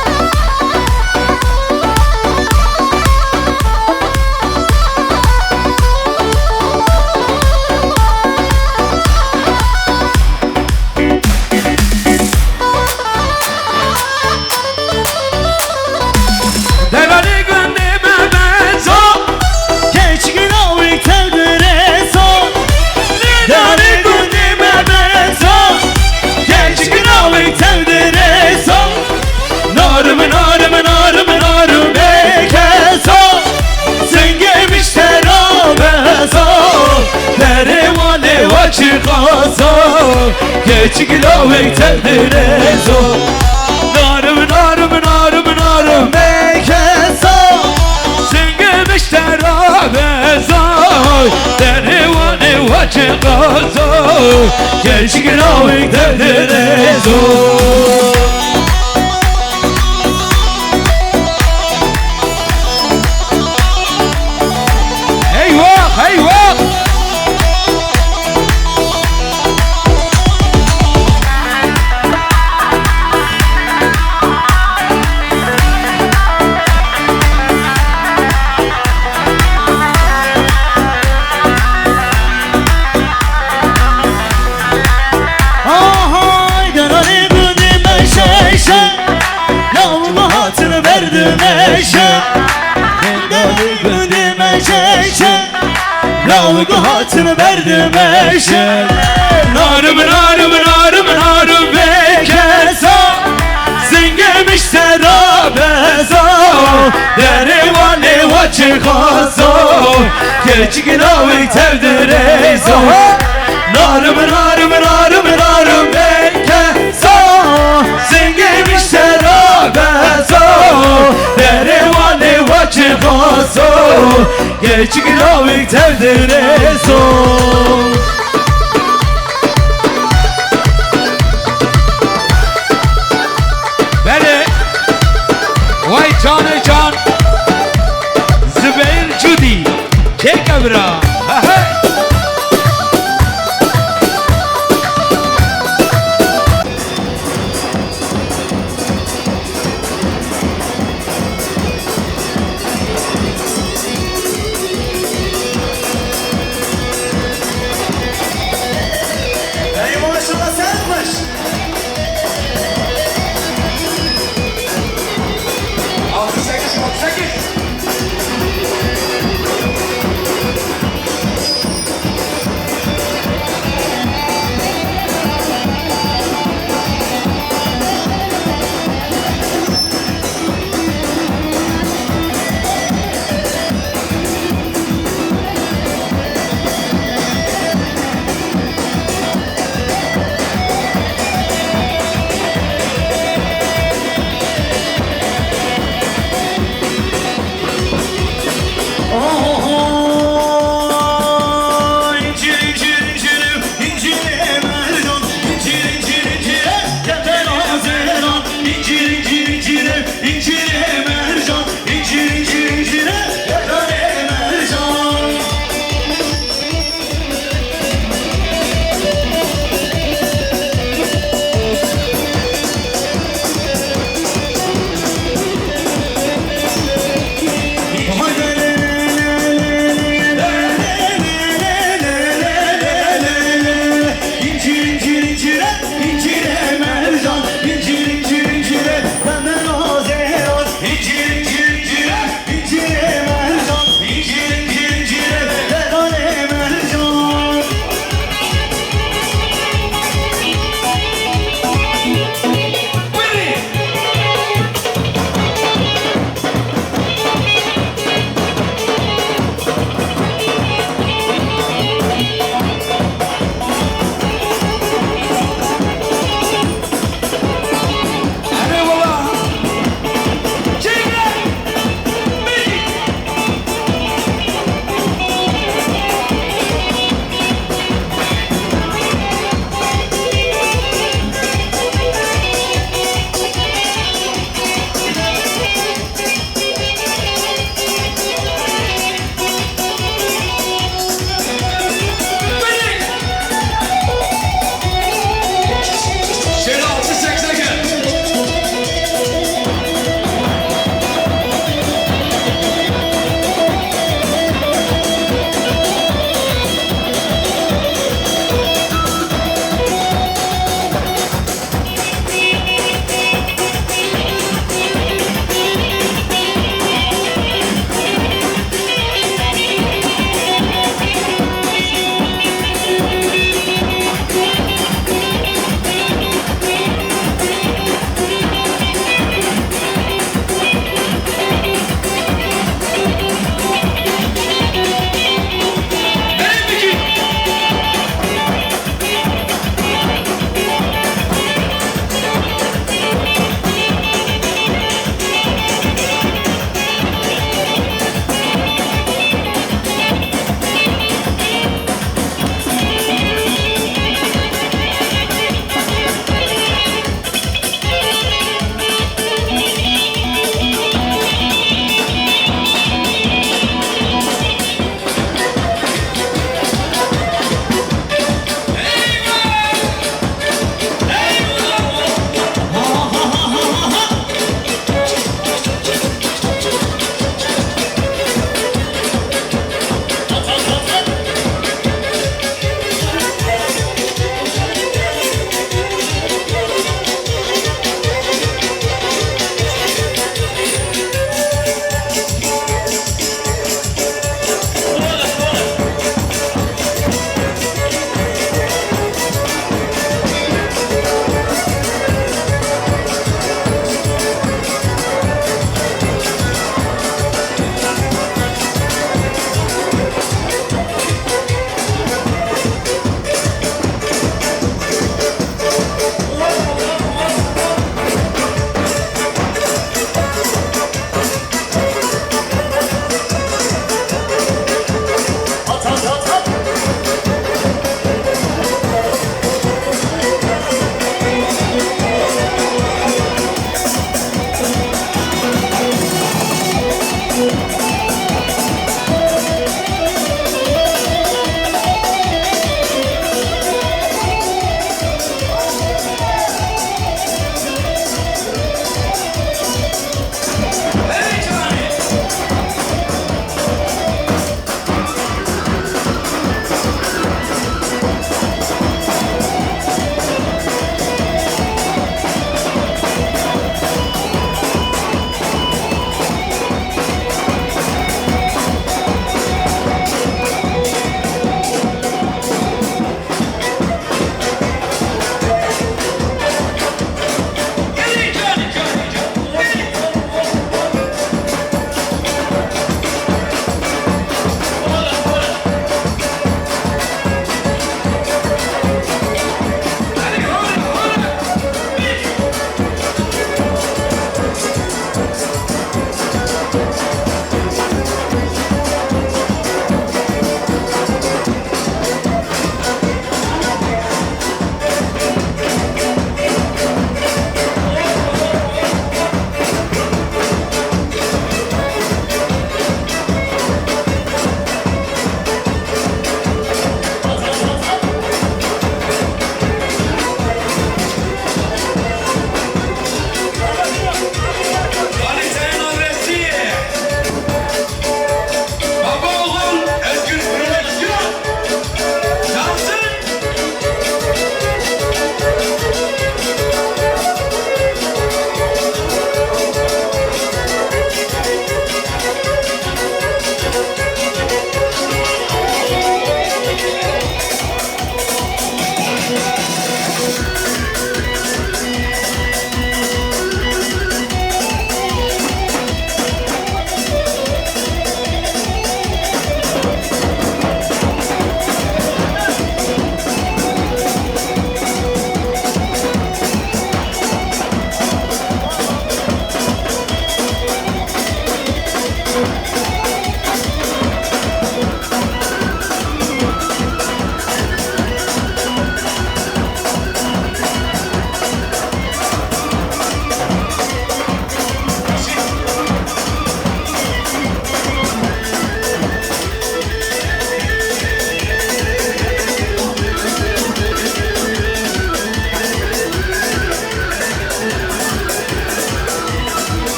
Delalê gundê me bezo, keçik lawik tev direzo. Delalê gundê me bezo, keçik lawik tev direzo. Narim, narim, narim, narim bêkeso, singê miştera bezo. Derê walê wa çi xazo, keçik lawik tev direzo. Narim, narim, narim, narim bêkeso, singê miştera bezo. Derê walê wa çi xazo, keçik lawik tev direzo. Eyvah, eyvah! Ahay, deralê gundê me şeşe, lawik hatin ber dimeşe. Deralê gundê me şeşe, lawik hatin ber dimeşe. Narim, narim, narim, narim bêkeso, singê miştera bezo. Derê walê wa çi xazo, keçik lawik tev direzo. Narim, narim, narim, narim bêkeso, singê miştera bezo. Derê walê wa çi xazo, keçik lawik tev direzo. Belê. Vay canê can. Zibeyir Cudî. Çêke bira. He he. Ey maşallah, sert baş. Altmış sekiz, altmış sekiz.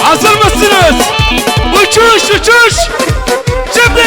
Hazır mısınız? Uçuş, uçuş! Şimdi!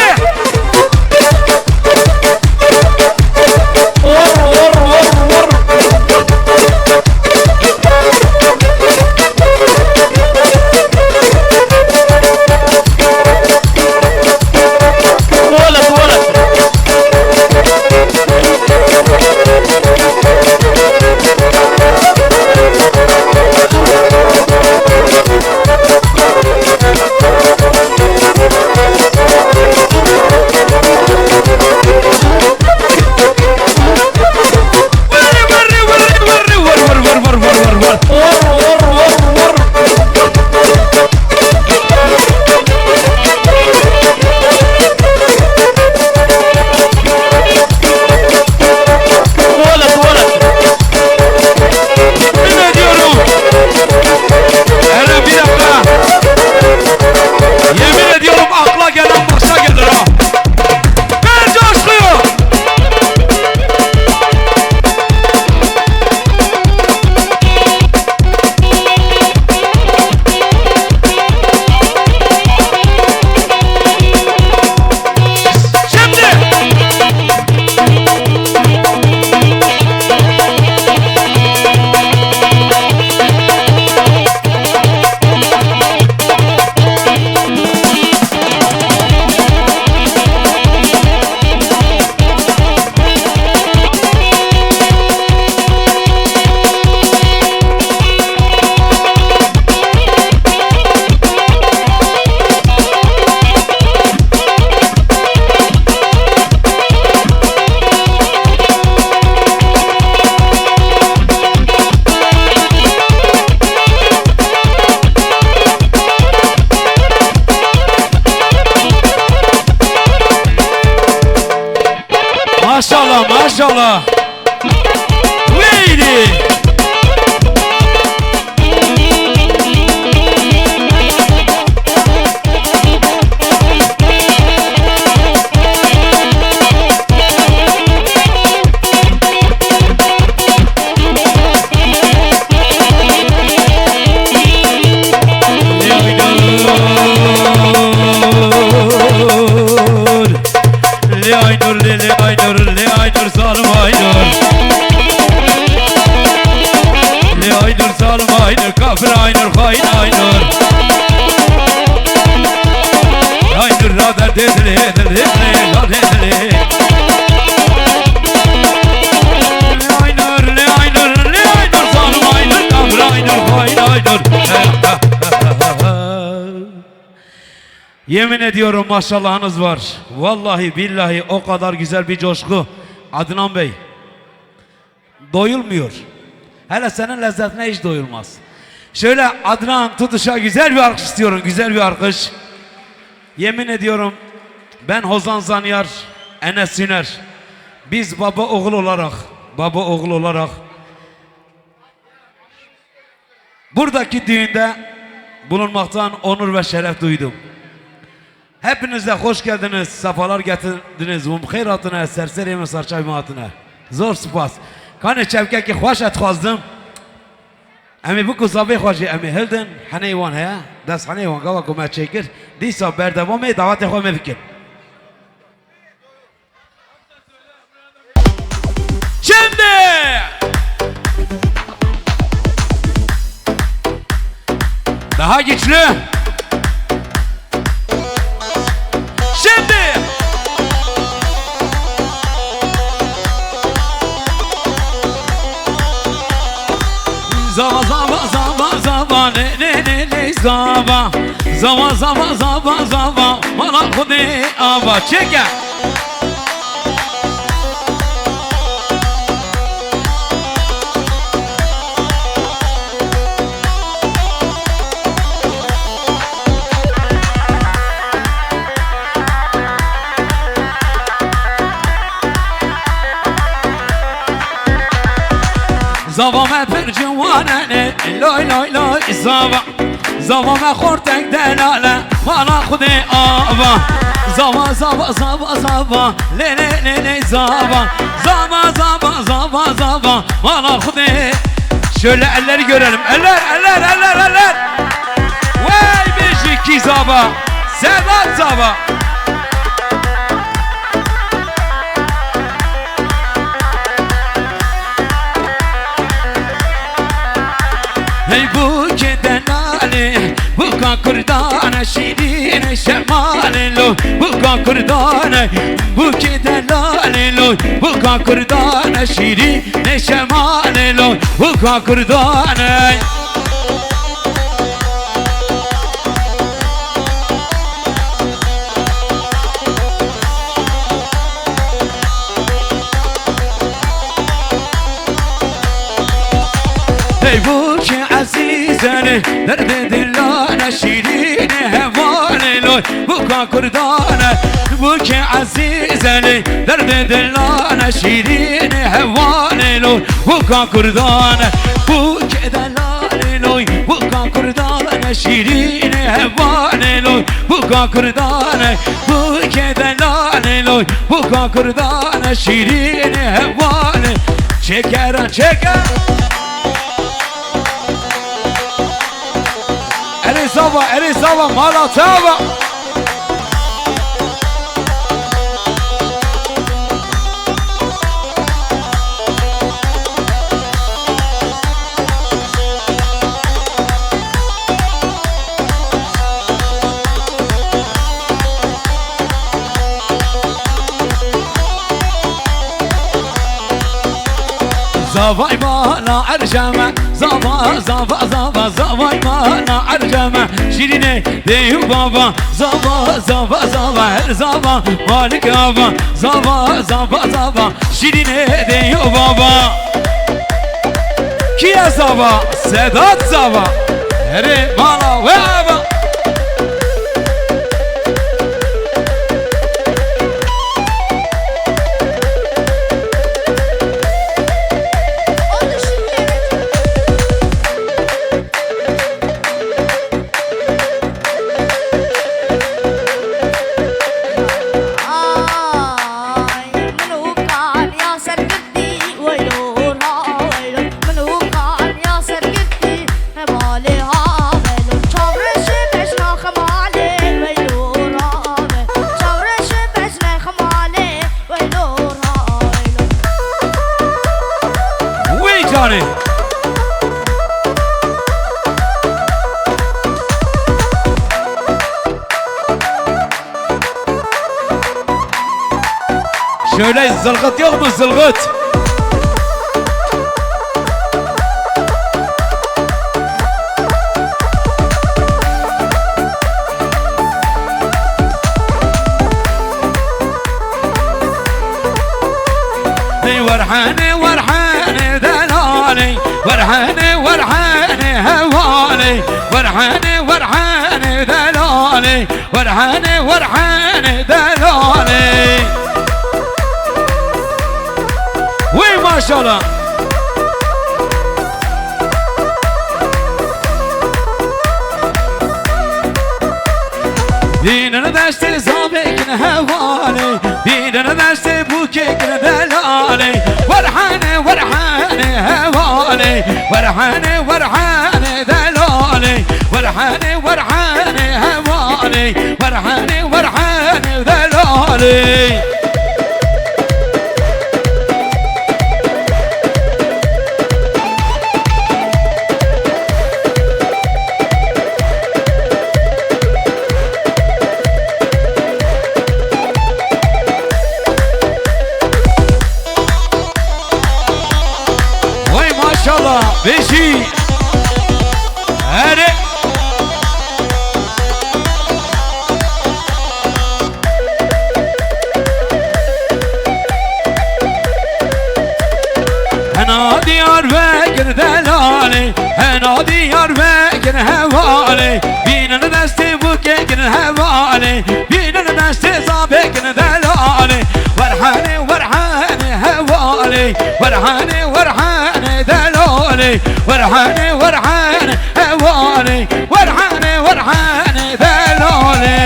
Yemin ediyorum. Eren, bir dakika. Yemin ediyorum, akla gelen başa gelir ha. Ver coşkuyu. Şimdi. Maşallah, maşallah. Weydi. Lê Aynur, lê, lê Aynur, lê Aynur, zalim Aynur. Lê Aynur, zalim Aynur, kafir Aynur, hain Aynur. Aynur, radar dedile, dedile, dedile. Lê Aynur, lê Aynur, lê Aynur, zalim Aynur, kafir Aynur, hain Aynur. Yemin ediyorum maşallahınız var. Vallahi billahi o kadar güzel bir coşku. Adnan Bey, doyulmuyor. Hele senin lezzetine hiç doyulmaz. Şöyle Adnan Tutuş'a güzel bir alkış istiyorum, güzel bir alkış. Yemin ediyorum ben Hozan Zanyar, Enes Üner. Biz baba oğul olarak, baba oğul olarak buradaki düğünde bulunmaktan onur ve şeref duydum. Hepiniz de hoş geldiniz, sefalar getirdiniz. Hûn bi xêr hatine, ser serê min, ser çavê min hatine. Zor spas. Kanê çevkekî xweş e dixwazim. Em ê biku zavê xwe jî em ê hildin. Henê wan heye, dest henê wan gava ku me çêkir. Dîsa berdewamê dawetê xwe me bikin. Şimdi. Daha güçlü. Şimdi. Zava, zava, zava, zava, ne, ne, ne, ne, zava. Zava, zava, zava, zava, mala Xwedê ava. Çêke. Zava me pir ciwan e, loy, loy, loy, zava. Zava me xortek delal e, mala Xwedê ava. Zava, zava, zava, zava. Le, le, le, le, zava. Zava, zava, zava, zava. Mala Xudê. Şöyle elleri görelim. Eller, eller, eller, eller. Vay, beşik zava. Sedat zava. Hey bu ke delalê, bu ka kurdana şîrîne şemalê lo, bu ka kurdana, bu ke delalê lo, bu ka kurdana şîrîne şemalê lo, bu ka kurdana. Hey bu ki ezîzene, derdê dilane, şîrînê hevalê loy, bu ka kurdane. Bu ki ezîzene, derdê dilane, şîrînê hevalê loy, bu ka kurdane. Bu ki delalê loy, bu ka kurdane, şîrînê hevalê loy, bu ka kurdane. Bu ki delalê loy, bu ka kurdane, şîrînê hevalê. Çekera çeke. Erê zava, erê zava, mala tava. Zavay bana erjeme, zava, zava, zava, zavay bana erjeme. Şirine deyu baba, zava, zava, zava, her zava, Malik ava, zava, zava, zava, şirine deyu baba. Kiye zava, Sedat zava, here mala we ava. Wê carê. Şöyle zılgıt yok mu, zılgıt? Ey werhane, werhane delalê, werhane, werhane hevalê, werhane, werhane delalê. Werhane, werhane delalê. Wey maşallah. Dînin destê zavêkin hevalê, dînin destê bûkêkin delalê. Werhane, werhane hevalê, werhane, werhane delalê. Werhane, werhane hevalê, werhane, werhane delalê. Vay maşallah, beşî. Erê. Hena Diyarbekir delalê, hena Diyarbekir hevalê, bînin destê bûkêkin hevalê, bînin destê zavêkin delalê. Werhane, werhane hevalê, werhane, werhane delalê, werhane, werhane hevalê, werhane, werhane delalê.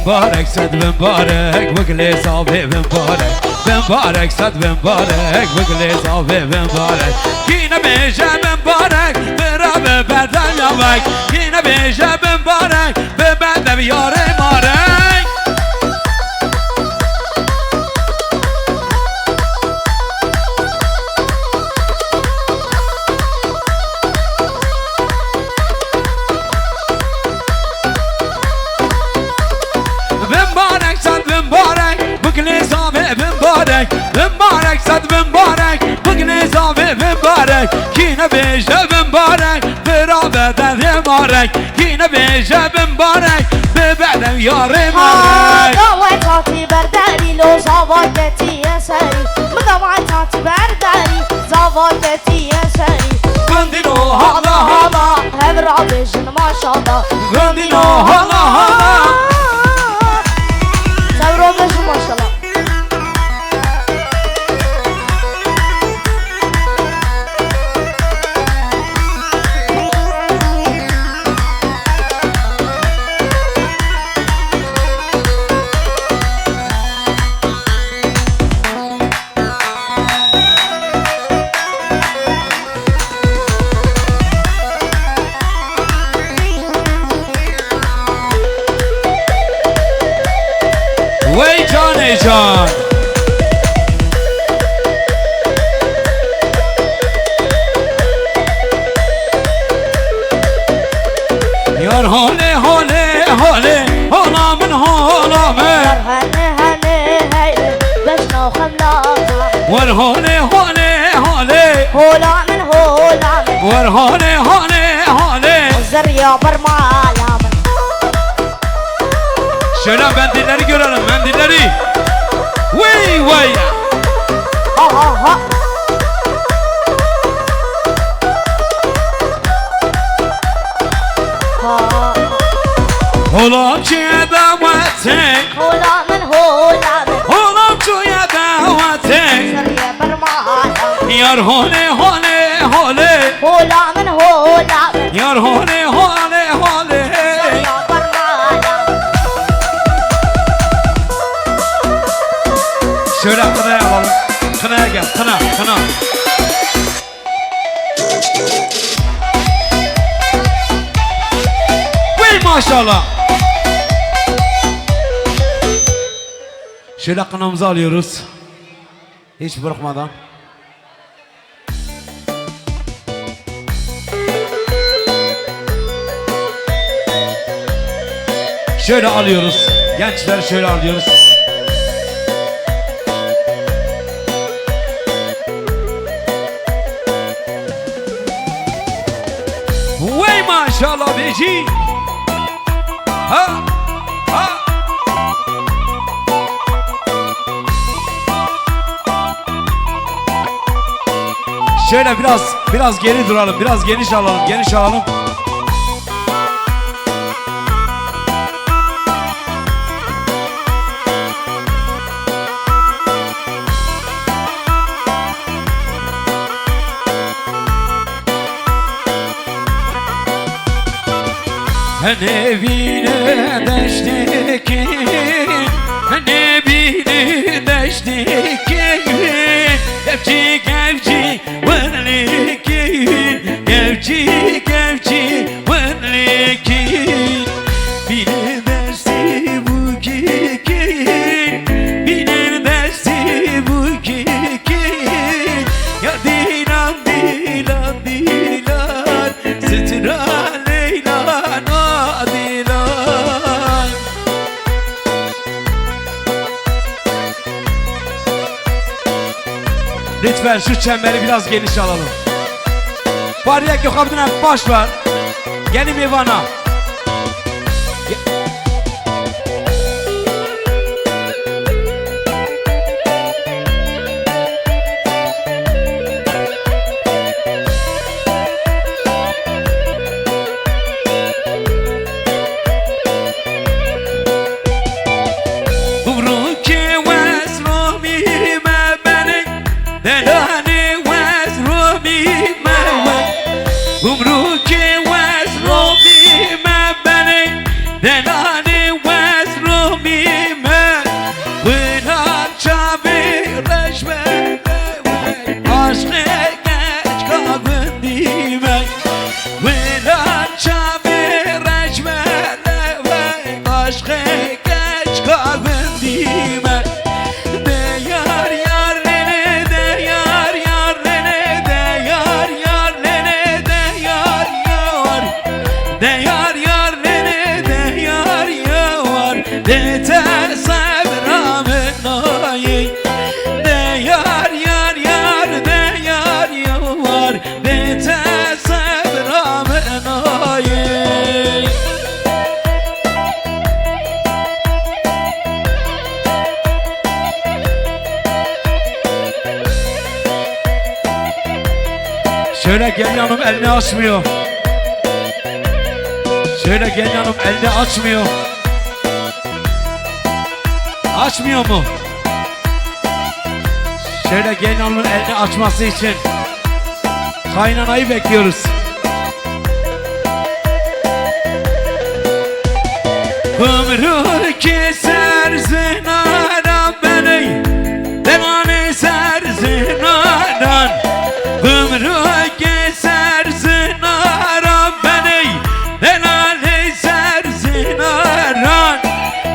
Barek sed bin barek, bi gilê zavê bin barek. Bin barek sed bin barek, bi gilê zavê bin barek. Kî nebêje bin barek, bira bi berdem ya wek. Kî nebêje bin barek, bi berdem yarê marek. Bin barek, sed bin barek, bi gilê zavê bin barek. Bin barek, sed bin barek, bi gilê zavê bin barek. Kî nebêje bin barek, bira bi berdem ya wek. Kî nebêje bin barek, bi berdem yarê marek. Dawet hatî berderî, lo zava ketiye serî. Min dawet hatî berderî, zava ketiye serî. Gundîno hala hala, hev rabêjin maşala. Gundîno hala hala. Sewro bêjin maşala. Wey canê can. Yar holê, holê, holê, hola min, hola min. Yar hene, hene, hey, bes navxem la. Wer holê, holê, holê. Hola min, hola min. Wer holê, holê, holê. Zerriya bermala min. Şöyle mendilleri görelim, mendilleri. Vay, vay. Ha, ha, ha. Ha. Hola çiye dawetek. Hola min, hola min. Hola çiye dawetek. Zerriya bermala. Yar holê, holê, holê. Hola min, hola min. Yar holê, holê, holê. Zerriya bermala. Şöyle kınaya alalım. Kınaya gel, kına, kına. Vay maşallah. Şöyle kınamızı alıyoruz. Hiç bırakmadan. Şöyle alıyoruz. Gençler şöyle alıyoruz. Vay maşallah bêjî. Ha, ha. Şöyle biraz, biraz geri duralım, biraz geniş alalım, geniş alalım. Hene vîne deştêkê, hene vîne deştêkê, kevçî, kevçî, welêkê, kevçî, kevçî, welêkê. Bîne dersê bûkêkê, bîne dersê bûkêkê. Ya dîlan, dîlan, dîlan, sitra Leyla, na dîlan. Lütfen şu çemberi biraz geniş alalım. Pariyekê xwe bidin em paş ver. Gelî mêvana. Gumrûkê wes romî me berê, delalê wes romî me we. Gumrûkê wes romî Şöyle gelin hanım elini açmıyor. Şöyle gelin hanım elini açmıyor. Açmıyor mu? Şöyle gelin hanımın elini açması için kaynanayı bekliyoruz. Gümrük ser zinana beni, delanê ser zinanan. Gümrük ser zinana beni, delanê ser zinanan.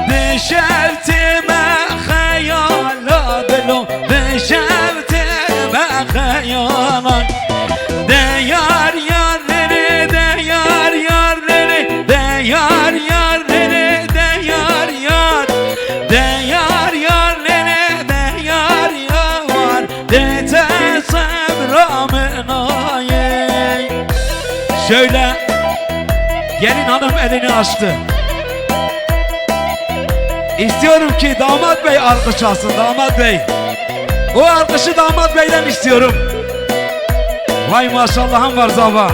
Dişevtime xeyala bilo, dişevtime xeyalan. De yar yar lere, de yar yar lere, de yar yar lere, de yar yar. De yar yar lere, de yar yar. De te sebra min ayê. Şöyle gelin hanım elini açtı. İstiyorum ki damat bey alkış alsın, damat bey. O alkışı damat beyden istiyorum. Vay maşallahım var zava.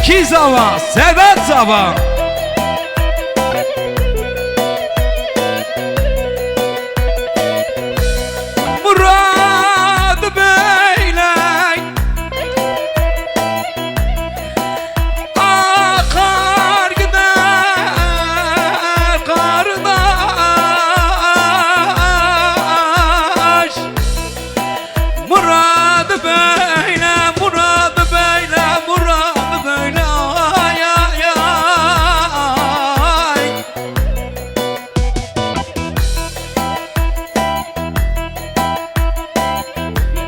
Ki zava, Sedat zava. Murad Bey'le akar gider kardeş. Murad Bey'le, Murad Bey'le, Murad Bey'le, ay, ay, ay.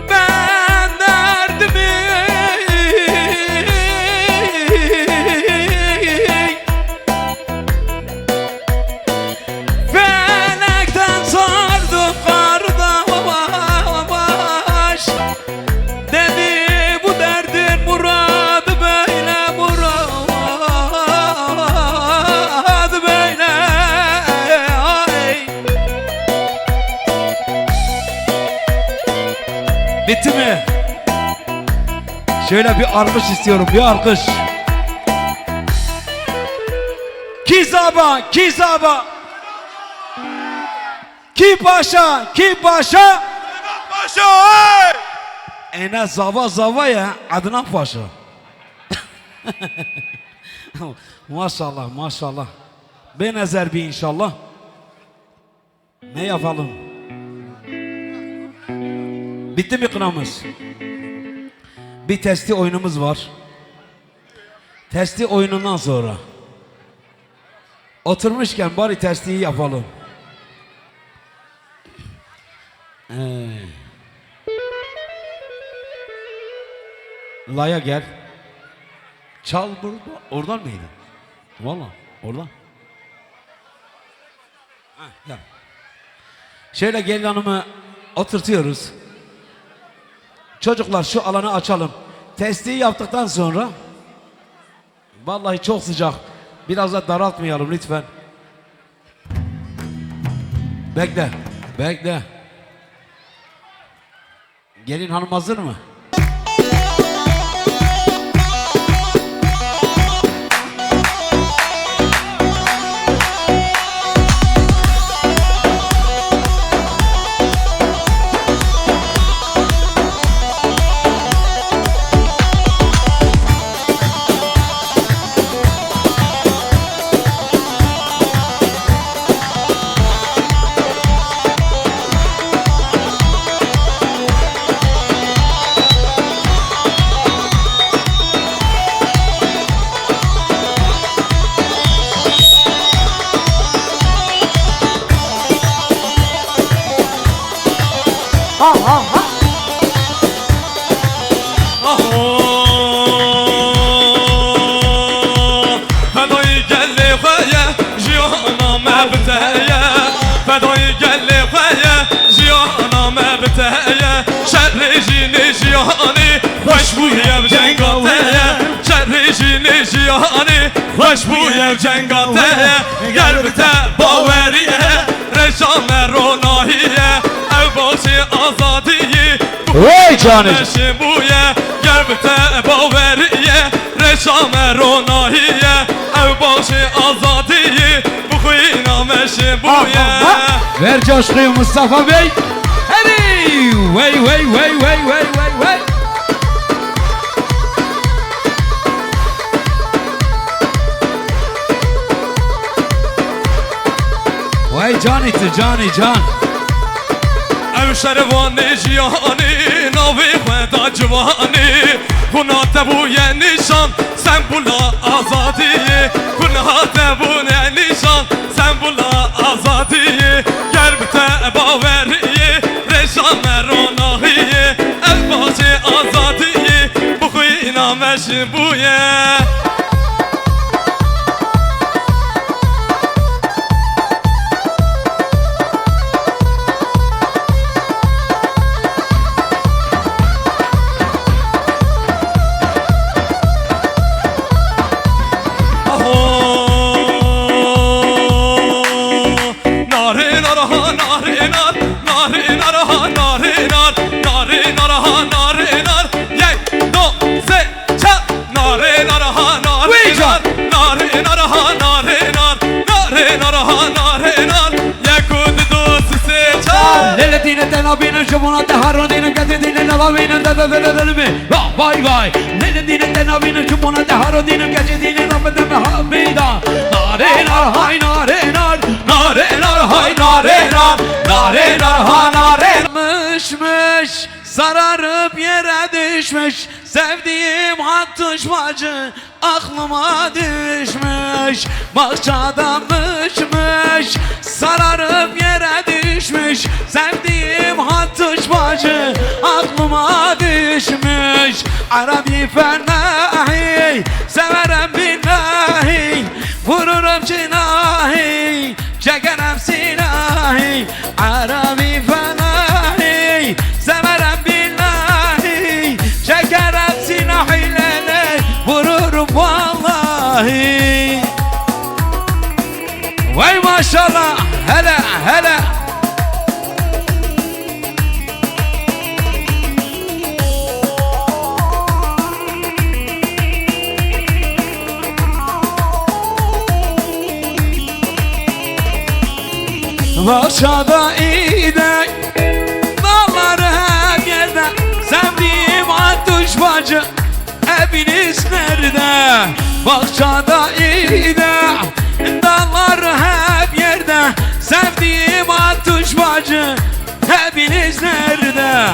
Ben derdimi felekten sardım kardeş. Dedi bu derdin muradı böyle, muradı böyle. Ay. Bitti mi? Şöyle bir alkış istiyorum, bir alkış. Kizaba, Kizaba. Ki Paşa, Ki Paşa. Paşa, hey! Ene zava zava ya, Adnan Paşa. Maşallah, maşallah. Bê nezer bî inşallah. Ne yapalım? Bitti mi kınamız? Bir testi oyunumuz var. Testi oyunundan sonra. Oturmuşken bari testiyi yapalım. Ee, Laya gel. Çal burada. Oradan mıydı? Valla oradan. Ha, ya. Şöyle gelin hanımı oturtuyoruz. Çocuklar şu alanı açalım. Testiyi yaptıktan sonra Vallahi çok sıcak. Biraz da daraltmayalım lütfen. Bekle, bekle. Gelin hanım hazır mı? Ha, ha, ha. Aho, fedayî gelê xwe ye, jiyana me bi te ye. Fedayî gelê xwe ye, jiyana me bi te ye. Şerê jînê jiyanê xweş bûye bi cenga te ye. Şerê jînê jiyanê xweş bûye bi cenga te ye. Ger bi te bawerî ye, reşa me ronahî ye. Ew baxçê azadiyê Vay canım. Şê bûye, ger bi te Şame ronahî ye, ew baxşê azadiyê, bi xwîna me jî bûye. Aha, aha. Ver coşkuyu Mustafa Bey. Herî! Wey, wey, wey. Wey canî tu, canî, can. Ew şervanê jiyanê, navê xwe da ciwanê, xwîna te bûye nîşan, sembûla azadiyê, xwîna te bûye nîşan, sembûla azadiyê, ger bi te baweriyê, rêşa me ronahiyê, ev baxçê azadiyê, bi xwîna me jî bûye. Aho! Narê nar ha, narê nar, narê nar ha, narê nar, narê nar ha, narê nar. Yek, do, se, ça. Narê nar ha, narê nar, narê nar ha, narê nar, narê nar ha, narê nar. Yek û du, du, sê, ça. Lele dîne te nabînim, ji bona te harondînim, kesê dîne navavînim, de, de, de, de, de, de, de. Vay, vay, vay. Lele dîne te nabînim, ji bona te harondînim, kesê dîne nabînim, ha, bîda. Narê nar hay, narê nar, narê nar hay, narê nar, narê nar ha, narê nar. Miş, miş, sararıp yere düşmüş, sevdiğim Hattuş bacı aklıma düşmüş. Bahçada mış, mış, sararıp yere düşmüş, sevdiğim Hattuş bacı aklıma düşmüş. Arabi fenahi, severim billahi, vururum cinahi, çekerim silahı. Arabi fenahi, severim billahi, çekerim silahı, lele, vururum vallahi. Vay maşallah, hele, hele. Bahçada inek, dalları hep yerde, sevdiğim Hattuş bacı, eviniz nerede? Bahçada inek, dalları hep yerde, sevdiğim Hattuş bacı, eviniz nerede?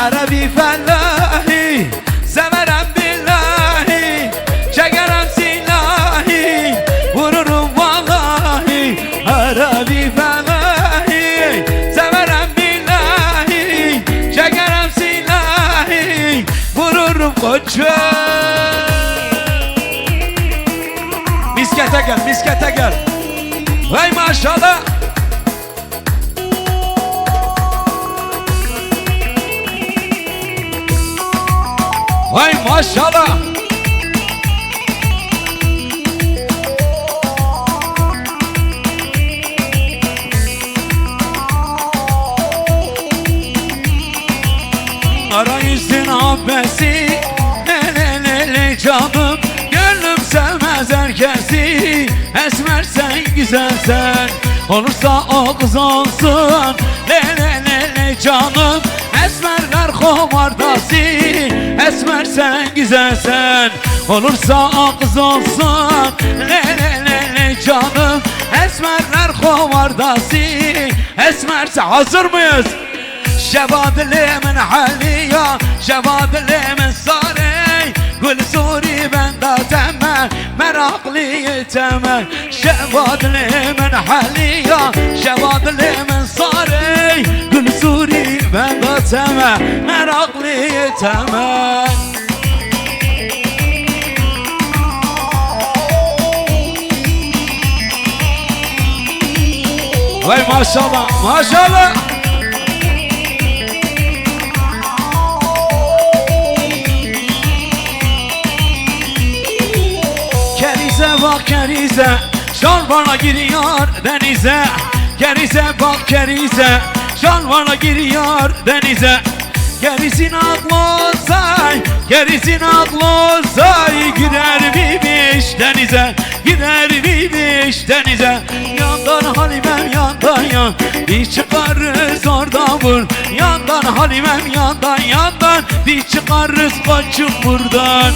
Arabi fellahi, severim billahi, çekerim silahı, vururum vallahi. Arabi fellahi, severim billahi, çekerim silahı, vururum koçum. Miskete gel, miskete gel. Vay maşallah. Vay maşallah. Kara yüzün abbesi, le le le le canım, gönlüm sevmez herkesi. Esmer sen, güzel sen, olursa o kız olsun. Le le le le canım, esmerler kovardası. Esmer sen, güzel sen, olursa o kız olsun. Le le le le canım, esmerler kovardası. Esmer sen, hazır mıyız? Şeva dilê min heliya, şeva dilê min sarê, gul sûrî benda teme, meraklı teme. Şeva dilê min heliya, şeva dilê min sarê, gul sûrî benda teme, meraklı teme. Vay maşallah, maşallah. Kerize bak kerize, şalvarla giriyor denize. Kerize bak kerize, şalvarla giriyor denize. Kerisîn aqlozay, kerisîn aqlozay, girer bîbîş denize, girer bîbîş denize. Yandan Halimem yandan ya, iş çıkarız oradan vur. Yandan Halimem yandan yandan, iş çıkarız kaçıp buradan.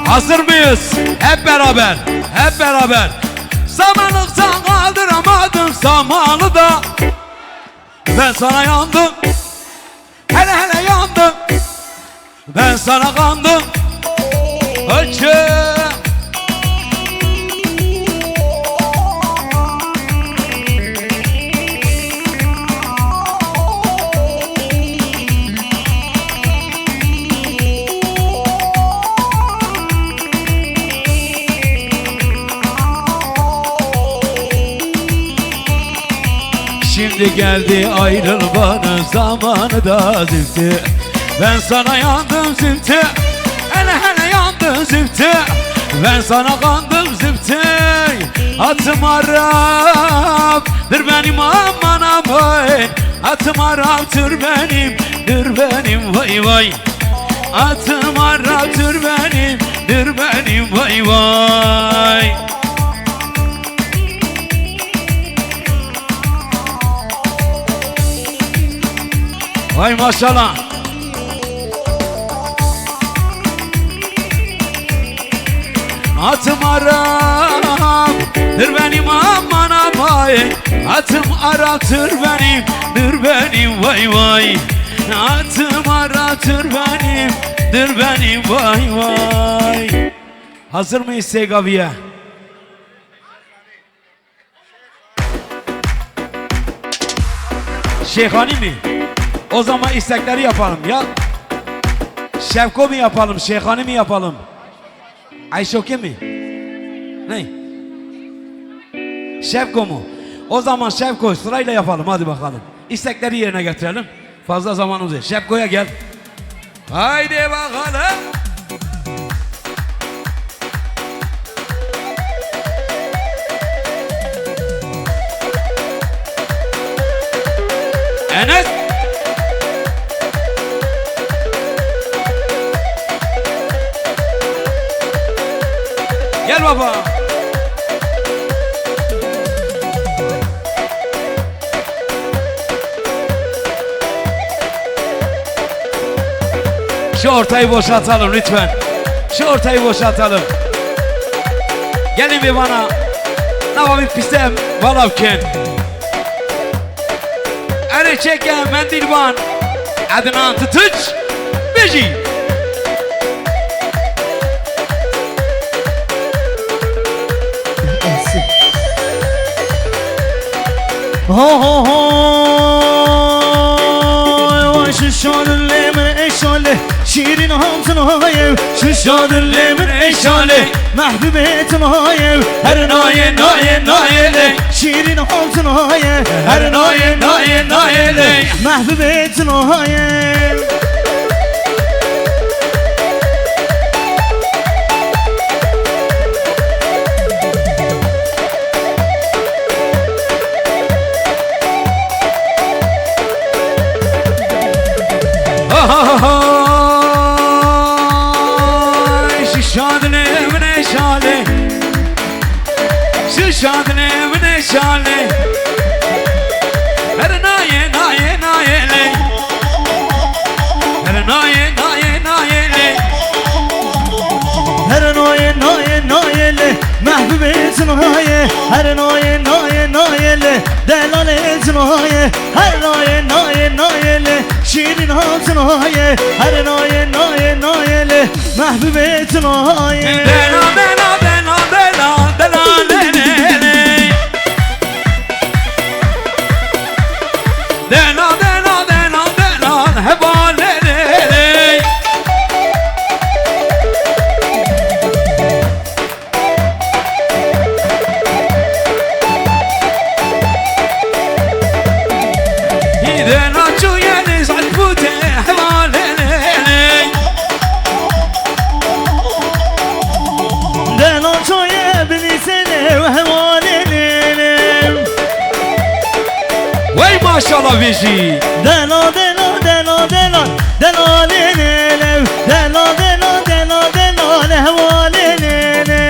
Hazır mıyız? Hep beraber, hep beraber. Samanlıktan kaldıramadım samanı da. Ben sana yandım. Hele hele yandım. Ben sana kandım. Ölçü. Şimdi geldi ayrılmanın zamanı da zifti. Ben sana yandım zifti. Hele hele yandım zifti. Ben sana kandım zifti. Atım Arap'tır benim aman aman. Atım Arap'tır benim, dır benim vay vay. Atım Arap'tır benim, dır benim vay vay. Vay maşallah. Atım Arap'tır benim aman aman. Atım Arap'tır benim, dır benim vay vay. Atım Arap'tır benim, dır benim vay vay. Hazır mıyız Segavi'ye? Şeyhani mi? O zaman istekleri yapalım ya. Şevko mu yapalım, Şeyhani mi yapalım? Ayşoke mi? Ne? Şevko mu? O zaman Şevko sırayla yapalım, hadi bakalım. İstekleri yerine getirelim. Fazla zamanımız yok. Şevko'ya gel. Haydi bakalım. Enes. Gel baba. Şu ortayı boşaltalım lütfen. Şu ortayı boşaltalım. Gelin bir bana. Nava bir piste balav ken. Erê çeke mendîlvan Ednan Tutuç bêjî. Ho ho ho. Vay şu şadilê min ê şalê. Şîrîn hamtinaye, şu şadilê min ê şalê. Mehbûbê tinaye, her naye naye naye lê. Şîrîn hamtinaye, her naye naye naye lê. Mehbûbê tinaye. Ay, şu şadilê min ê şalê. Şu şadilê min ê şalê. Her naye, naye, naye lê. Her naye, naye, naye lê. Her naye, naye, naye lê. Mehbûbê tinaye. Her naye, naye, naye lê. Delalê tinaye. Her naye, naye, naye lê. Şîrîn hatinaye. Her naye, naye, naye lê. Mehbûbê tinaye. Dela, dela, dela, dela, dela, lê, lê, lê. Dela, dela, dela, dela, heba, lê, lê, lê. Çûye nêz elbûtê hevalê lê lê. Dela çûye binîsê lê hevalê lê lê. Wey maşallah vê jî. Dela, dela, dela, dela, dela lê lê lê. Dela, dela, dela, dela lê hevalê lê lê.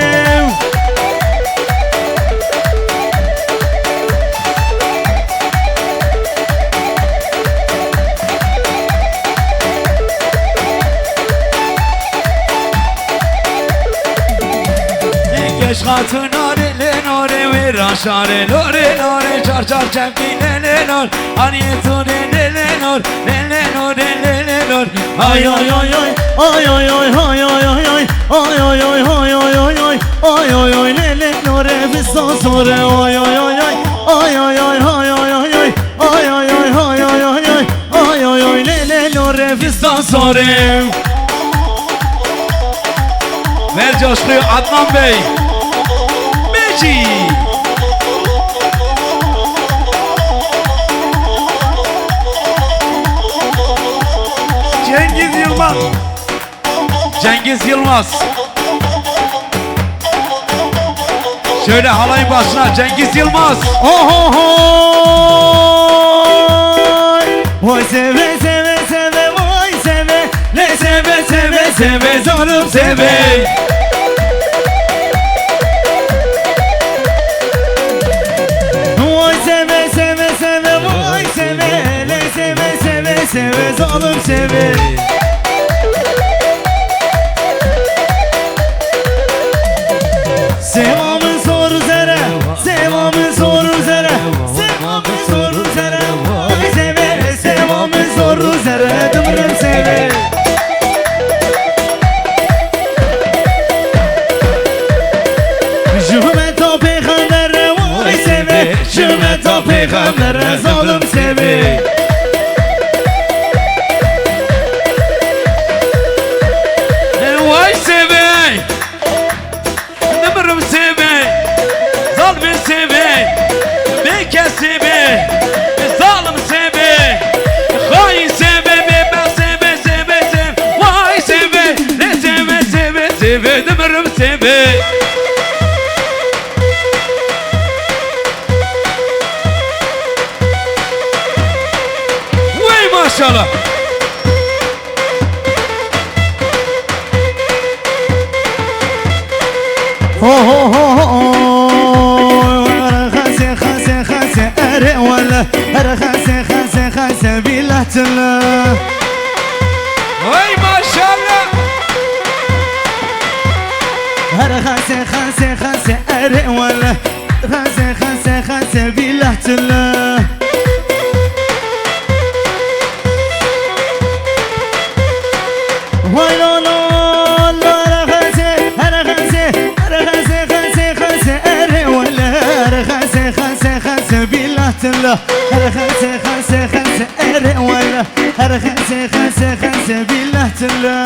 Geç xatun nare lê nare wê raşare lore nare çar çar çemkî lê lê nor. Aniyê tu lê lê lê nor lê lê nor lê lê lê nor. Ay ay ay ay. Ay ay ay ay ay ay ay. Ay ay ay ay ay ay ay. Ay ay ay lê lê nore fistan sore. Ay ay ay ay. Ay ay ay ay ay ay ay. Ay ay ay ay ay ay ay. Ay ay ay lê lê nore fistan sore. Ver coşkuyu Adnan Bey. Beci. Cengiz Yılmaz. Cengiz Yılmaz. Şöyle halayın başına Cengiz Yılmaz. Oho ho. Vay seve seve seve vay seve. Ne seve seve seve zalim seve. Vay seve seve seve vay seve. Ne seve seve seve zalim seve. Seva min sor û zere, seva min sor û zere, seva min sor û zere. Vay seve, seva min sor û zere, dimirim seve. Ji himeta pêxembere, vay seve, ji himeta pêxembere, zalim seve. Vay seve. Dimirim sêvê, zalmê sêvê, bêke sêvê, zalim sêvê, xayîn sêvê, bêbex sêvê, sêvê, sêvê, vay sêvê, lê sêvê, sêvê, sêvê, dimirim sêvê. Wey maşallah. Ho, ho, ho, ho. Xase, xase, xase, erê wele. Her xase, xase, xase, bîletile. Hey, maşallah. Her xase, xase, xase, erê wele. Xase, xase, xase, bîletile. Vay la la la, her xese, her xese, her xese, xese, xese, erê wele, her xese, xese, xese, bîletile, her xese, xese, xese, erê wele, her xese, xese, xese, bîletile.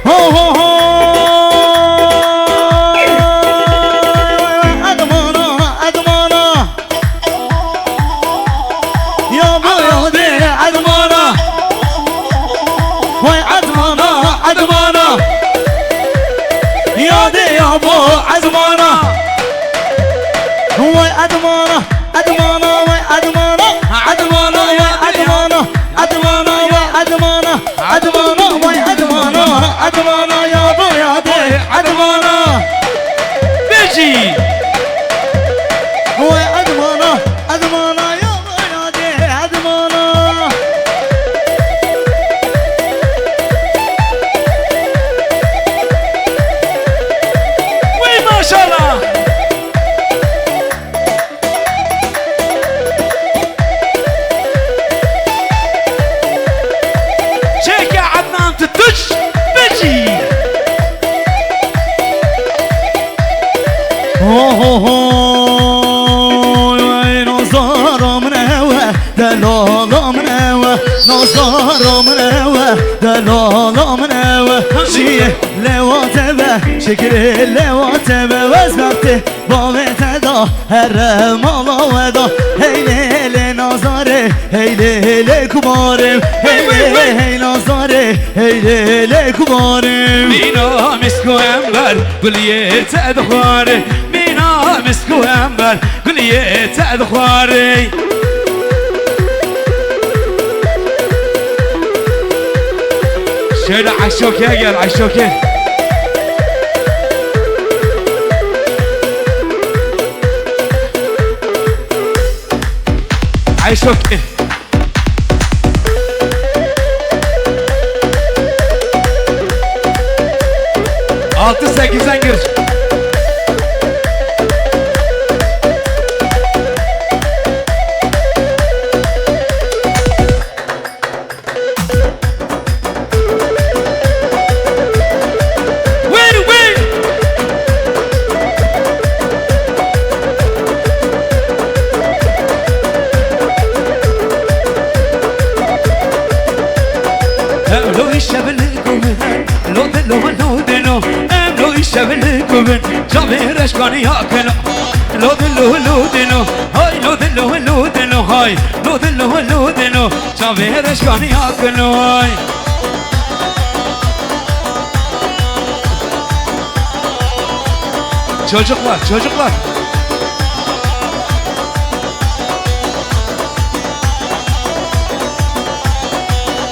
Ho, ho, ho! Edmana, Edmana! Ya bu ya de Edmana! Vay Edmana, Edmana! Ya de ya bu Edmana! Vay Edmana! Edmana, vay Edmana, Edmana, vay Edmana, Edmana, vay Edmana, Edmana, vay Edmana, Edmana, ya bu ya de, Edmana. Beci. Vay Edmana, Edmana, ya bu ya de, Edmana. Vay maşallah. Çêke Ednan Tutuş, Beci. Ho, ho, ho. Ey nazara min ewe, delala min ewe. Nazara min ewe, delala min ewe. Jiyê lewate ve. Şekilê lewate me wez bextê bavê te da, here mala we da. Hey lê lê nazarê, hey lê lê kumarê, hey lê hey nazarê, hey lê lê kumarê. Mîna misk û ember guliyê te dixwarê, mîna misk û ember guliyê te dixwarê. Şöyle Ayşoke gel, Ayşoke. Ayşoke. Altı sekizden gir. Em lo îşev li ku bin, lo dilo lo dilo. Em lo îşev li ku bin, çavê reşkanî ya kelo. Lo dilo lo dilo, hay lo dilo lo dilo, hay lo dilo lo dilo. Çavê reşkanî ya kelo, hay. Çocuklar, çocuklar.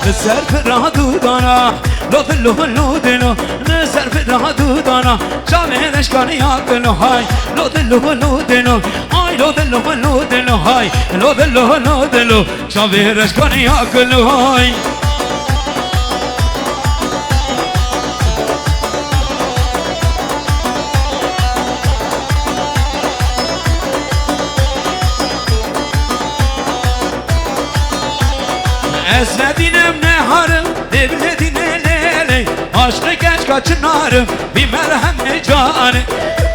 Li ser pira dudana, lo dilo lo dilo. Li ser pira dudana, çavê reşkanî ya kelo, hay. Lo dilo lo dilo, hay lo dilo lo dilo, hay. Lo dilo lo dilo. Çavê reşkanî ya kelo, hay. Ez ne dînim ne harim, lê bi lê dînê lê lê. Aşqê genç ka çinarim, bî merhemê canê.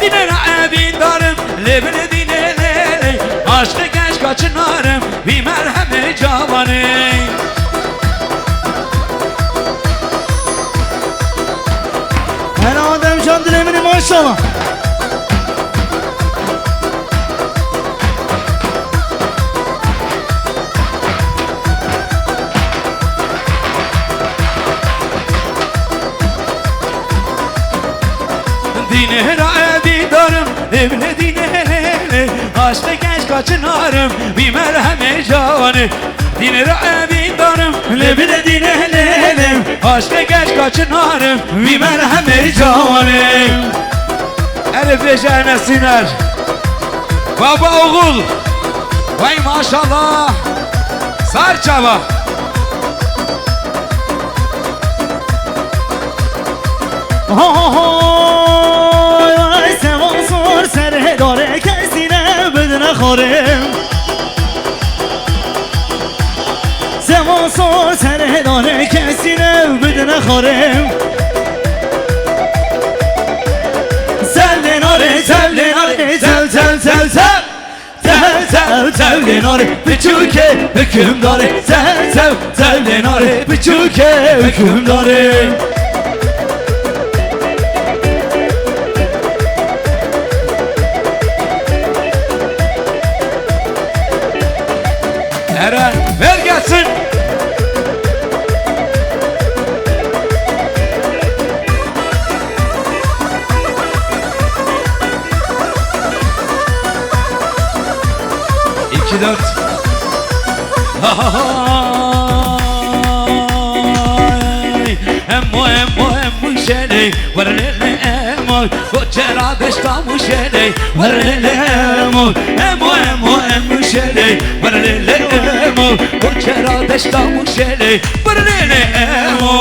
Dînê ra evîndarim, lê bi lê dînê lê lê. Aşqê genç ka çinarim, bî merhemê cawanê. Her Adem can dilê min e, maşallah. Dînê ra evîndarim, lê bi lê dînê lê lê. Aşqê genç ka çinarim, bî merhemê cawanê. Dînê ra evîndarim, lê bi lê dînê lê lê. Aşqê genç ka çinarim, bî merhemê cawanê. Erê bêje Enes Sîner. Baba oğul. Vay maşallah. Sar çava. Hay, hay, sema sor serê darê kesî ne bidine xorê. Sema sor serê darê kesî ne bidine xorê. Sev lê narê, sev lê narê, sev, sev, sev, sev. Tev, tev, tev lê narê, piçûkê hikimdarê. Tev, tev, tev lê narê, piçûkê hikimdarê. Ere, ver gelsin. İki, dört. Hay, emo, emo, emo şelê, werlê emo, goçera deşta muşelê, werlê emo, emo, emo, emo şelê, werlê emo, goçera deşta muşelê, werlê emo.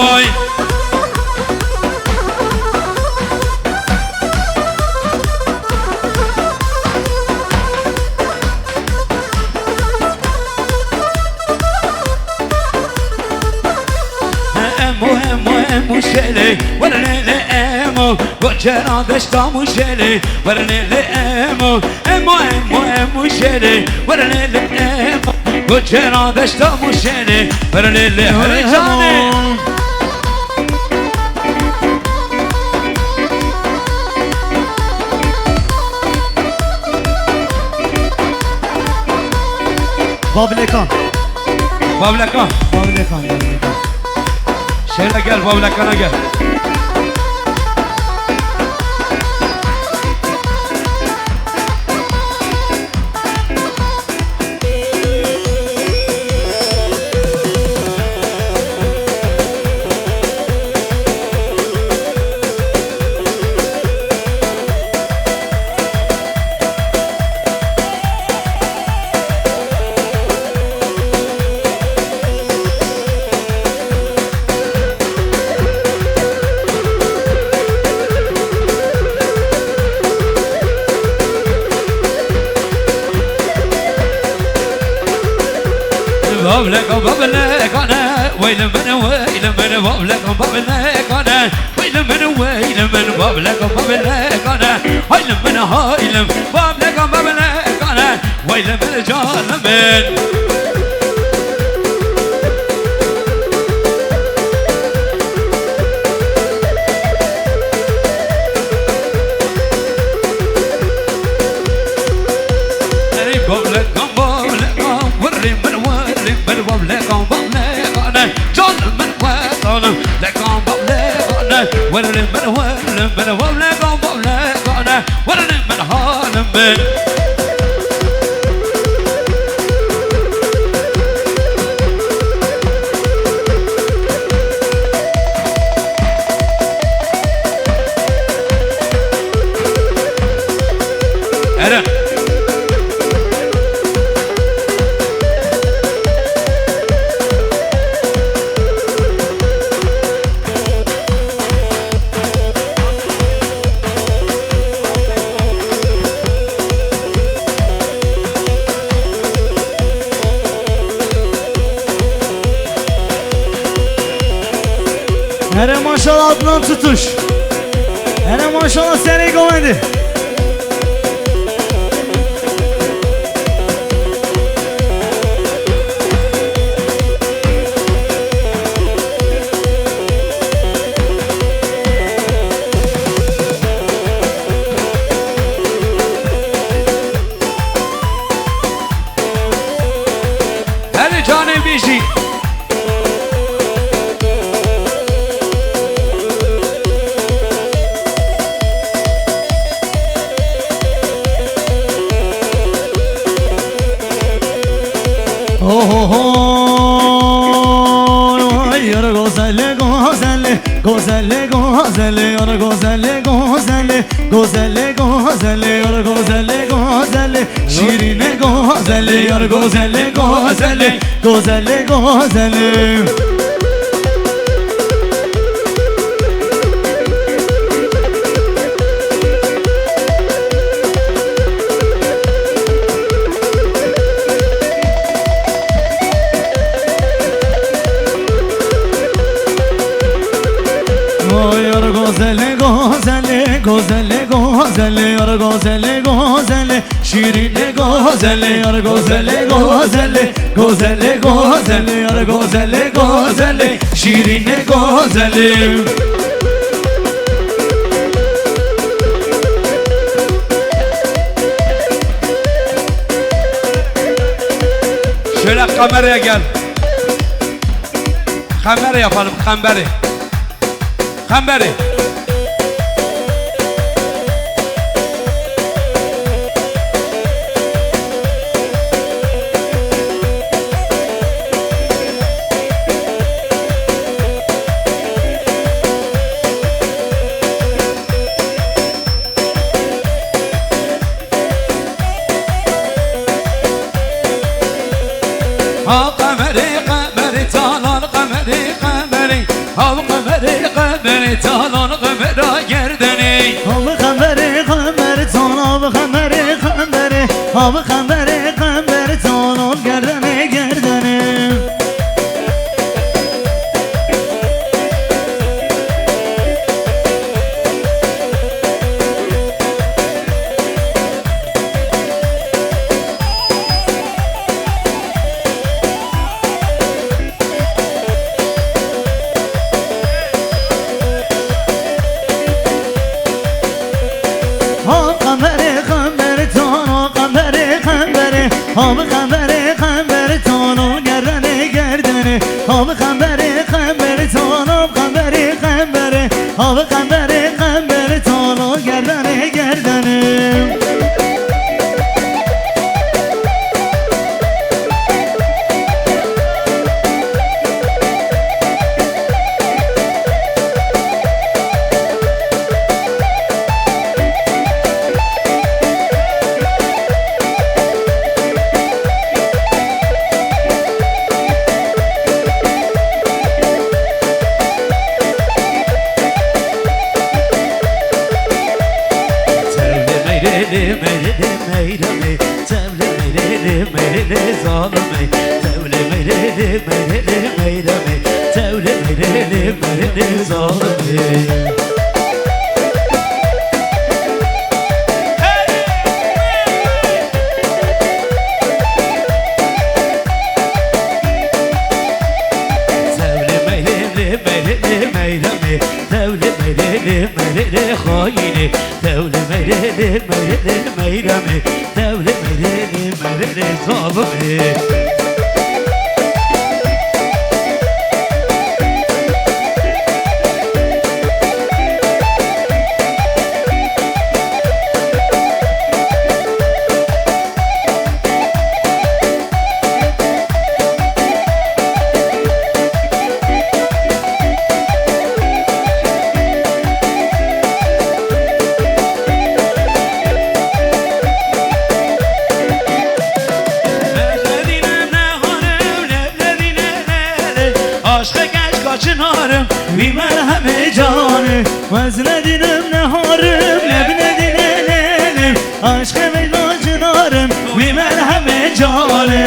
Emo, emo, emo şelê, werlê emo, goçera deşta muşelê, werlê emo, emo, emo, emo şelê, werlê emo, goçera deşta muşelê, werlê emo. Hele canê. Babilekan. Babilekan. Babilekan. Şöyle gel, Babilekana gel. Bableka, bablekane, weylim bene, weylim bene, bableka, bablekane. Weylim bene, weylim bene, bableka, bablekane. Haylim bene, haylim, bableka, bablekane. Weylim bene, canım ben. Ey bablekam, bablekam, wirrî min, wirrî min, bablekam, bablekane. Canım min, wetanım, lekam, bablekane. Wirrî min, wirrî min, bablekam, bablekane. Wirrî min, halim min. Eren. Here maşallah Adnan Tutuş. Here maşallah Serê Govendî. Hele canê bijî. Ohoho, yar gozele, gozele, gozele, gozele, yar gozele, gozele, gozele, gozele, yar gozele, gozele, şîrîne gozele, yar gozele, gozele, gozele, gozele. Oy, yar gozele, gozele, gozele, gozele, yar gozele, gozele, şîrîne gozele, yar gozele, gozele, gozele, gozele, yar gozele, gozele, şîrîne gozele. Şöyle kameraya gel. Kamera yapalım, kamera. Kamera. Ha qemerê, qemerê, çalan qemerê, qemerê. Ha qemerê, qemerê, çalan qemera gerdenê. Ha qemerê, qemerê, çalan qemerê, qemerê. Ha qemerê, qemerê, çalan gerdenê, gerdenê. Ha qemerê, qemerê, cana qemerê, qemerê. Ha bi qemerê, qemerê, Abi xemberê xemberê, çala xemberê xemberê, abi xemberê xemberê, çala gerdenê gerdenê. Tevlê meyrê lê meyrê lê meyra me. Tevlê meyrê lê meyrê lê zalimê. Tevlê meyrê lê meyrê lê meyra me. Tevlê meyrê lê meyrê lê zalimê. Tevlê meyrê lê meyrê lê meyra me. Tevlê meyrê lê meyrê lê xayînê. Tevlê meyrê lê meyrê lê meyra me. Tevlê meyrê lê meyrê lê zalimê. Aşqek eşqa çinarim, wî merhemê canê. Wez nedînim neharim, leb nedîne lêlim. Aşqê veyna cinarim, wî merhemê canê.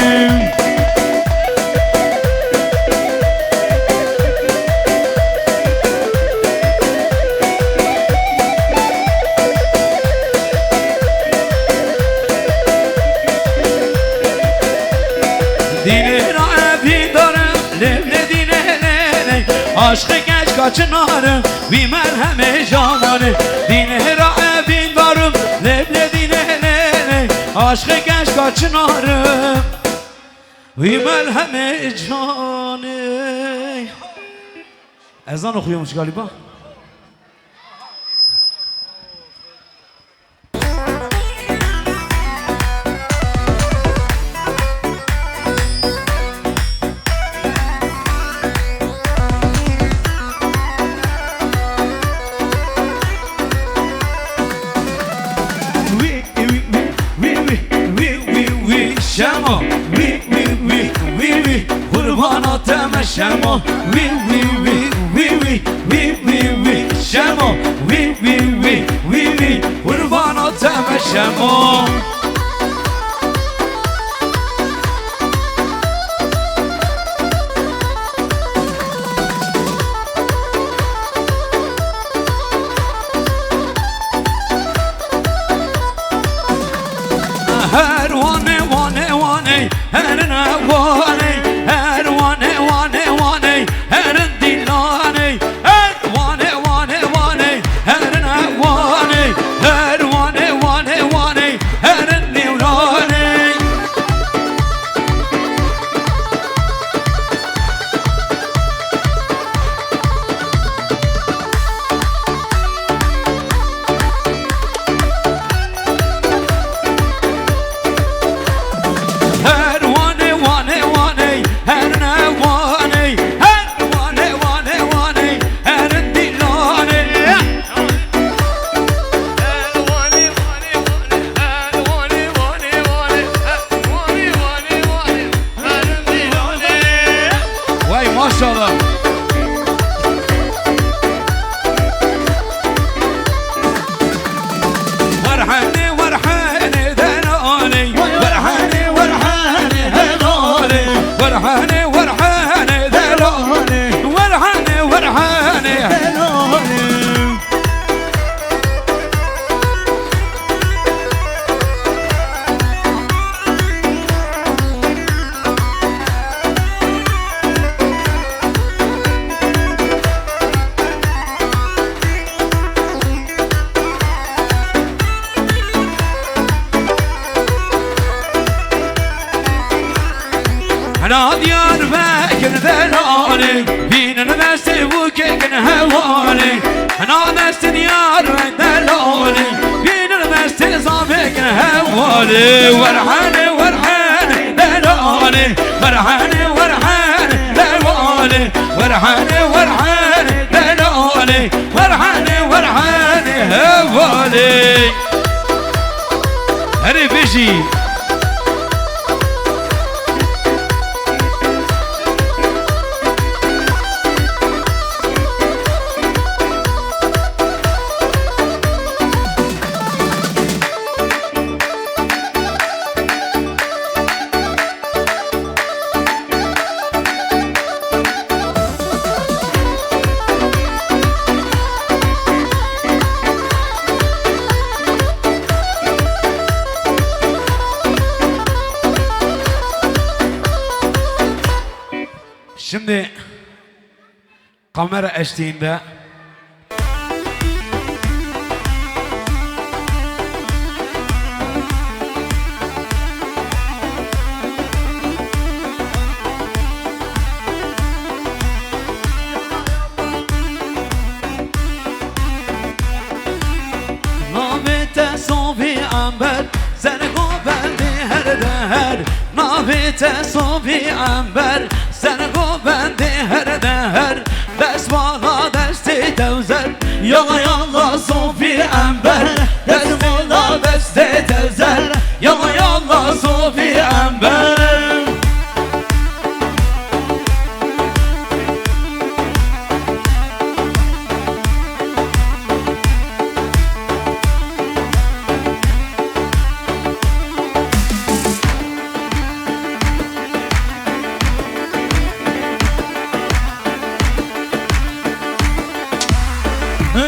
Dînê ra evî darim, lê lê dînê lê lê. Aşqê keşka çinarim, wî merhemê canê. Dînê ra evî darim, lê lê dînê lê lê. Aşqê keşka çinarim, wî merhemê canê. Ezan okuyormuş galiba. Wî, wî, wî, wî, wî, wî, wî, wî, wî, wî, Şemo. Wî, wî, wî, wî, wî, qurbana te me Şemo. Wî, wî, wî, wî, wî, wî, wî, wî, Şemo. Wî, wî, wî, wî, wî, qurbana te me Şemo. Her wane, wane, wane, her ne wane, her wane, wane, wane, her dilane, her wane, wane, wane, her ne wane, her wane, wane, wane, her newlane. Her wane, wane, wane, her ne wane, her wane, wane, wane, her dilane. Vay maşallah. Werhane, werhane, delalê. Werhane, werhane, helalê. Werhane, werhane, delalê. Werhane, werhane, helalê. Hela Diyarbekir delal. Bînin destê bûkêkin hevalê, na destin yar ve delalê. Bînin destê zavêkin hevalê, werhenê, werhenê, delalê. Werhenê, werhenê, hevalê, werhenê, werhenê, delalê. Werhenê, werhenê, hevalê. Herê bijî. Şimdi kamera eşliğinde Navê te sovî ember, sergo bendê her deher. Navê te sovî ember, sergo bendê her deher. Dest vala destê tewzer, yala yala sovî ember. Dest vala destê tewzer, yala yala sovî ember.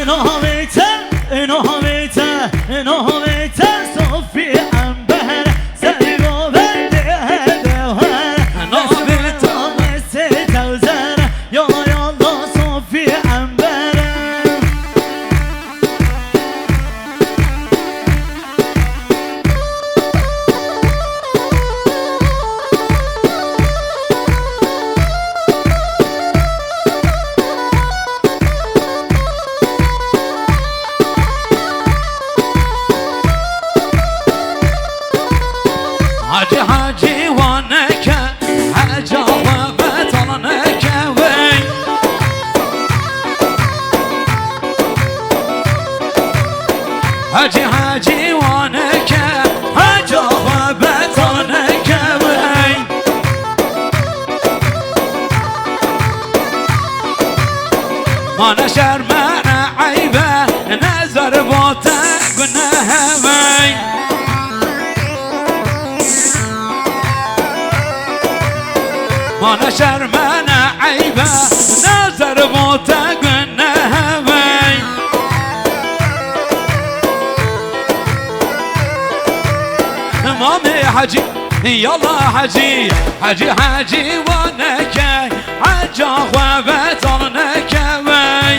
Navê te, navê te, navê te sofî ember. Serî govendê her dewer. Navê te. Navê te tewzer. Yala yala sofî ember. Hacî, hacî, wan neke, heca xwe betal neke wey. Hacî, hacî, wan neke, heca xwe betal neke wey. Ma ne şerm e, ne eyb e, ne zerb e, te guneh e wey. Ma ne şerm e, ne eyb e, ne zerb e, te guneh e wey. Mamê Hecî, yala Hecî, Hecî, Hecî wan neke, heca xwe betal neke wey.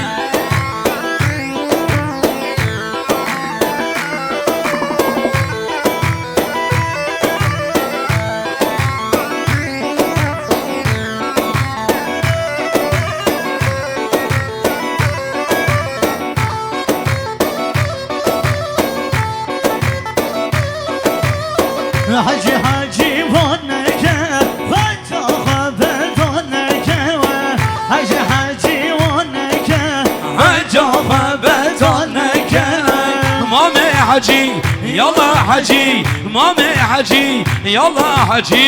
Hecî, hecî wan neke, heca xwe betal neke we. Hecî, hecî wan neke, heca xwe betal neke. Mamê Hecî, yala Hecî, Mamê Hecî, yala Hecî.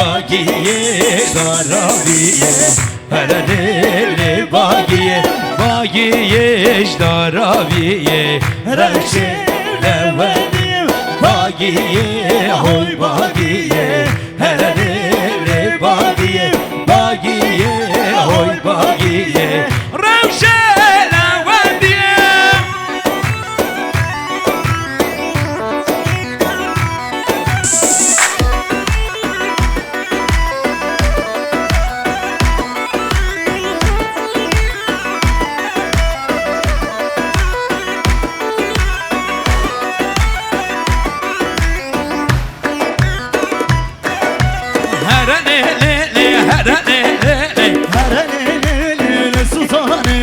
Bagiyê daraviyê, herelê lê bagiyê, bagiyê ji daraviyê, rewşê lewendiyê, bagiyê hoy bagiyê, herelê lê bagiyê, bagiyê hoy bagiyê, rewşê lewendiyê. Here lê lê lê, here lê lê lê. Here lê lê lê lê sultanê.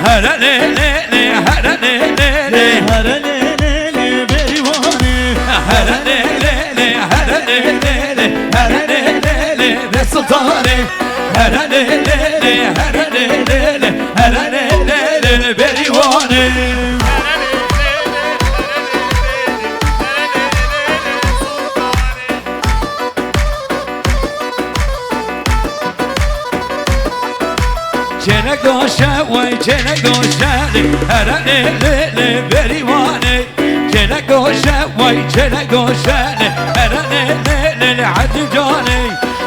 Here lê lê lê, here lê lê lê. Here lê lê lê berîwanê. Here lê lê lê, here lê lê lê. Here lê lê lê be sultanê. Here lê lê lê, here lê lê lê. Here lê lê lê berîwanê. Çênek doşe, way çênek doşe, here lê lê lê berîwanê. Çênek doşe, way çênek doşe, here lê lê lê lê Hecî canê.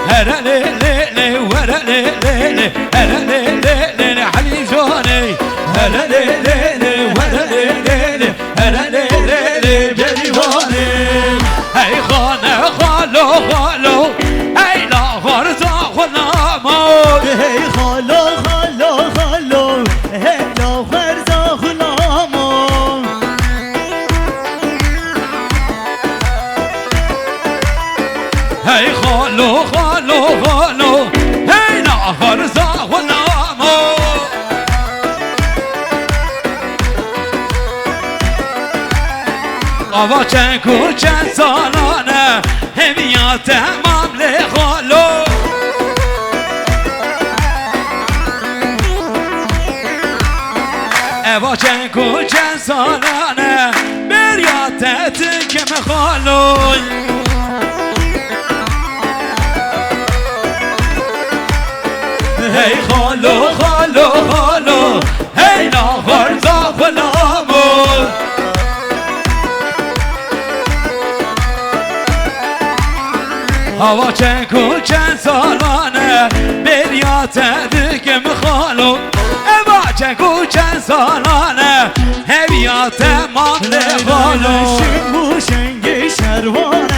Here lê lê lê, were lê lê lê, here lê lê lê lê Helî canê. Here lê lê lê, were lê lê lê. Here lê lê lê berîwanê. Hey xane xalo xalo, hey la xerza xulamo. Hey xalo xalo xalo, hey la xerza xulamo. Hey xalo xalo xalo, hey la xerza xulamo. Ava çend ku çend salan e, hemiya temam lê xalo. Eva çend ku çend salan e, beriya te dikim xalo. Hey xalo, xalo, xalo, hey naxerza xulamo. Ava çend ku çend salan e, beriya te dikim xalo. Eva çend ku çend salan e, heviya te mane xalo. Şing û şengê şervan e,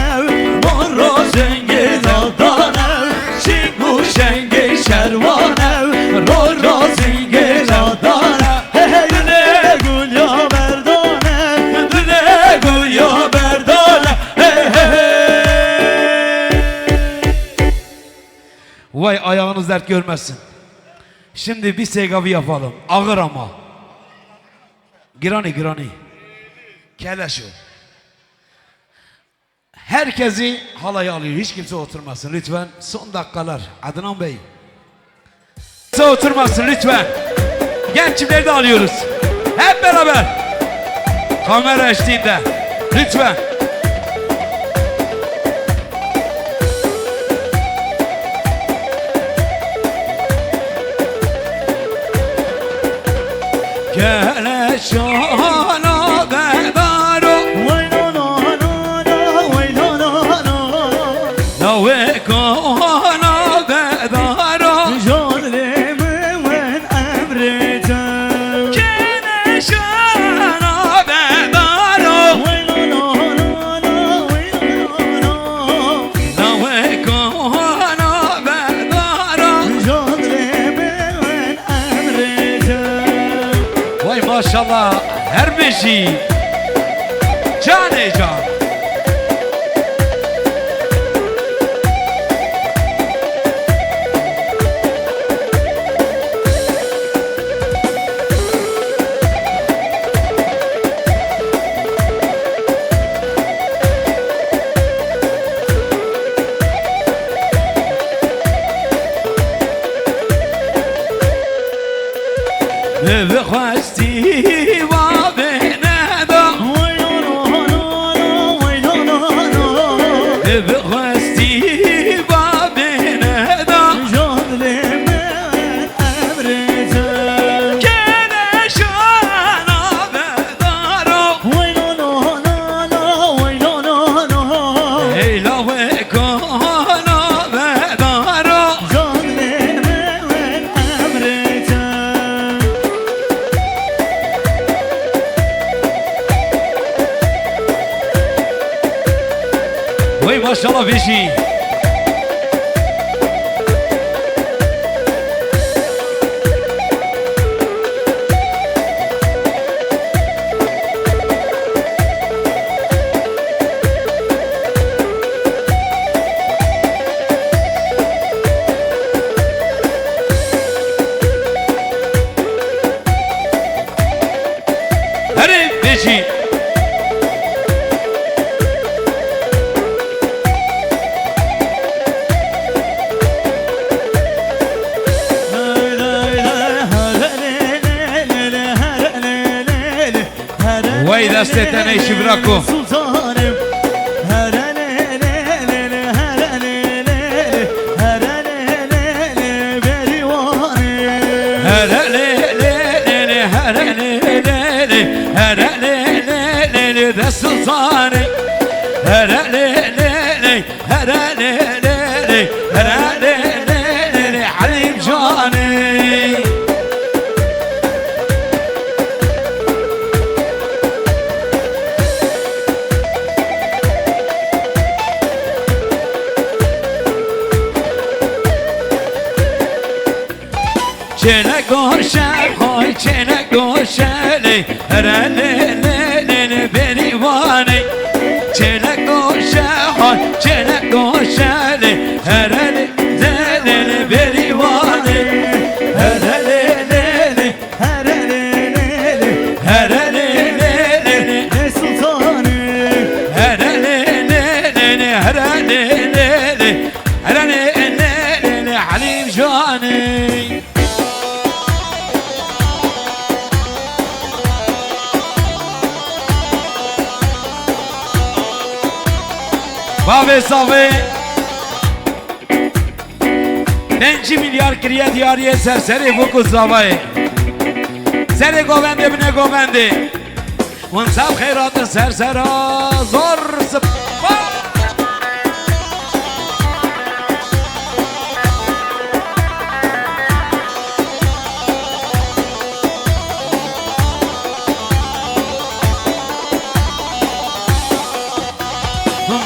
mor û şengê ladan e. Şing û şengê şervan e, mor û şengê ladan e. Hey, hey, dilê gul ya berdane, dilê gul ya berdane. Hey, hey, hey. Vay, ayağınız dert görmesin. Şimdi bir segavi yapalım. Ağır ama. Girani, girani. Keleşo. Herkesi halaya alıyor. Hiç kimse oturmasın lütfen. Son dakikalar. Adnan Bey. Kimse oturmasın lütfen. Genç çiftleri de alıyoruz. Hep beraber. Kamera eşliğinde. Lütfen. Keleşana bedaro. Vay na na na na, vay na na na. Lawê kana bedaro. Jan lê min emrê te. Keleşana bedaro. Vay na na na na, vay na na na. Lawê kana bedara. Jan lê min emrê te. Vay maşallah, her bijî. Canê can. Bi xwestî va bêne da. Bi xwestî va bê Destê te neyşî bira ku. Sultanım. Here le le le le, here le le le le, here le le le le, berivanım. Here le le le le, here le le le, here le le le le, de sultanım. Here le le le, here le le le, here le le le le, Elîm canım. Çêlek goşe, hay çêlek goşe lê, here lê lê lê lê berivanê. Çêlek goşe, hay çêlek goşe lê, here lê lê lê lê berivanê. Here lê lê lê, here lê lê lê, here lê lê lê lê, ne sultanım. Here lê lê lê lê, here lê lê lê, here lê lê lê lê, Elîm canım. Bavê Zavê pêncî milyar kiriye diyariyê ser serê bûk û zavayê. Serê govendê binê govendê. Hûn ser xeyr hatin ser sera zor spas.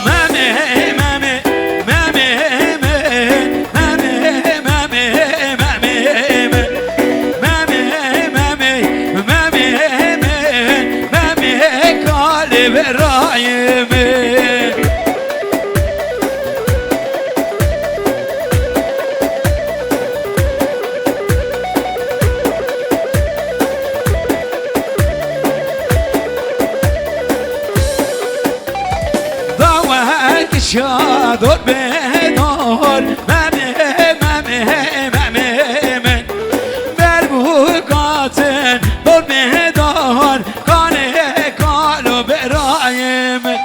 Memê, memê, memê, memê, kalê berayê min. Dawek şador bedor, memê, memê, memê min. Ber bû katin dor bedor, kanê kalo berayê min.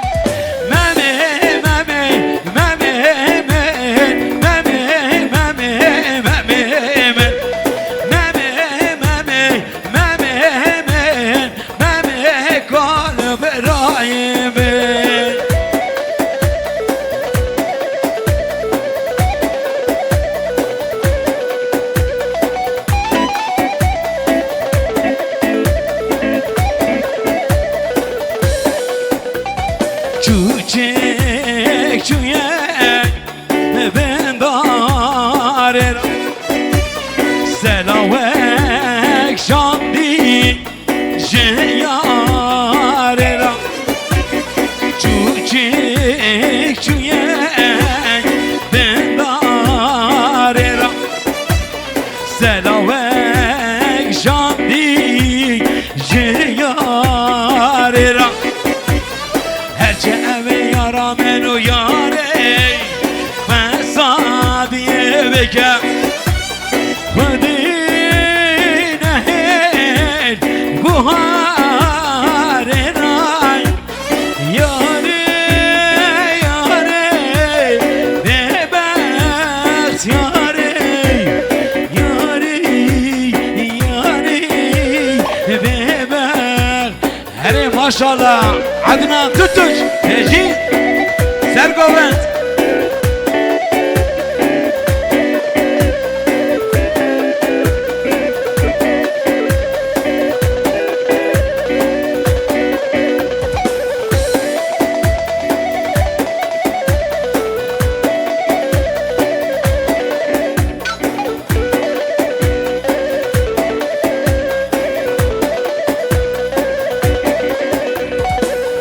Memê, memê, memê min. Memê, memê, memê min. Memê, memê, memê min. Memê kal birayê min. Çûçek çûye bin darê ra. Selawek şandî ji yarê ra. Çûçik çûye bin darê ra. Selawek şandî ji yarê ra. Her çi ev ê yara min û yarê fesadiyê bike. Xwedî nehêl guharê ray. Yarê, yarê, bêbext yarê. Yarê, yarê, bêbext. Herê maşallah. Adnan Tutuş. Hejî Sergovend.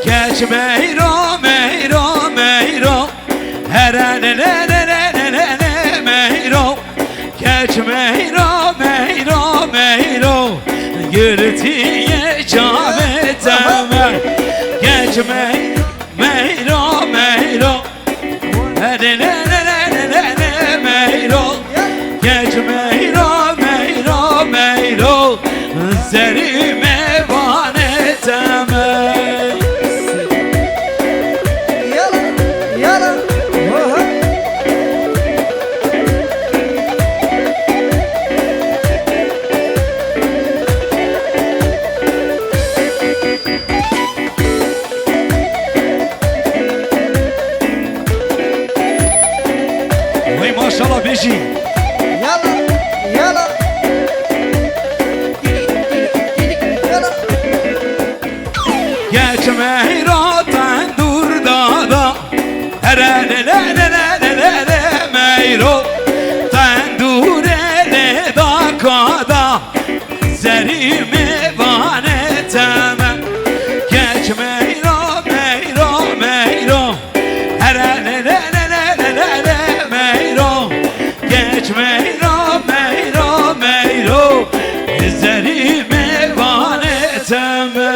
Keç meyro, meyro, meyro. Here le le le le le le le meyro. Keç meyro, meyro, meyro. Gürtiye çavê te me. Keç meyro, meyro, meyro. Hele le le le le le meyro. Keç meyro, meyro, meyro. Serî mêvanê te me. Maşallah bêjî. Yala, yala. Yala. Geç meyra tendur dada. Here le le le le le le le meyro. Tendure le da kada. Zerî mêvanê teme. Geç meyro, meyro, meyro. Here le le le le le le le meyro. Geç meyro, meyro, meyro. Zerî mêvanê teme.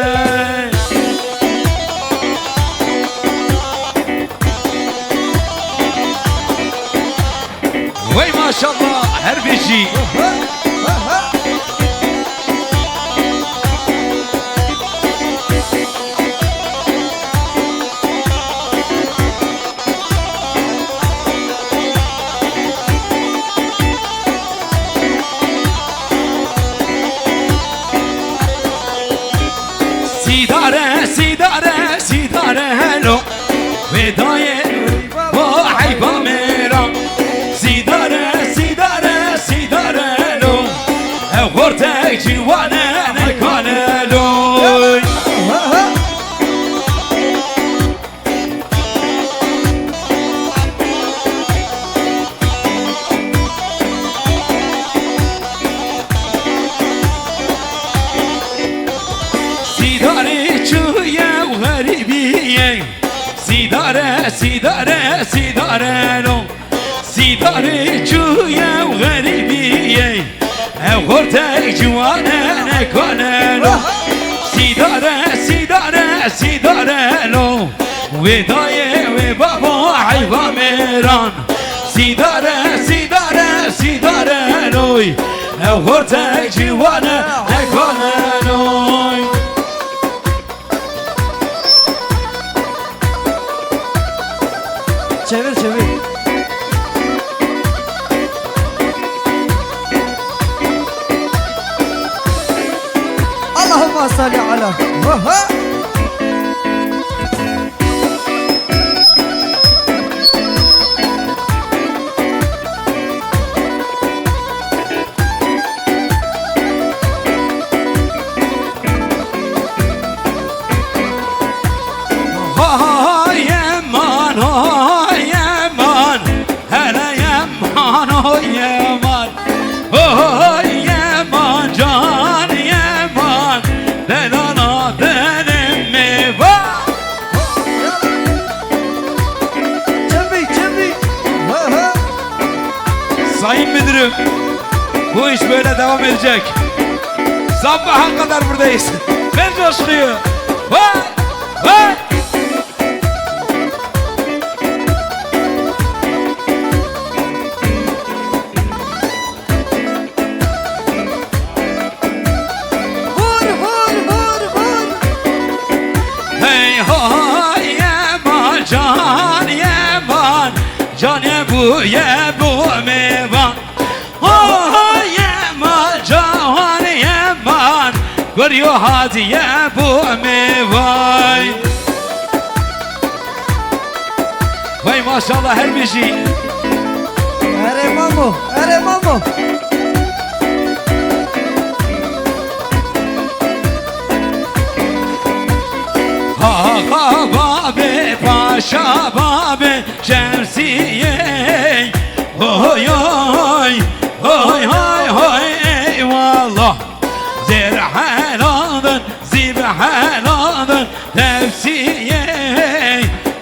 Wey maşallah, her bijî. Sîdare, sîdare, sîdare helo. Vedayê bo heyva mêra. Sîdare, sîdare, sîdare lo. Ev xortek ciwane nekane lo. Sîdarê çi ye û xerîbî ye. Sîdare, sîdare, sîdare lo. Sîdarê çi ye û xerîbî ye. Ev xortek ciwane nekane lo. Sîdare, sîdare, sîdare lo. Wê dayê, wê babo heyva mêran. Sîdare, sîdare, sîdare loy. Ev xortek ciwane nekane loy. Çevir, çevir. Allahümme salli ala. Oha! Hay eman, hay eman, hele eman, oy eman. Oy eman, can eman, delala delim mi var? Çevi, çevi. Ha, ha. Sayın müdürüm, bu iş böyle devam edecek. Sabaha kadar buradayız. Ver coşkuyu. Vay, vay. Vur, vur, vur, vur. Hey, hay, eman, can, eman. Can, ye bu, ye bu, mevan. Hay, eman, can, eman. Goriyo hadi, ye bu, mevan. Vay maşallah, her bijî. Erê mamo, erê mamo. Ha, ha, babê, paşa babê, şemsiyê. Oy, oy, oy, oy, oy, eyvallah. Zêr heladin, zîb heladin, tevsiyê.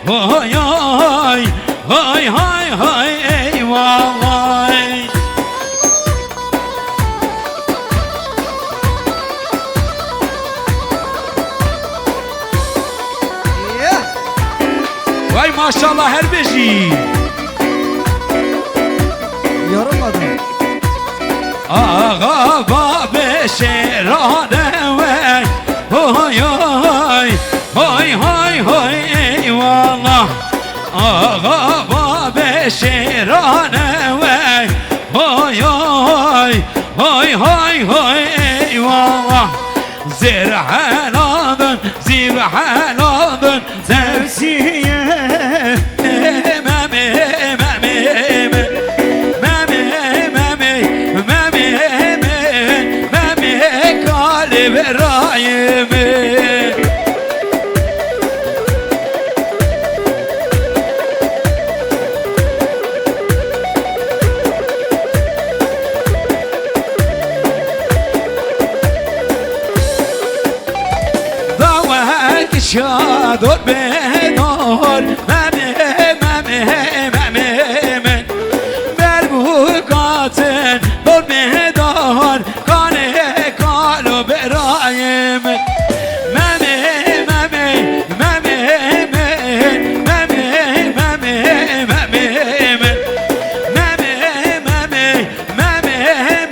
Oy, oy, oy, oy, oy, eyvallah. Vay maşallah, her bijî. Yorulmadın. Axa babê şêrane wey. Hoy, hoy, hoy, hoy, hoy, eyvallah. Axa babê şêrane wey. Hoy, hoy, hoy, hoy, hoy, eyvallah. Zêr heladin, zîb heladin, tevsiye. Emem, emem, emem. Çador bedor, memê, memê, memê min. Ber bû katin, dor bedor, kanê kalo berayê min. Memê, memê, memê min. Memê, memê, memê min. Memê, memê, memê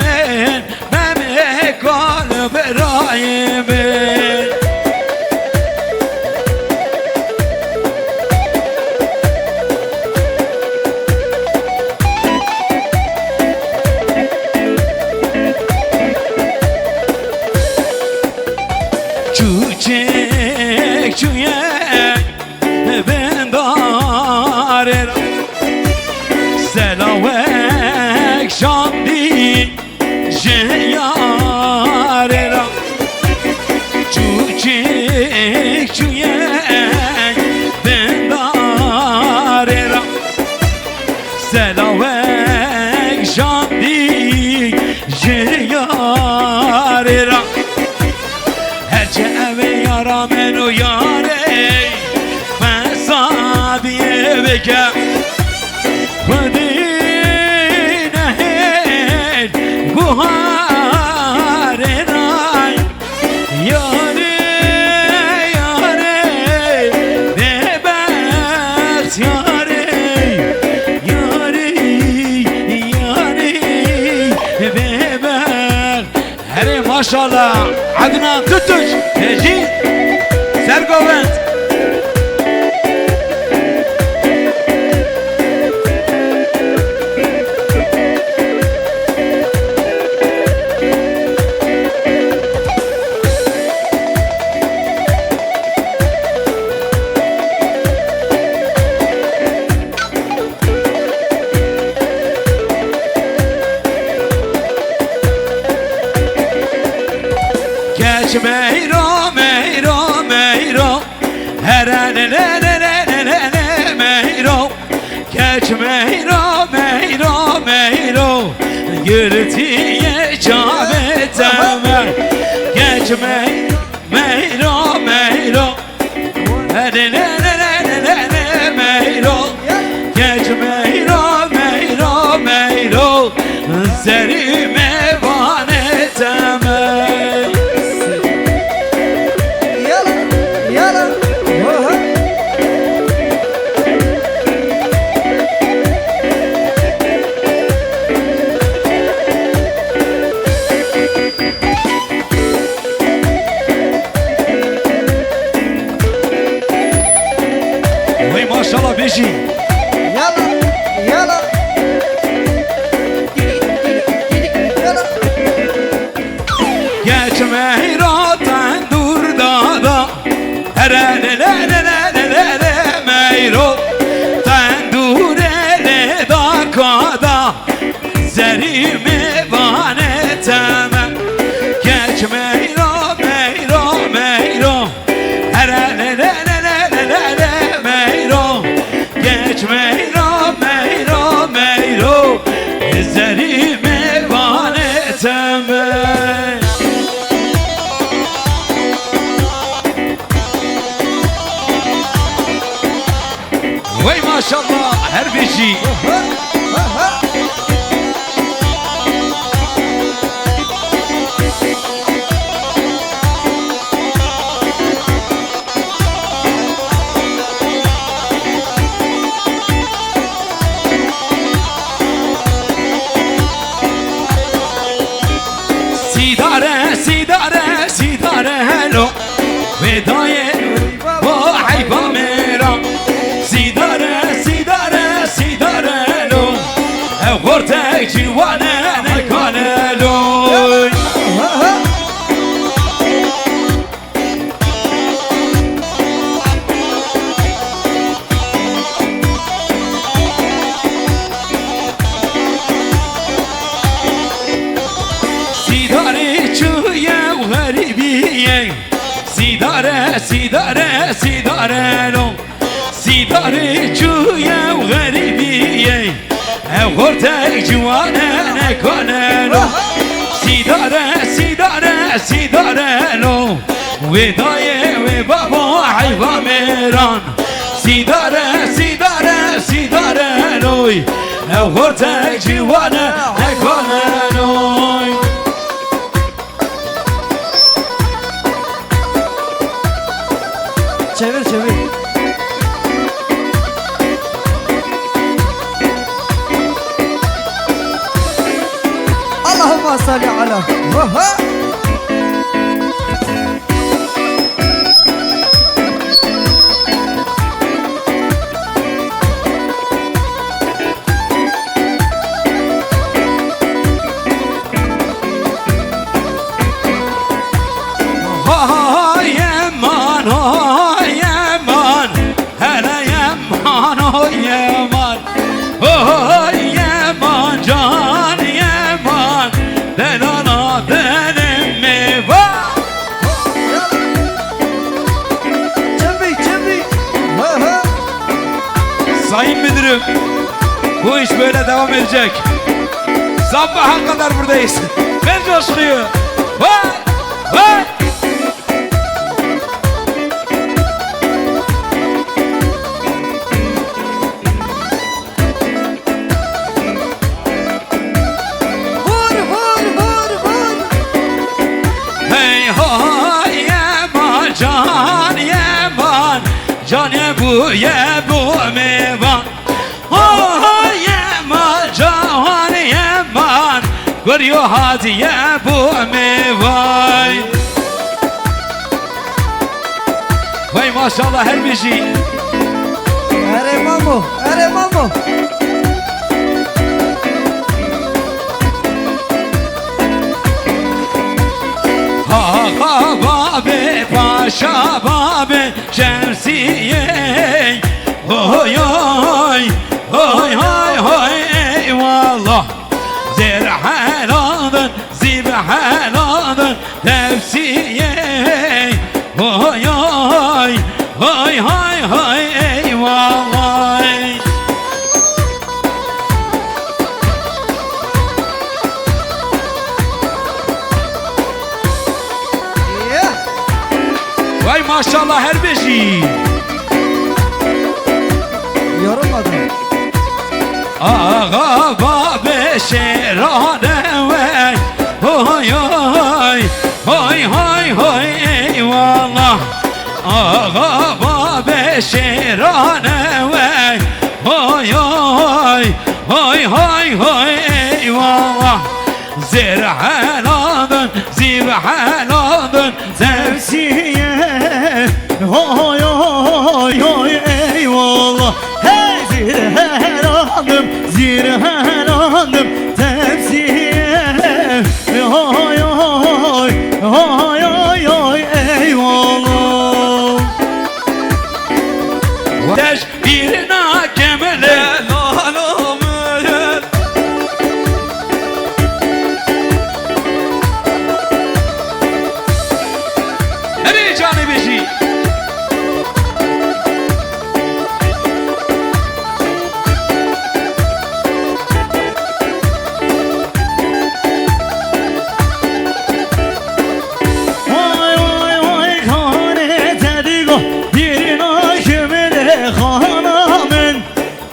min. Memê kal birayê min. Çûçek çûye bin darê ra. Selawek şandî ji yarê ra. Çûçik çûye bin darê ra. Selawek şandî ji yarê ra. Herçe ev ê yara min û yarê fesadiyê bike. Xwedî nehêl guharê ray. Yarê, yarê, bêbext yarê. Yarê, yarê, bêbext. Herê maşallah. Ednan Tutuç, Hecî Sergovend. Keç meyro, meyro, meyro. Here le le le le le le le meyro. Keç meyro, meyro, meyro. Girtiye çavê te me. Keç meyro, meyro, meyro. Hele le le le le le le meyro. Keç meyro, meyro, meyro. Zerî mêvanê te me. Yala, yala, oha. Wey maşallah bêjî. Yala, yala. Yala. Keç meyro tendûr dada. Here le le le le le le le meyro. Tendûrê lê da kada. Zerî mêvanê te me. Keç meyro, meyro, meyro. Here le le le le le le le meyro. Keç meyro, meyro, meyro. Zerî mêvanê te me. Wey maşallah, her bêjî. Sîdare, sîdare, sîdare helo. Vê dayê bo heyva mêra. Sîdare, sîdare, sîdare lo. Ev xortek ciwane nekane lo. Sîdarê çûye û xerîbî ye. Sîdare, sîdare, sîdare lo. Sîdarê çûye û xerîbî ye. Ev xortek ciwane nekane lo. Sîdare, sîdare, sîdare lo. Wê dayê wê babo heyva mêran. Sîdare, sîdare, sîdare loy. Ew xortek ciwane, hekane loy. Çevir, çevir. Allahümme salli ala. Oha! Hay eman, hay eman, hele eman, hay eman. Hay eman, can eman, delala delim mi var? Çevik, çevik. Sayın Müdürüm, bu iş böyle devam edecek. Sabaha kadar buradayız. Ver coşkuyu. Vay, vay. Vur, vur, vur, vur. Hey hay eman, can eman, can ye bu ye bu mevan. Hay eman, can eman, goriyo hadi ye bu mevan. Vay maşallah, her bijî. Erê mamo, erê mamo. Ha ha babê paşa babê şemsiyê. Hoy hoy, hoy hoy hoy, eyvallah. Zerheladın, zibheladın, tepsiye. Hoy hoy, hoy hoy hoy, eyvallah. Vay maşallah, her bijî. Yorulmadım. Axa babê şêrane wey. Hoy hoy, hoy hoy hoy, eyvallah. Axa babê şêrane wey. Hoy hoy, hoy hoy hoy, eyvallah. Zêr heladin, zîv heladin, tepsiye. Hoy hoy hoy, eyvallah. Hey, zîr heladin, zîr heladin, tepsiye. Hoy hoy hoy, eyvallah. Teş birine kemele. Herê canê bijî. Vay vay vay, kanê te digo, birina kemele xana min.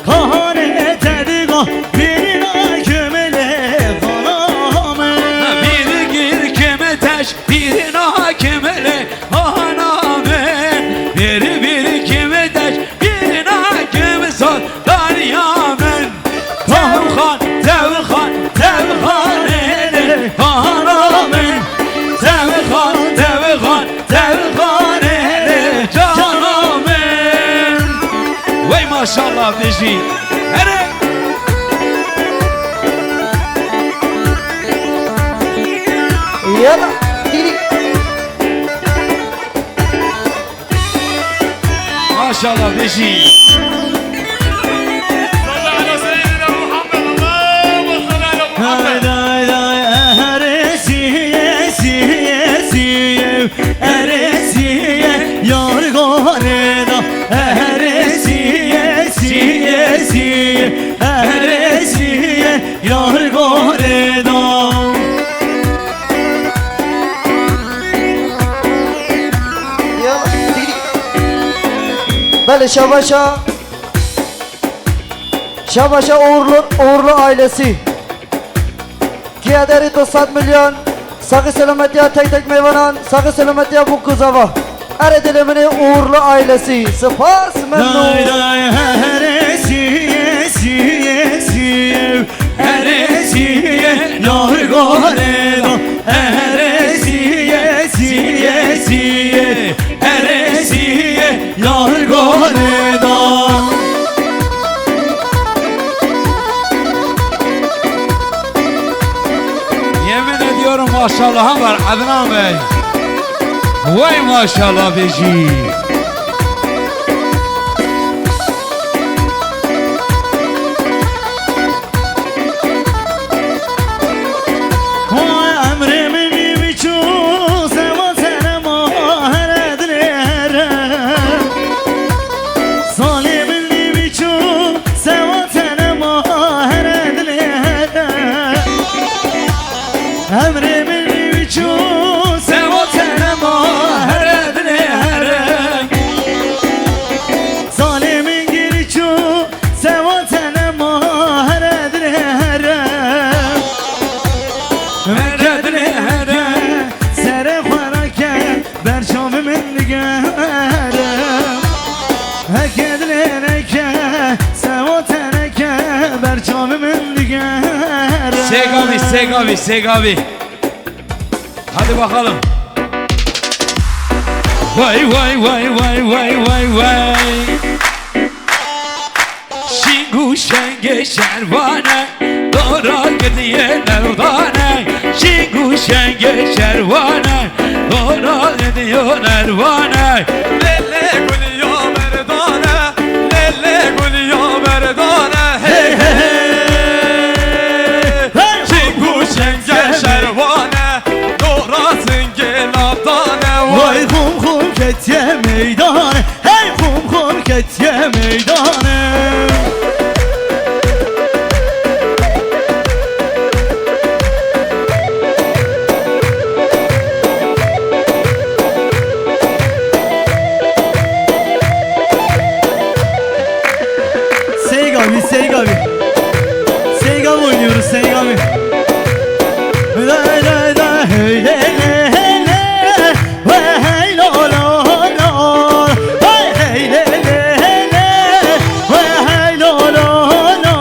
Kanê te digo, birina kemele xana min. Bir gir keme teş, birina kemele xana min. Bir bir keme teş, birina keme sor darya min. Tevxan, tevxan, tevxan ele xana min. Tevxan, tevxan, tevxan ele cana min. Wey maşallah, bijî. Here. Yala. Maşallah, bijî. Salli ala seyyidina Muhammed, Allahümme salli ala Muhammed. Haydi, haydi, haydi, erê siye, siye, siye, erê siye, yar goreda, erê siye, siye, siye, erê siye, yar goreda. Şabaşa, şabaşa uğurlu, uğurlu ailesi. Kiyaderi dosat milyon, saxî selametiya tek tek meyvanan, saxî selametiya bu kuzava. Erê dilê min ê uğurlu ailesi. Spas, memnun. Lay lay, he, he, re, si, ye, si, ye, si, ye. Erê si, ye, yar gore da. Erê si, ye, si, ye, si, ye. Erê si, ye, yar gore da. Yemin ediyorum maşallahım var Adnan Bey. Vay maşallah bejî. Emrê min nîvî çû, sewa tenema here dilê here. Salê min nîvî çû, sewa tenema here dilê here. Emrê min nîvî çû, sewa tenema here dilê here. Salê min girî çû, sewa tenema here dilê here. Here dilê here. Serê xwe rake, ber çavê min digere. Heke dilê neke, sewa teneke, ber çavê min digere. Sêgavî, sêgavî, sêgavî. Hadi bakalım. Vay, vay, vay, vay, vay, vay, vay. Şîng û şengê şervan e, dora gidiyê nerdan e. Şîng û şengê şervan e, dora gidiyo nervan e. Lê lê guliya merdan e, lê lê guliya merdan e. Hey, hey, hey. Hey. Şîng û şengê şervan e, dora singê naptan e. Vay xum xum ketiye meydan e. Hey xum xum ketiye meydanê. Seygavi, Seygavi. Seygavi oynuyoruz, Seygavi. Lay lay lay, hey ley ley, hey ley. Ve hey lo lo lo, ve hey le le le, ve hey lo lo lo,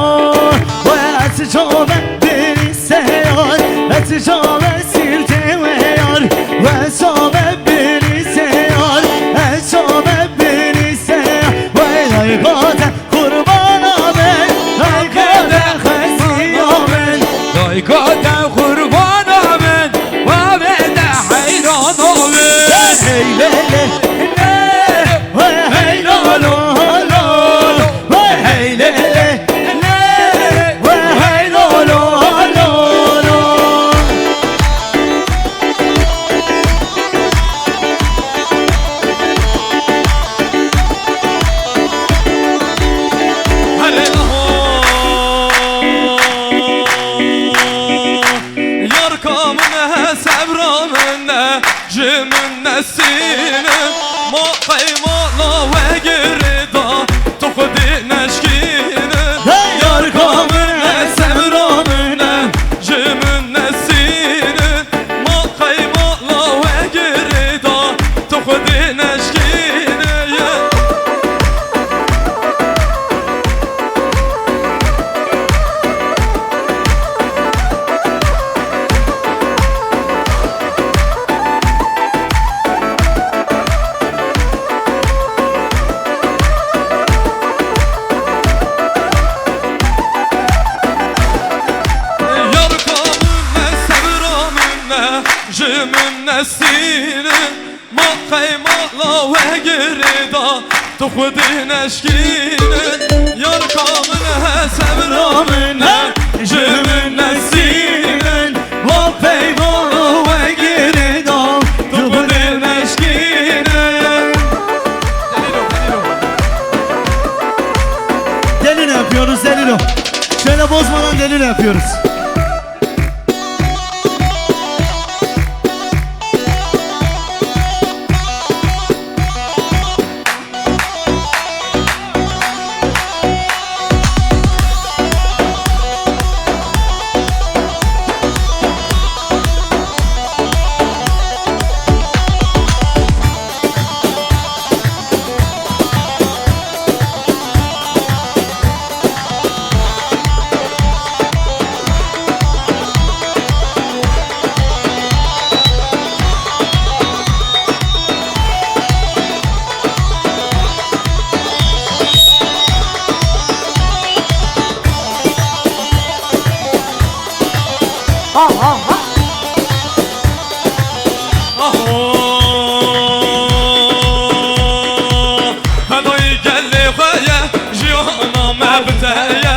ve ez çabe biri seyar, ez çabe sirte ve yar, ve çabe biri seyar, ez çabe biri seyar, ve lay gade. Qurbana min, dayka te xesiya min. Dayka te qurbana min, bavê te heyrana min. Hey lê lê, lê, hey lo lo lo, hey lê lê, lê, hey lo lo lo. Here ho. Yar ka min e, sebra min e, ji min nesîne. Ma qey mala we girêda, tu xwedê neşkîne. Hey! Yar ka min e, sebra min e, ji min nesîne. Ma qey mala we girêda, tu xwedê neşkîne ye. Yar ka min e, sebra min e, ji min nesîne. Ma qey mala we girêda, tu xwedê neşkîne. Yar ka min e, sebra min e, ji min nesîne. Ma qey mala we girêda, tu xwedê neşkîne. Delino, Delino. Delino yapıyoruz, Delino. Şöyle bozmadan Delino yapıyoruz. Ha ha ha. Aho, fedayî gelê xwe ye, jiyana me bi te ye.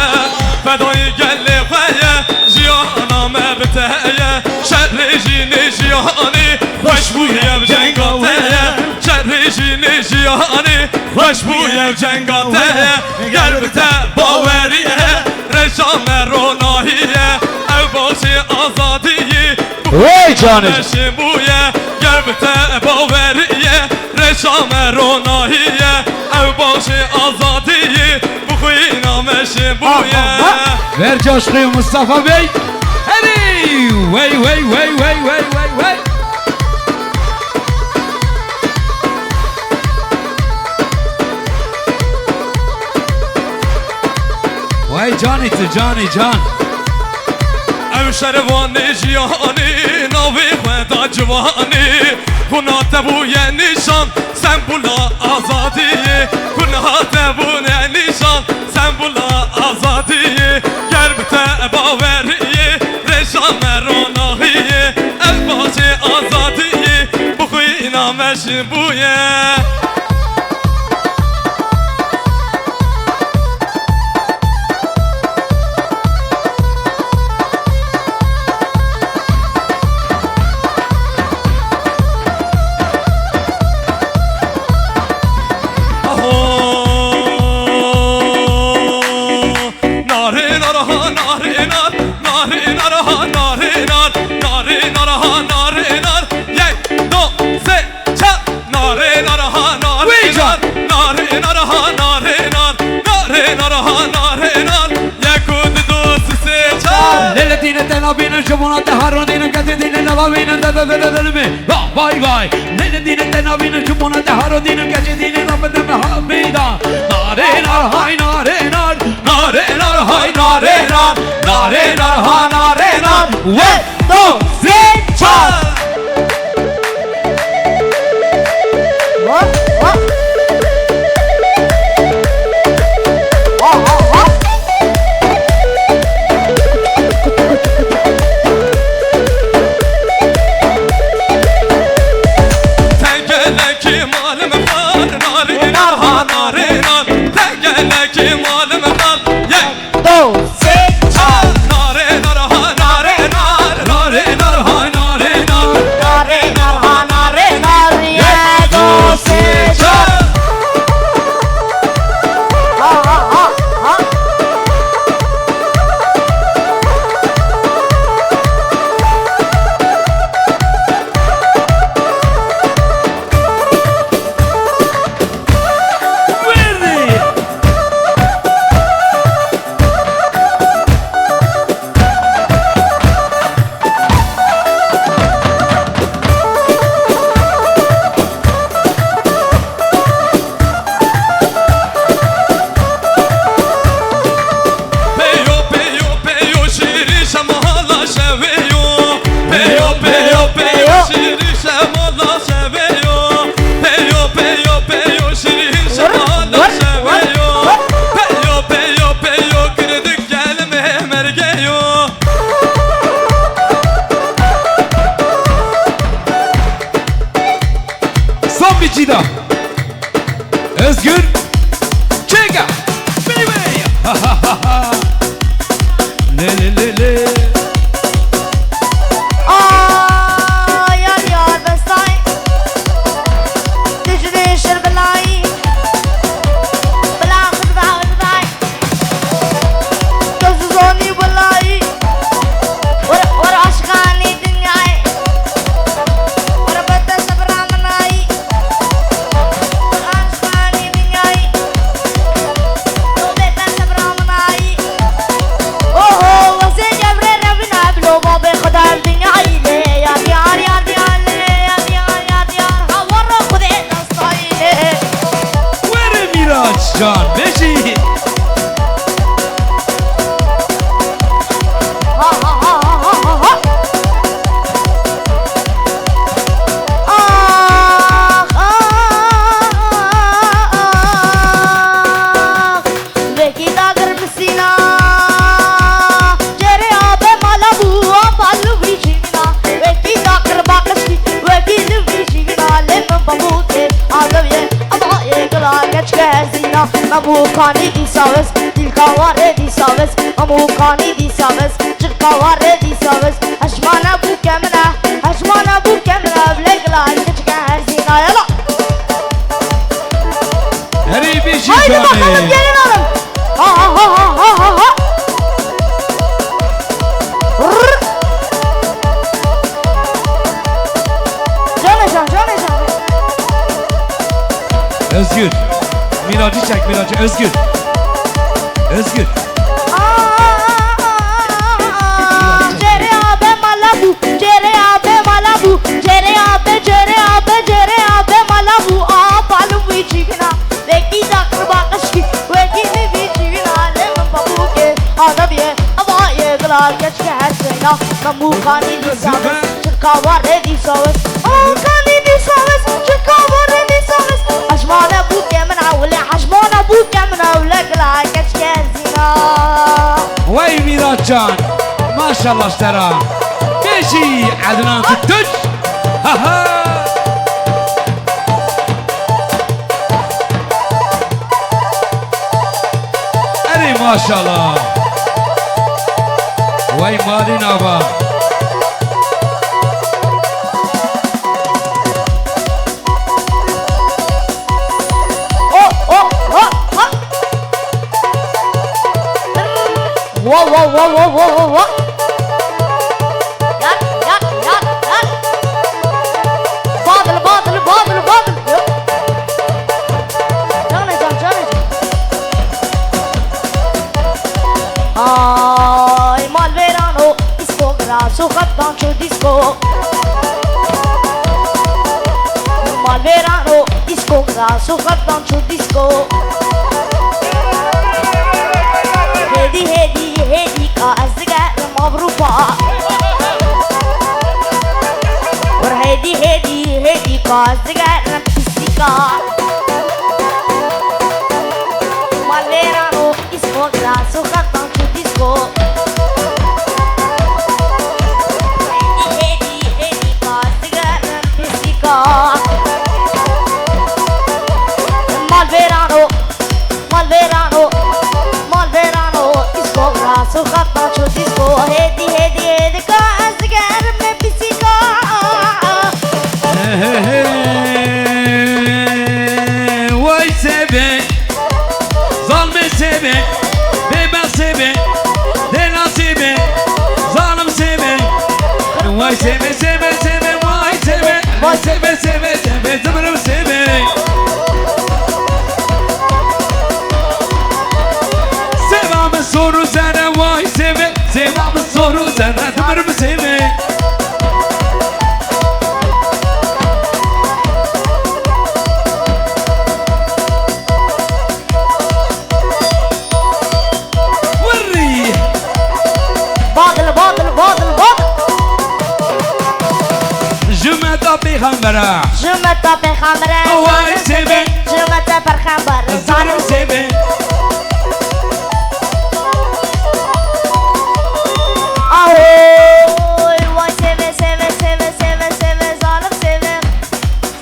Fedayî gelê xwe ye, jiyana me bi te ye. Şerê jînê jiyanê, xweş bûye bi cenga te ye. Şerê jînê jiyanê, xweş bûye bi cenga te ye. Ger bi te bawerî ye, rêşa me ronahî ye. Ew başê azadiyê, Wey canê. Meşin bûye, ger bi te bawerî ye, rêşa me ronahî ye. Ew başê azadiyê, bi xwîna meşin bûye. Ver coşkuyu Mustafa Bey. Herî! Wey, wey, wey. Wey canê tu, canê can. Ew şervanê jiyanê, navê xwe da ciwanê. Kuna te bûye nîşan, sembûla azadiyê. Kuna te bûne nîşan, sembûla azadiyê. Ger bi te baweriyê, rêşa me ronahiyê. Ev başê azadiyê, bi xwîna me jin bûye. Aho. Narê nar ha, narê nar, narê nar ha, narê nar, narê nar ha, narê nar. Yek, do, sê, çar. Narê nar ha, narê nar, narê nar ha, narê nar, narê nar ha, narê nar. Yek û du, du, sê, sê, çar. Lê li dînê te nabînim, ji bona te harodînim, kesê dînê navavînim, de, de, de, de, de, me. Va, vay, vay. Lê li dînê te nabînim, ji bona te harodînim, kesê dînê nabînim, ha, bîda. Narê nar hay, narê nar, narê nar hay, narê nar, narê nar ha, narê nar. Wê. Do, sê, çar. Hop, hop. Hop, hop, hop. Te gelekî malim xwar, narê nar ha, narê nar. Te gelekî malim xwar. Yek. Do, sê, çar. Narê nar ha, narê nar, narê nar ha, narê nar. Narê nar ha, narê nar, yek, do, sê, çar. Ha, ha, ha, ha. Pêyo, pêyo, pêyo, şîrî şema hala şevê yo. Pêyo, pêyo, pêyo, şîrî şema hala şevê yo. Pêyo, pêyo, pêyo, şîrî şema hala şevê yo. Pêyo, pêyo, pêyo, girdik gelmê mergê yo. Son bir cida. Özgür Çeker. Baby. Lê, lê, lê, lê. Ay, ay, yar bestay. Tijrê şir bilayî. Bila xizba xizbay. Tozuzoni bilayî. Were, were aşkanî dinyayê. Were bete sebra minayî. Were aşkanî dinyayê. Memûkanî dîsa wis, dîlka warê dîsa wis, memûkanî dîsa wis, çirka warê dîsa wis. Hejmane bûke min e, hejmane bûke min e, evle gila keçike herzîna yala. Herî bêjî Haydi bakalım canê. Gelin hanım. Ha ha ha ha ha ha ha. Rrr. Canê can, canê can. Özgür. Miracı çek, Miracı. Özgür. Özgür. Aa, Cere abe mala bû, cere abe mala bû, cere abe, cere abe, cere abe mala bû. Aa, balım wî çîvîna, wekî daqir baqişkî, wekî min vî çîvîna, lê min pabûkê, adabiye, avaye, gila keçke her seyna, memûkanî dîsa wis, çirka warê dîsa wis, memûkanî dîsa wis, çirka warê dîsa wis. Hejmane bûke min ewilê, hejmane bûke min ewilê, gila keçke zîna. Wey Mîracan, maşallah ji te re. Bêjî Ednan Tutuş. Ha ha. Erê maşallah. Wey malî nava. O, o, ho, ho. Wo, wo, wo. Yat, yat, yat, yat. Badil, badil, badil, badil. Canê can, canê can. Ay malverano, disco grasso, xetan çû disco. Malverano, disco grasso, xetan çû disco. Hêdî, hêdî, hêdî ka ez digerim Avrupa. Were hêdî, hêdî, hêdî ka ez digerim pîsîka. Malverano, disco grasso, xetan çû disco. Hêdî, hêdî, hêdî ka ez digerim pîsîka. Malverano, malverano, malverano, disco grasso, xetan çû disco. Hêdî, hêdî, hêdî ka ez digerim pîsîka. Hey, hey, hey. Vay sebe, zalme sebe, bêbex sebe, dêla sebe, zalim sebe. Vay sebe, sebe, sebe, vay sebe, vay sebe, sebe, sebe, zıbırım sebe. Sevabı soru zere, vay sebe, sevabı soru zere, zıbırım sebe. Wirrî! Badil, badil, badil, badil. Ji me ta pêxembere. Ji me ta pêxembere. Vay sebe. Ji me ta pêxembere. Zalim sebe. Ahoy, vay sebe, sebe, sebe, sebe, sebe, zalim sebe.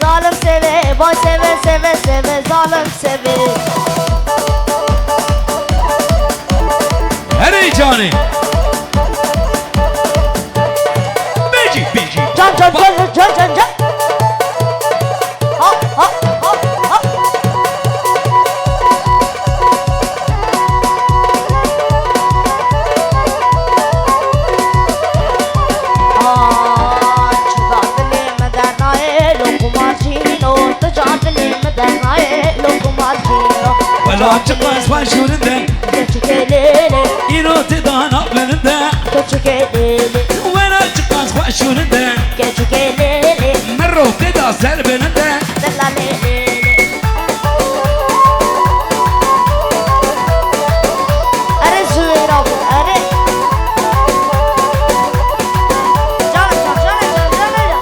Zalim sebe, vay sebe, sebe, sebe, zalim sebe. Herê canê. Bêjî, bêjî. Can, can, can, can, can, can. Ha, ha, ha, ha. Ay, çiqa dilê min dernayê, loquma cîno, tu ca dilê min dernayê, loquma cîno. Wela çiqas xweş hûrinde. Keçikê lêlê. Îro tê dana birinde. Keçikê lêlê. Wela çiqas xweş hûrinde. Keçikê lêlê. Mirov tê da ser birinde. Dela lê lê lê. Erê Zübeyir abi, erê. Canım can, canım can, canım can.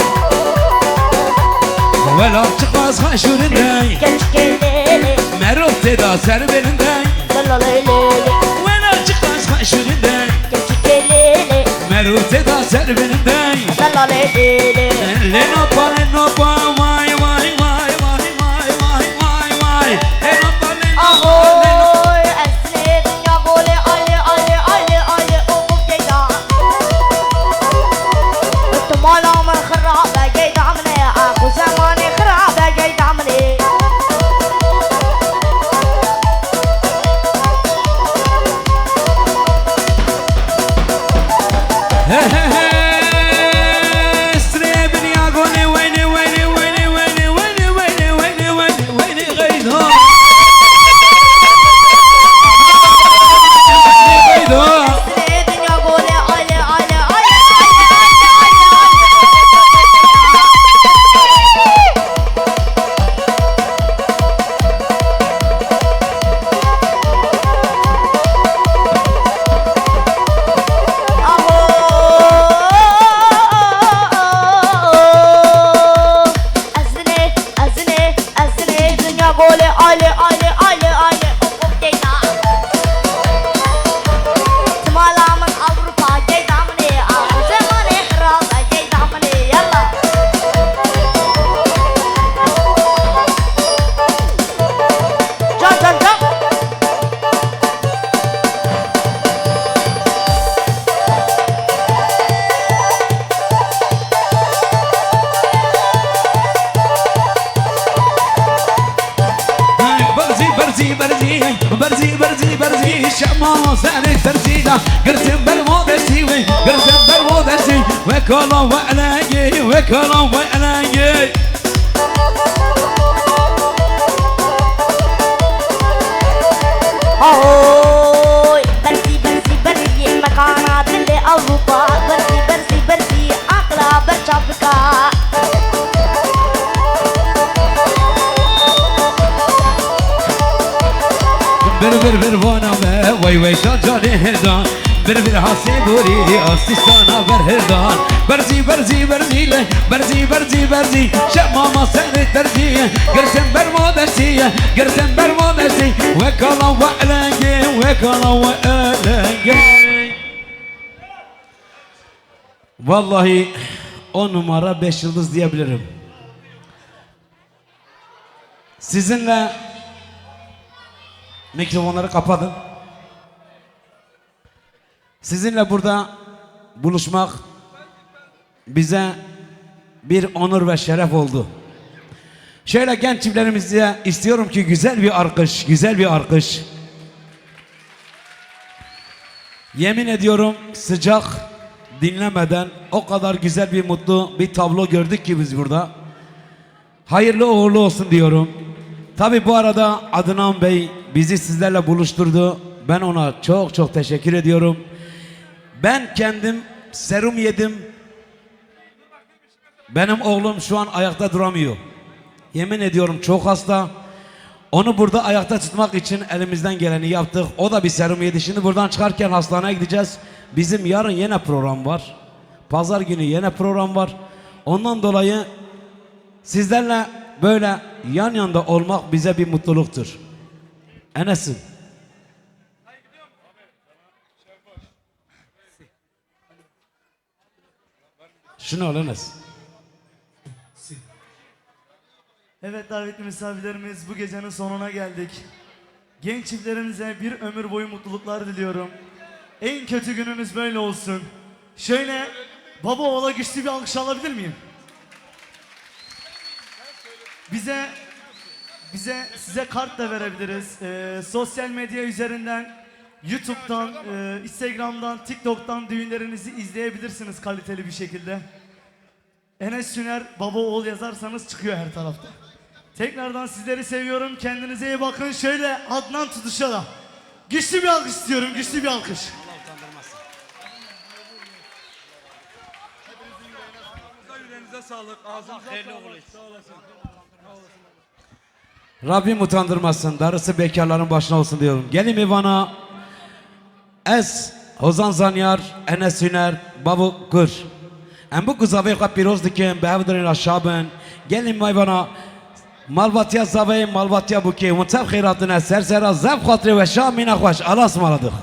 Wela çiqas xweş hûrinde. Keçikê lêlê. Merov tê da ser birinde. Dela lê lê lê. Wela çiqas xweş hûrinde. Keçikê lêlê. Merû tê da ser birinde. Dela lê lê lê. Lê no pa, lê no pa, vay, vay, vay. Lê no pa, lê no pa. Aho. Strê binya golê weyne, weyne, weyne, weyne, weyne, weyne, weyne, weyne, weyne, weyne, geyda. Geyda. Berzî, berzî, berzî, berzî, berzî, berzî, şema serê terzî da, girtin bermo destî wê, girtin bermo destî, wê kala wê elengê, wê kala wê elengê. Ahoy, berzî, berzî, berzî, mekana dilê Ewropa, berzî, berzî, berzî, aqla berçav bika. Bir, bir, bir vana me, vay, vay, şa canê hêdan. Bir, bir hasê borî, astî sana berhêdan. Berzî, berzî, berzî, lê, berzî, berzî, berzî, şema ma serê terzî. Girtin bermo destî, girtin bermo destî. Wê kala wê elengê, wê kala wê elengê. Vallahi on numara, beş yıldız diyebilirim. Sizinle, mikrofonları kapatın. Sizinle burada buluşmak bize bir onur ve şeref oldu. Şöyle genç çiftlerimize istiyorum ki güzel bir alkış, güzel bir alkış. Yemin ediyorum, sıcak, dinlemeden o kadar güzel bir, mutlu bir tablo gördük ki biz burada. Hayırlı uğurlu olsun diyorum. Tabi bu arada Adnan Bey bizi sizlerle buluşturdu. Ben ona çok çok teşekkür ediyorum. Ben kendim serum yedim. Benim oğlum şu an ayakta duramıyor. Yemin ediyorum, çok hasta. Onu burada ayakta tutmak için elimizden geleni yaptık. O da bir serum yedi. Şimdi buradan çıkarken hastaneye gideceğiz. Bizim yarın yine program var. Pazar günü yine program var. Ondan dolayı sizlerle böyle yan yanda olmak bize bir mutluluktur. Enes'im. Şunu al Enes. Evet, davetli misafirlerimiz, bu gecenin sonuna geldik. Genç çiftlerimize bir ömür boyu mutluluklar diliyorum. En kötü gününüz böyle olsun. Şöyle baba oğula güçlü bir alkış alabilir miyim? Bize bize size kart da verebiliriz. Ee, sosyal medya üzerinden YouTube'dan, e, Instagram'dan, TikTok'tan düğünlerinizi izleyebilirsiniz kaliteli bir şekilde. Enes Süner, baba oğul yazarsanız çıkıyor her tarafta. Tekrardan sizleri seviyorum. Kendinize iyi bakın. Şöyle Adnan tutuşa da. Güçlü bir alkış istiyorum. Güçlü bir alkış. Allah utandırmasın. Yüreğinize sağlık. Ağzınıza sağlık. Sağ olasın. Rabbim utandırmasın. Darısı bekarların başına olsun diyorum. Gelin mi bana? Ez, Hozan Zanyar, Enes Hüner, Bavo Kur. Em bu ku zavê xwe pîroz dikin, bi hev dirin re şa bin. Gelin may vana malbatiya zavê, malbatiya bûkê. Hûn tev xêr hatine ser sera, zef xatirê we şa, mîna xweş. Allah'a ısmarladık.